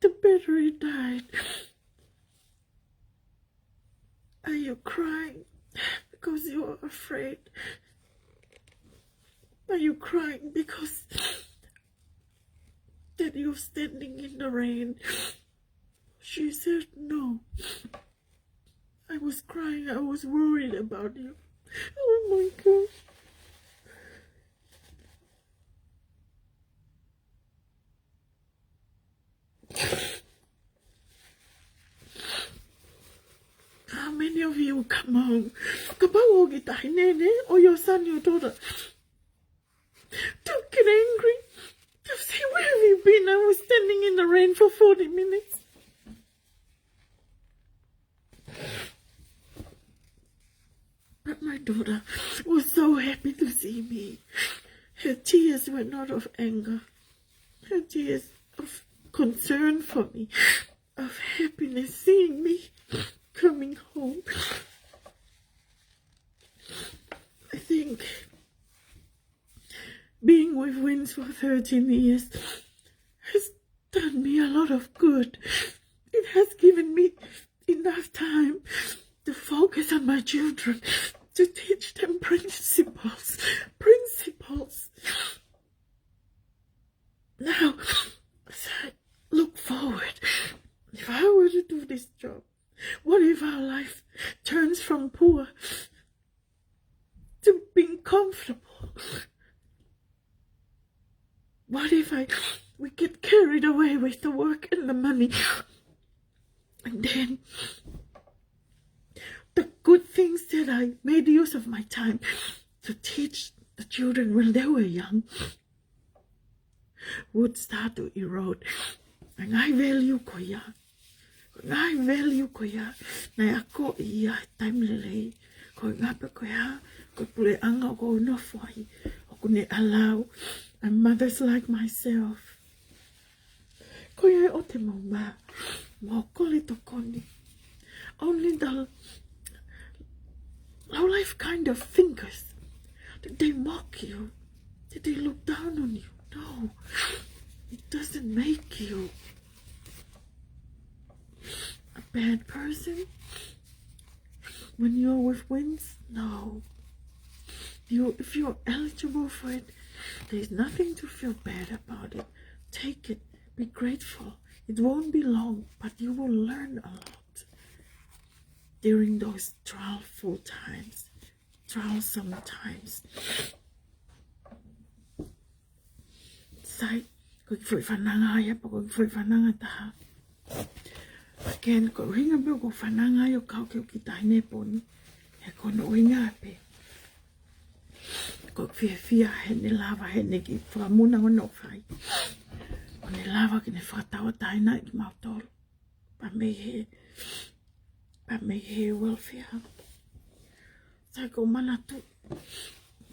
The battery died. Are you crying because you are afraid? Are you crying because that you're standing in the rain? She said, "No. I was crying. I was worried about you." Oh my gosh. How many of you come home? Kapau ʻoku ke taʻahine, or your son, your daughter, don't get angry. Just say, "Where have you been? I was standing in the rain for forty minutes." But my daughter was so happy to see me. Her tears were not of anger. Her tears of concern for me, of happiness seeing me coming home. I think being with Wins for thirteen years has done me a lot of good. It has given me enough time to focus on my children, to teach them principles. Principles. Now, as I look forward, if I were to do this job, what if our life turns from poor to being comfortable? What if I, we get carried away with the work and the money? And then the good things that I made use of my time to teach the children when they were young would start to erode. Ko e ngaahi value ko ia. Ko e ngaahi value ko ia naʻe akoʻi ʻi he taimi lelei. Ko e ngaahi pē ko ia, ko e puleʻanga ʻoku ou nofo ai, ʻoku ne allow a mothers like myself. Ko ia ʻoku te mau mā, mau kole tokoni. Only the low life kind of thinkers. Did they mock you? Did they look down on you? No. It doesn't make you a bad person when you're with Wins. No. You, if you're eligible for it, there's nothing to feel bad about it. Take it. Be grateful. It won't be long, but you will learn a lot during those trialful times, troublesome times. Sai, ko e kiʻi foʻi fananga ia, pea ko e kiʻi foʻi fananga taha. Again, ko e ʻuhinga pē ʻoku ou fananga ai ʻo kau ki he kiʻi taʻahine poni, he ko hono ʻuhinga pē ʻoku ou fiefia heʻene lava, heʻene kiʻi fakamuna ʻoku ne fai, ʻo ne lava ke ne fakatauʻatāinaʻi kimautolu. Pea mei he, pea mei he welfare. Sai, ʻoku ou manatu,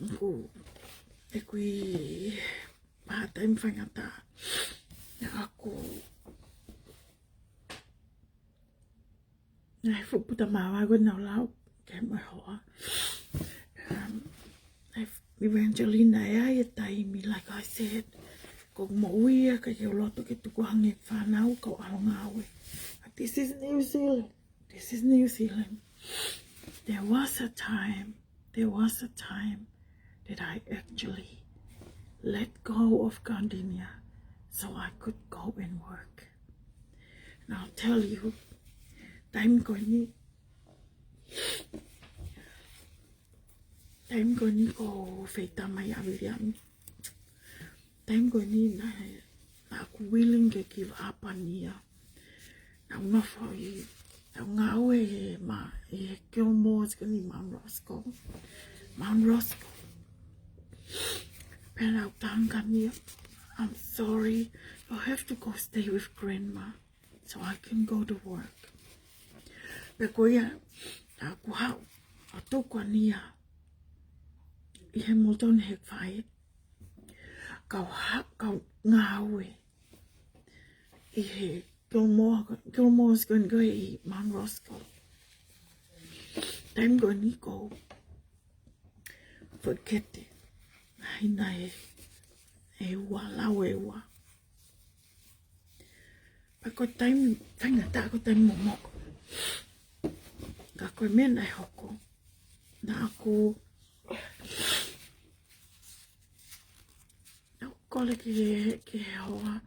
ʻoku, ʻeku ʻi he part-time faingataʻa, naʻa ku, naʻe fuʻu puta māvae ko ē naʻa ku lau ki he moʻui hoa. Um, ʻa e Evangeline, ʻi he taimi, like I said, ko e moʻui ia ʻikai ke u loto ke tukuange fānau, kau ʻalu ngāue. But this is New Zealand. This is New Zealand. There was a time, there was a time that I actually let go of Gardenia so I could go and work. And I'll tell you, taimi ko eni, taimi ko eni ʻoku ou fetama ʻia Viliami. Taimi ko eni naʻe, naʻa ku willing ke give up on ia. Naʻá ku nofo ʻi, naʻá ku ngāue ʻi he ma, ʻi he Gilmore's ko eni ʻi Mount Roskill. Mount Roskill. Pea naʻá ku talaange kia mia, "I'm sorry, you'll have to go stay with grandma so I can go to work." Pea ko ia, naʻá ku haʻu ʻo tuku ʻa mia ʻi Hamilton he fai. Kau ha, kau ngāue ʻi he Gilmore, Gilmore's ko eni ko ē ʻi Mount Roskill. Taimi ko eni ko e foʻi kete. Naʻe hina ʻe, ʻe ua, lau ʻe ua. Pea ko e taimi faingataʻa, ko e taimi momoko. Ka ko e meʻa naʻe hoko, naʻá ku, naʻá ku kole ki he, ki he hoa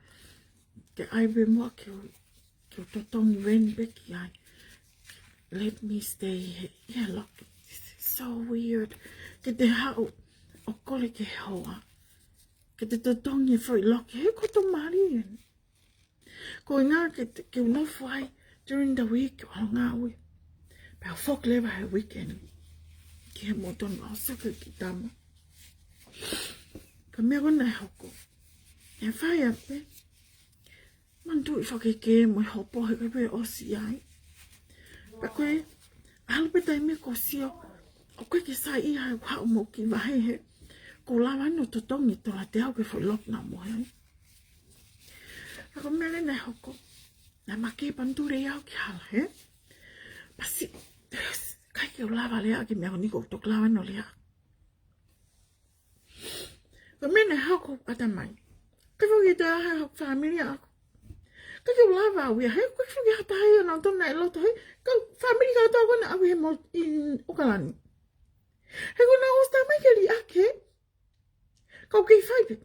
ke ʻai pē muʻa ke u, ke u totongi rent pē ki ai. Let me stay here. Yeah, look, this is so weird. Ke te haʻu ʻo kole ki he hoa ke te totongi e foʻi loki, he ko hoto mali eni. Ko e ʻuhinga ke te, ke u nofo ai during the week ʻo ngāue. Pea u foki leva he weekend ki Hamilton ʻo sio ki he kiʻi tama. Ka ko e meʻa ko ē naʻe hoko, ʻe fai ʻa pē manatuʻi fakakē mo e hopo he ko e pē ʻosi ai. Pea ko e ʻalu pē taimi ko ē ʻo sio, ʻoku ʻikai ke saiʻia au ʻo haʻu mo e kiʻi vahe he ʻoku ou lava ʻeni ʻo totongi e tola teau ki he foʻi loki naʻá ku mohe ai. Ka ko e meʻa leva naʻe hoko, naʻe makehe pē ʻa e manatuʻi lelei au ki hala, hē? Pasi, ʻikai ke u lava lea ki he meʻa ko eni, ʻoku ou toki lava ʻeni ʻo lea. Ko e meʻa naʻe hoko, ʻatamai. Ke foki te aha hoku fāmili ʻaʻaku. ʻIkai ke u lava au ia, he ʻoku ʻikai ke foki ha taha ia naʻe tonu naʻe loto he, ka fāmili kātoa ko ena ʻaʻaku he mo in ʻOkalani. He ko ena ʻosi tā mai ke liʻaki, ka ʻoku kei fai pē.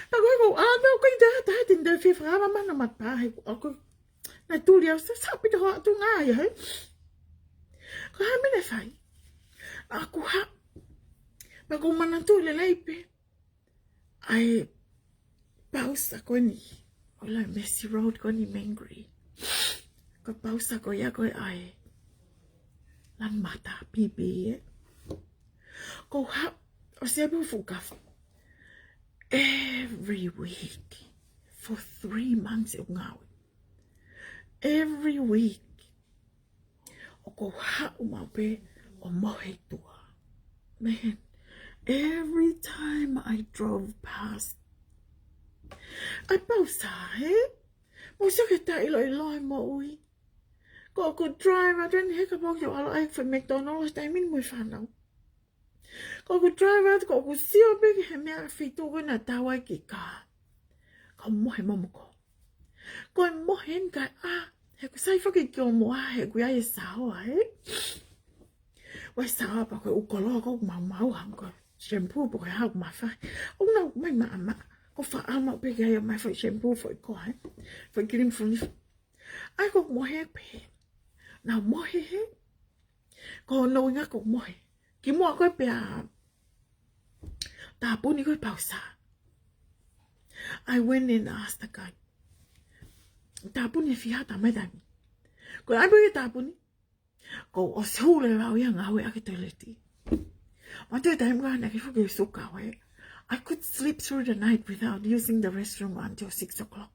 Pea ko e ko ʻa, pea ʻoku ʻikai te ha taha te ne fie fakaava mana matapā he ko ʻaku. Naʻe tuli au sa, sa pita hoa atu ngā ia, hē? Ko e hā e meʻa naʻe fai? Naʻá ku haʻu. Pea ʻoku ou manatuʻi lelei pē ʻa e pausa ko eni ʻo e Massey Road ko eni ʻi Mangere. Ko e pausa ko ia ko ē ʻa e Lanu Mata, P B, ē. Ko e haʻu, ʻosi ʻi ai pē hoku fuʻu kafu. Every week for three months ʻeku ngāue. Every week. ʻOku ou haʻu maʻu pē ʻo mohe ʻi tuʻa. Man, every time I drove past, ʻa e pausa, hē? Mou sio ki he taʻeʻiloʻilo ʻo e moʻui. Ko ʻeku drive atu eni he kapau ʻoku ou ʻalu ai ki he McDonald's taimi ni mo e fānau. Ko ʻeku drive atu, ko ʻeku sio pē ki he meʻa feituʻu ko ē naʻe tau ai e kiʻi kā. Ko e mohe momoko. Ko e mohe eni kae ʻā, he ʻoku sai foki ki ʻo moa, he ʻoku ʻi ai e saoa, hē? ʻOku ʻi ai e saoa pea ko e ʻū koloa ʻoku maumau hangē ko e shampoo pe ko e hā ʻoku mafai. ʻOku nau mai maʻamaʻa, ʻoku ou faʻa ʻalu maʻu pē ki ai ʻo ʻomai foʻi shampoo, foʻi koa, hē? Foʻi cream finish. ʻA ia ko ʻeku mohe pē. Naʻá ku mohe hē. Ko hono ʻuhinga ko ʻeku mohe. Kimuʻa ko ē pea tāpuni ko ē e pausa, I went and asked the guy, "Tāpuni ʻe fiha?" Talamai, "Taimi." Ko e ʻai pē ke tāpuni, ko ʻeku ʻosi hū leva au ia ʻo ngāueʻaki e toileti. Manatuʻi e taimi ko ē naʻe ʻikai foki ke u suka au, ē. I could sleep through the night without using the restroom until six o'clock.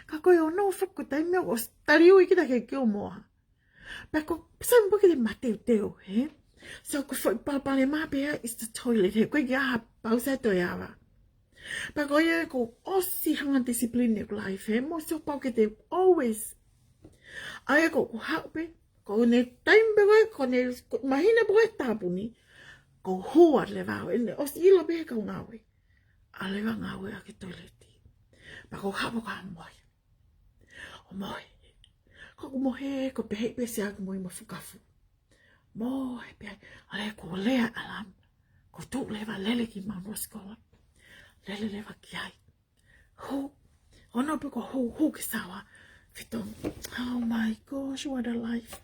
Ka ko e ono foki ko e taimi ʻoku ʻosi taliui kita ki he kiʻi moa. Pea ko e sai pē ke te mateuteu, hē? So ko e foʻi palopalema pē ia is the toilet, hē? ʻOku ʻikai ke ʻi ai ha pausa ʻe toe ava. Pea ko ia ʻoku ou ʻosi hanga discipline ʻeku life, hē? Mou sio pau ke te always. ʻA ia ko ʻeku haʻu pē, ko ʻene taimi pē ko ē, ko ʻene, ko e māhina pē ko ē tāpuni, ko e hū atu leva au, ʻene ʻosi ʻilo pē ʻe he kau ngāue, ʻalu leva ʻo ngāueʻaki e toileti. Pea ko e haʻu pē ko e mohe. ʻO mohe. Ko ʻeku mohe, ko e pehē pē siʻaki mo e mafukafu. Mohe pē ai, ʻalu ʻeku lea ʻalam. Ko e tuʻu leva, lele ki Mount Roskill. Lele leva ki ai. Hū. Ono pē ko e hū, hū ki he saoa. Fetongi. Oh my gosh, what a life.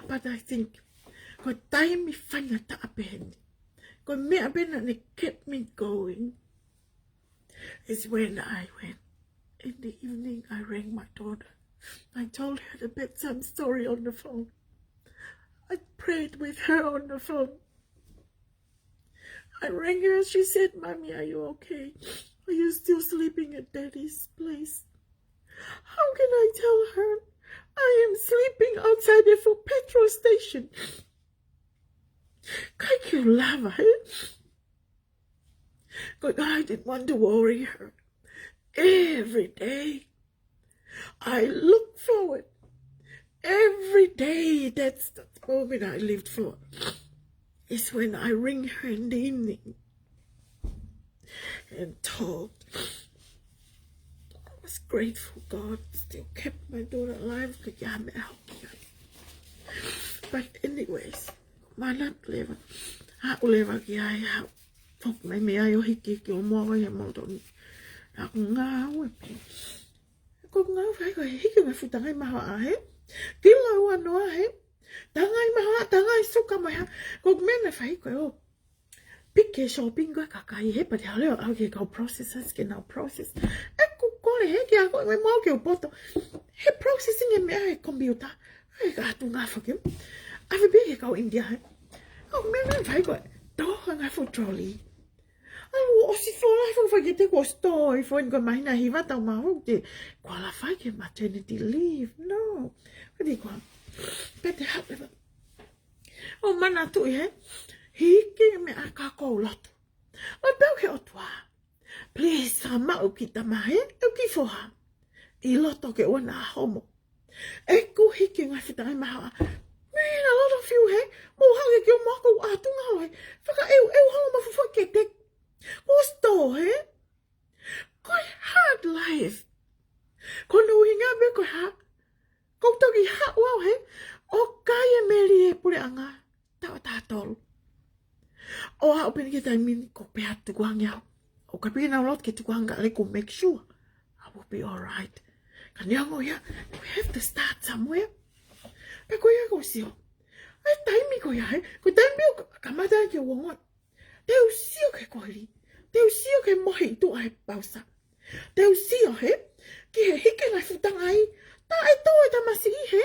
But I think, ko e taimi faingataʻa pē eni. Ko e meʻa pē naʻá ne keep me going is when I went. In the evening, I rang my daughter. I told her the bedtime story on the phone. I prayed with her on the phone. I rang her. She said, "Mommy, are you okay? Are you still sleeping at Daddy's place?" How can I tell her I am sleeping outside the full petrol station? Kai ke lava, eh? But I didn't want to worry her. Every day, I look forward. Every day, that's the moment I lived for. Is when I ring her in the evening and talked. I was grateful God still kept my daughter alive. Ka ʻikai ha meʻa ʻe hoko ki ai. But anyways, manatu leva. Haʻu leva ki ai, haʻu. Foki mai mei ai ʻo hiki ki ʻo moa ʻi he moto ni. Haʻu ngāue pē. Ko ngāue fai ko e hiki mai fuʻu tangai mahoaʻa he. Kilo ua noa he. Tangai mahoaʻa, tangai suka mai ha. Ko e meʻa naʻe fai ko e ō. Piki shopping ko e kakai he, pea te haʻu au ki he kau processors ke nau process. ʻEku kole he ke ako me mau ke u poto. He processing e meʻa he computer. He ka atu ngā fake. ʻAve pē ki he kau India he. Ko e meʻa naʻe fai ko e. Tō ha ngā fuʻu trolley. ʻAlu ʻosi fola he fai ke te ko store ʻi he foʻi ko e māhina hiva tau mahu te qualify ke maternity leave. No. Ka te ko. Pea te haʻu ʻo manatuʻi he. Hiki e meʻa ka kou lotu. ʻO tau ke ʻOtua. Please, sa maʻu ki tamahe, ʻeku kiʻi foha. ʻI loto ke ʻoua naʻa homo. ʻEku hiki ngaahi fuʻu tangai mahoaʻa. Man, a lot of you he, mou hake ki ʻo moa kou atu ngalo he. Fakaʻeuʻeu holo ma fufua ke te. Ko store he. Ko e hard life. Ko e ʻuhinga pē ko e hā. Ko e toki haʻu au he. ʻO kai e meli e puleʻanga. Taʻu ʻe taha tolu. ʻO aʻu pē ki he taimi ni ko pē atu kuange au. ʻO ka piki nau lotu ke tukuange le ko make sure I will be all right. Ka neongo ia, we have to start somewhere. Pea ko ia ko sio. ʻAi taimi ko ia he, ko taimi ʻo kamata ke uongo. Te u sio ke koeli. Te u sio ke mohi tu ai pausa. Te u sio he, ki he hiki ngaahi fuʻu tangai. Taʻe tō e tamasiʻi he.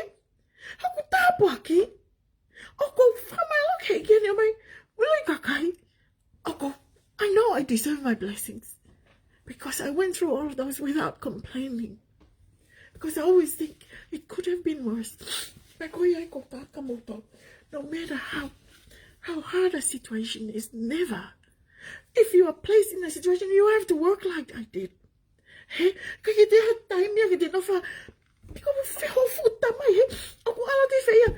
Haku tāpuaki. ʻOku ou fakamālō ki he ʻEiki ʻene ʻomai. Ului kakai. ʻOku ou, I know I deserve my blessings. Because I went through all of those without complaining. Because I always think it could have been worse. Pea ko ia ʻoku ou tala kia moutolu. No matter how, how hard a situation is, never. If you are placed in a situation, you have to work like I did. He, ka ke te ha taimi a ke te nofa. Piko mo feho futa mai he. ʻOku ala te fea.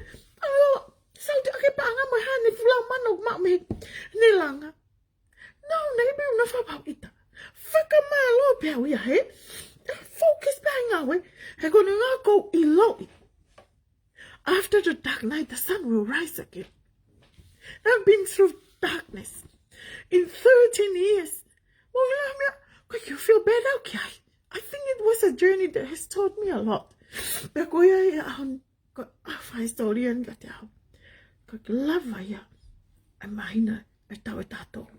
ʻAlo, sau te ake paʻanga mo hane fula mano ma me. Ne langa. No, ne pe nofa pau ita. Fakamālō pē au ia he. Focus pē ngāue. He ko e ngā kou ʻiloʻi. After the dark night, the sun will rise again. I've been through darkness in thirteen years. Mo la mea, ko e feel bad au ki ai. I think it was a journey that has taught me a lot. Pea ko ia ia au, ko e ʻaho fai story ʻa e ka te au. Ko e lava ia, ʻa e māhina, ʻa e taʻu ʻe taha tolu.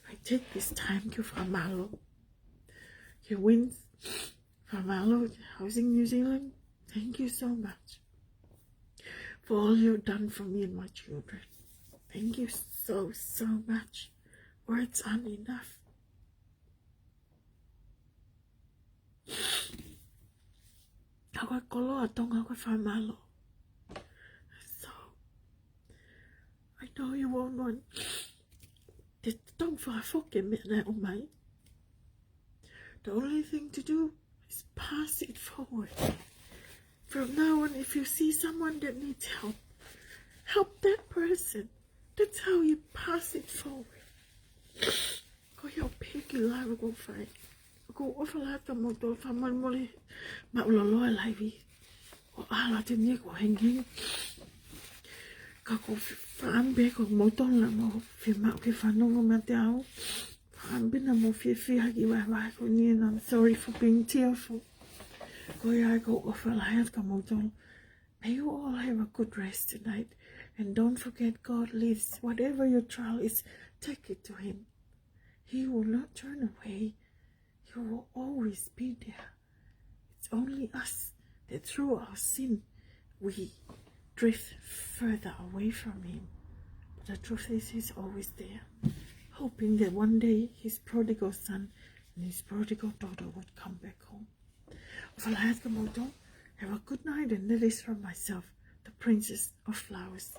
I take this time ke fakamālō. Ke wins. Fakamālō, Housing New Zealand, thank you so much for all you've done for me and my children. Thank you so, so much. Words aren't enough. Ko e koloa Tonga ko e fakamālō. So, I know you won't want te tong fakafoki meʻa naʻe ʻomai. The only thing to do is pass it forward. From now on, if you see someone that needs help, help that person. That's how you pass it forward. Ko ia pē ki lava ko fai. Ko ʻofa lahi kia moutolu, fakamolemole maʻulalo e laivi. ʻO ala te nia ko henging. Ka ko fāmili ko moutolu naʻa mou fiemaʻu ke fanongo mate au. Fāmili naʻa mou fiefia haki vaevae ko eni, and I'm sorry for being tearful. Ko ia ko ʻofa lahi kia moutolu. May you all have a good rest tonight. And don't forget, God lives. Whatever your trial is, take it to Him. He will not turn away. He will always be there. It's only us that through our sin we drift further away from him. But the truth is, he's always there, hoping that one day his prodigal son and his prodigal daughter would come back home. ʻOfa lahi atu kimoutolu. Have a good night, and that is from myself, the Princess of Flowers.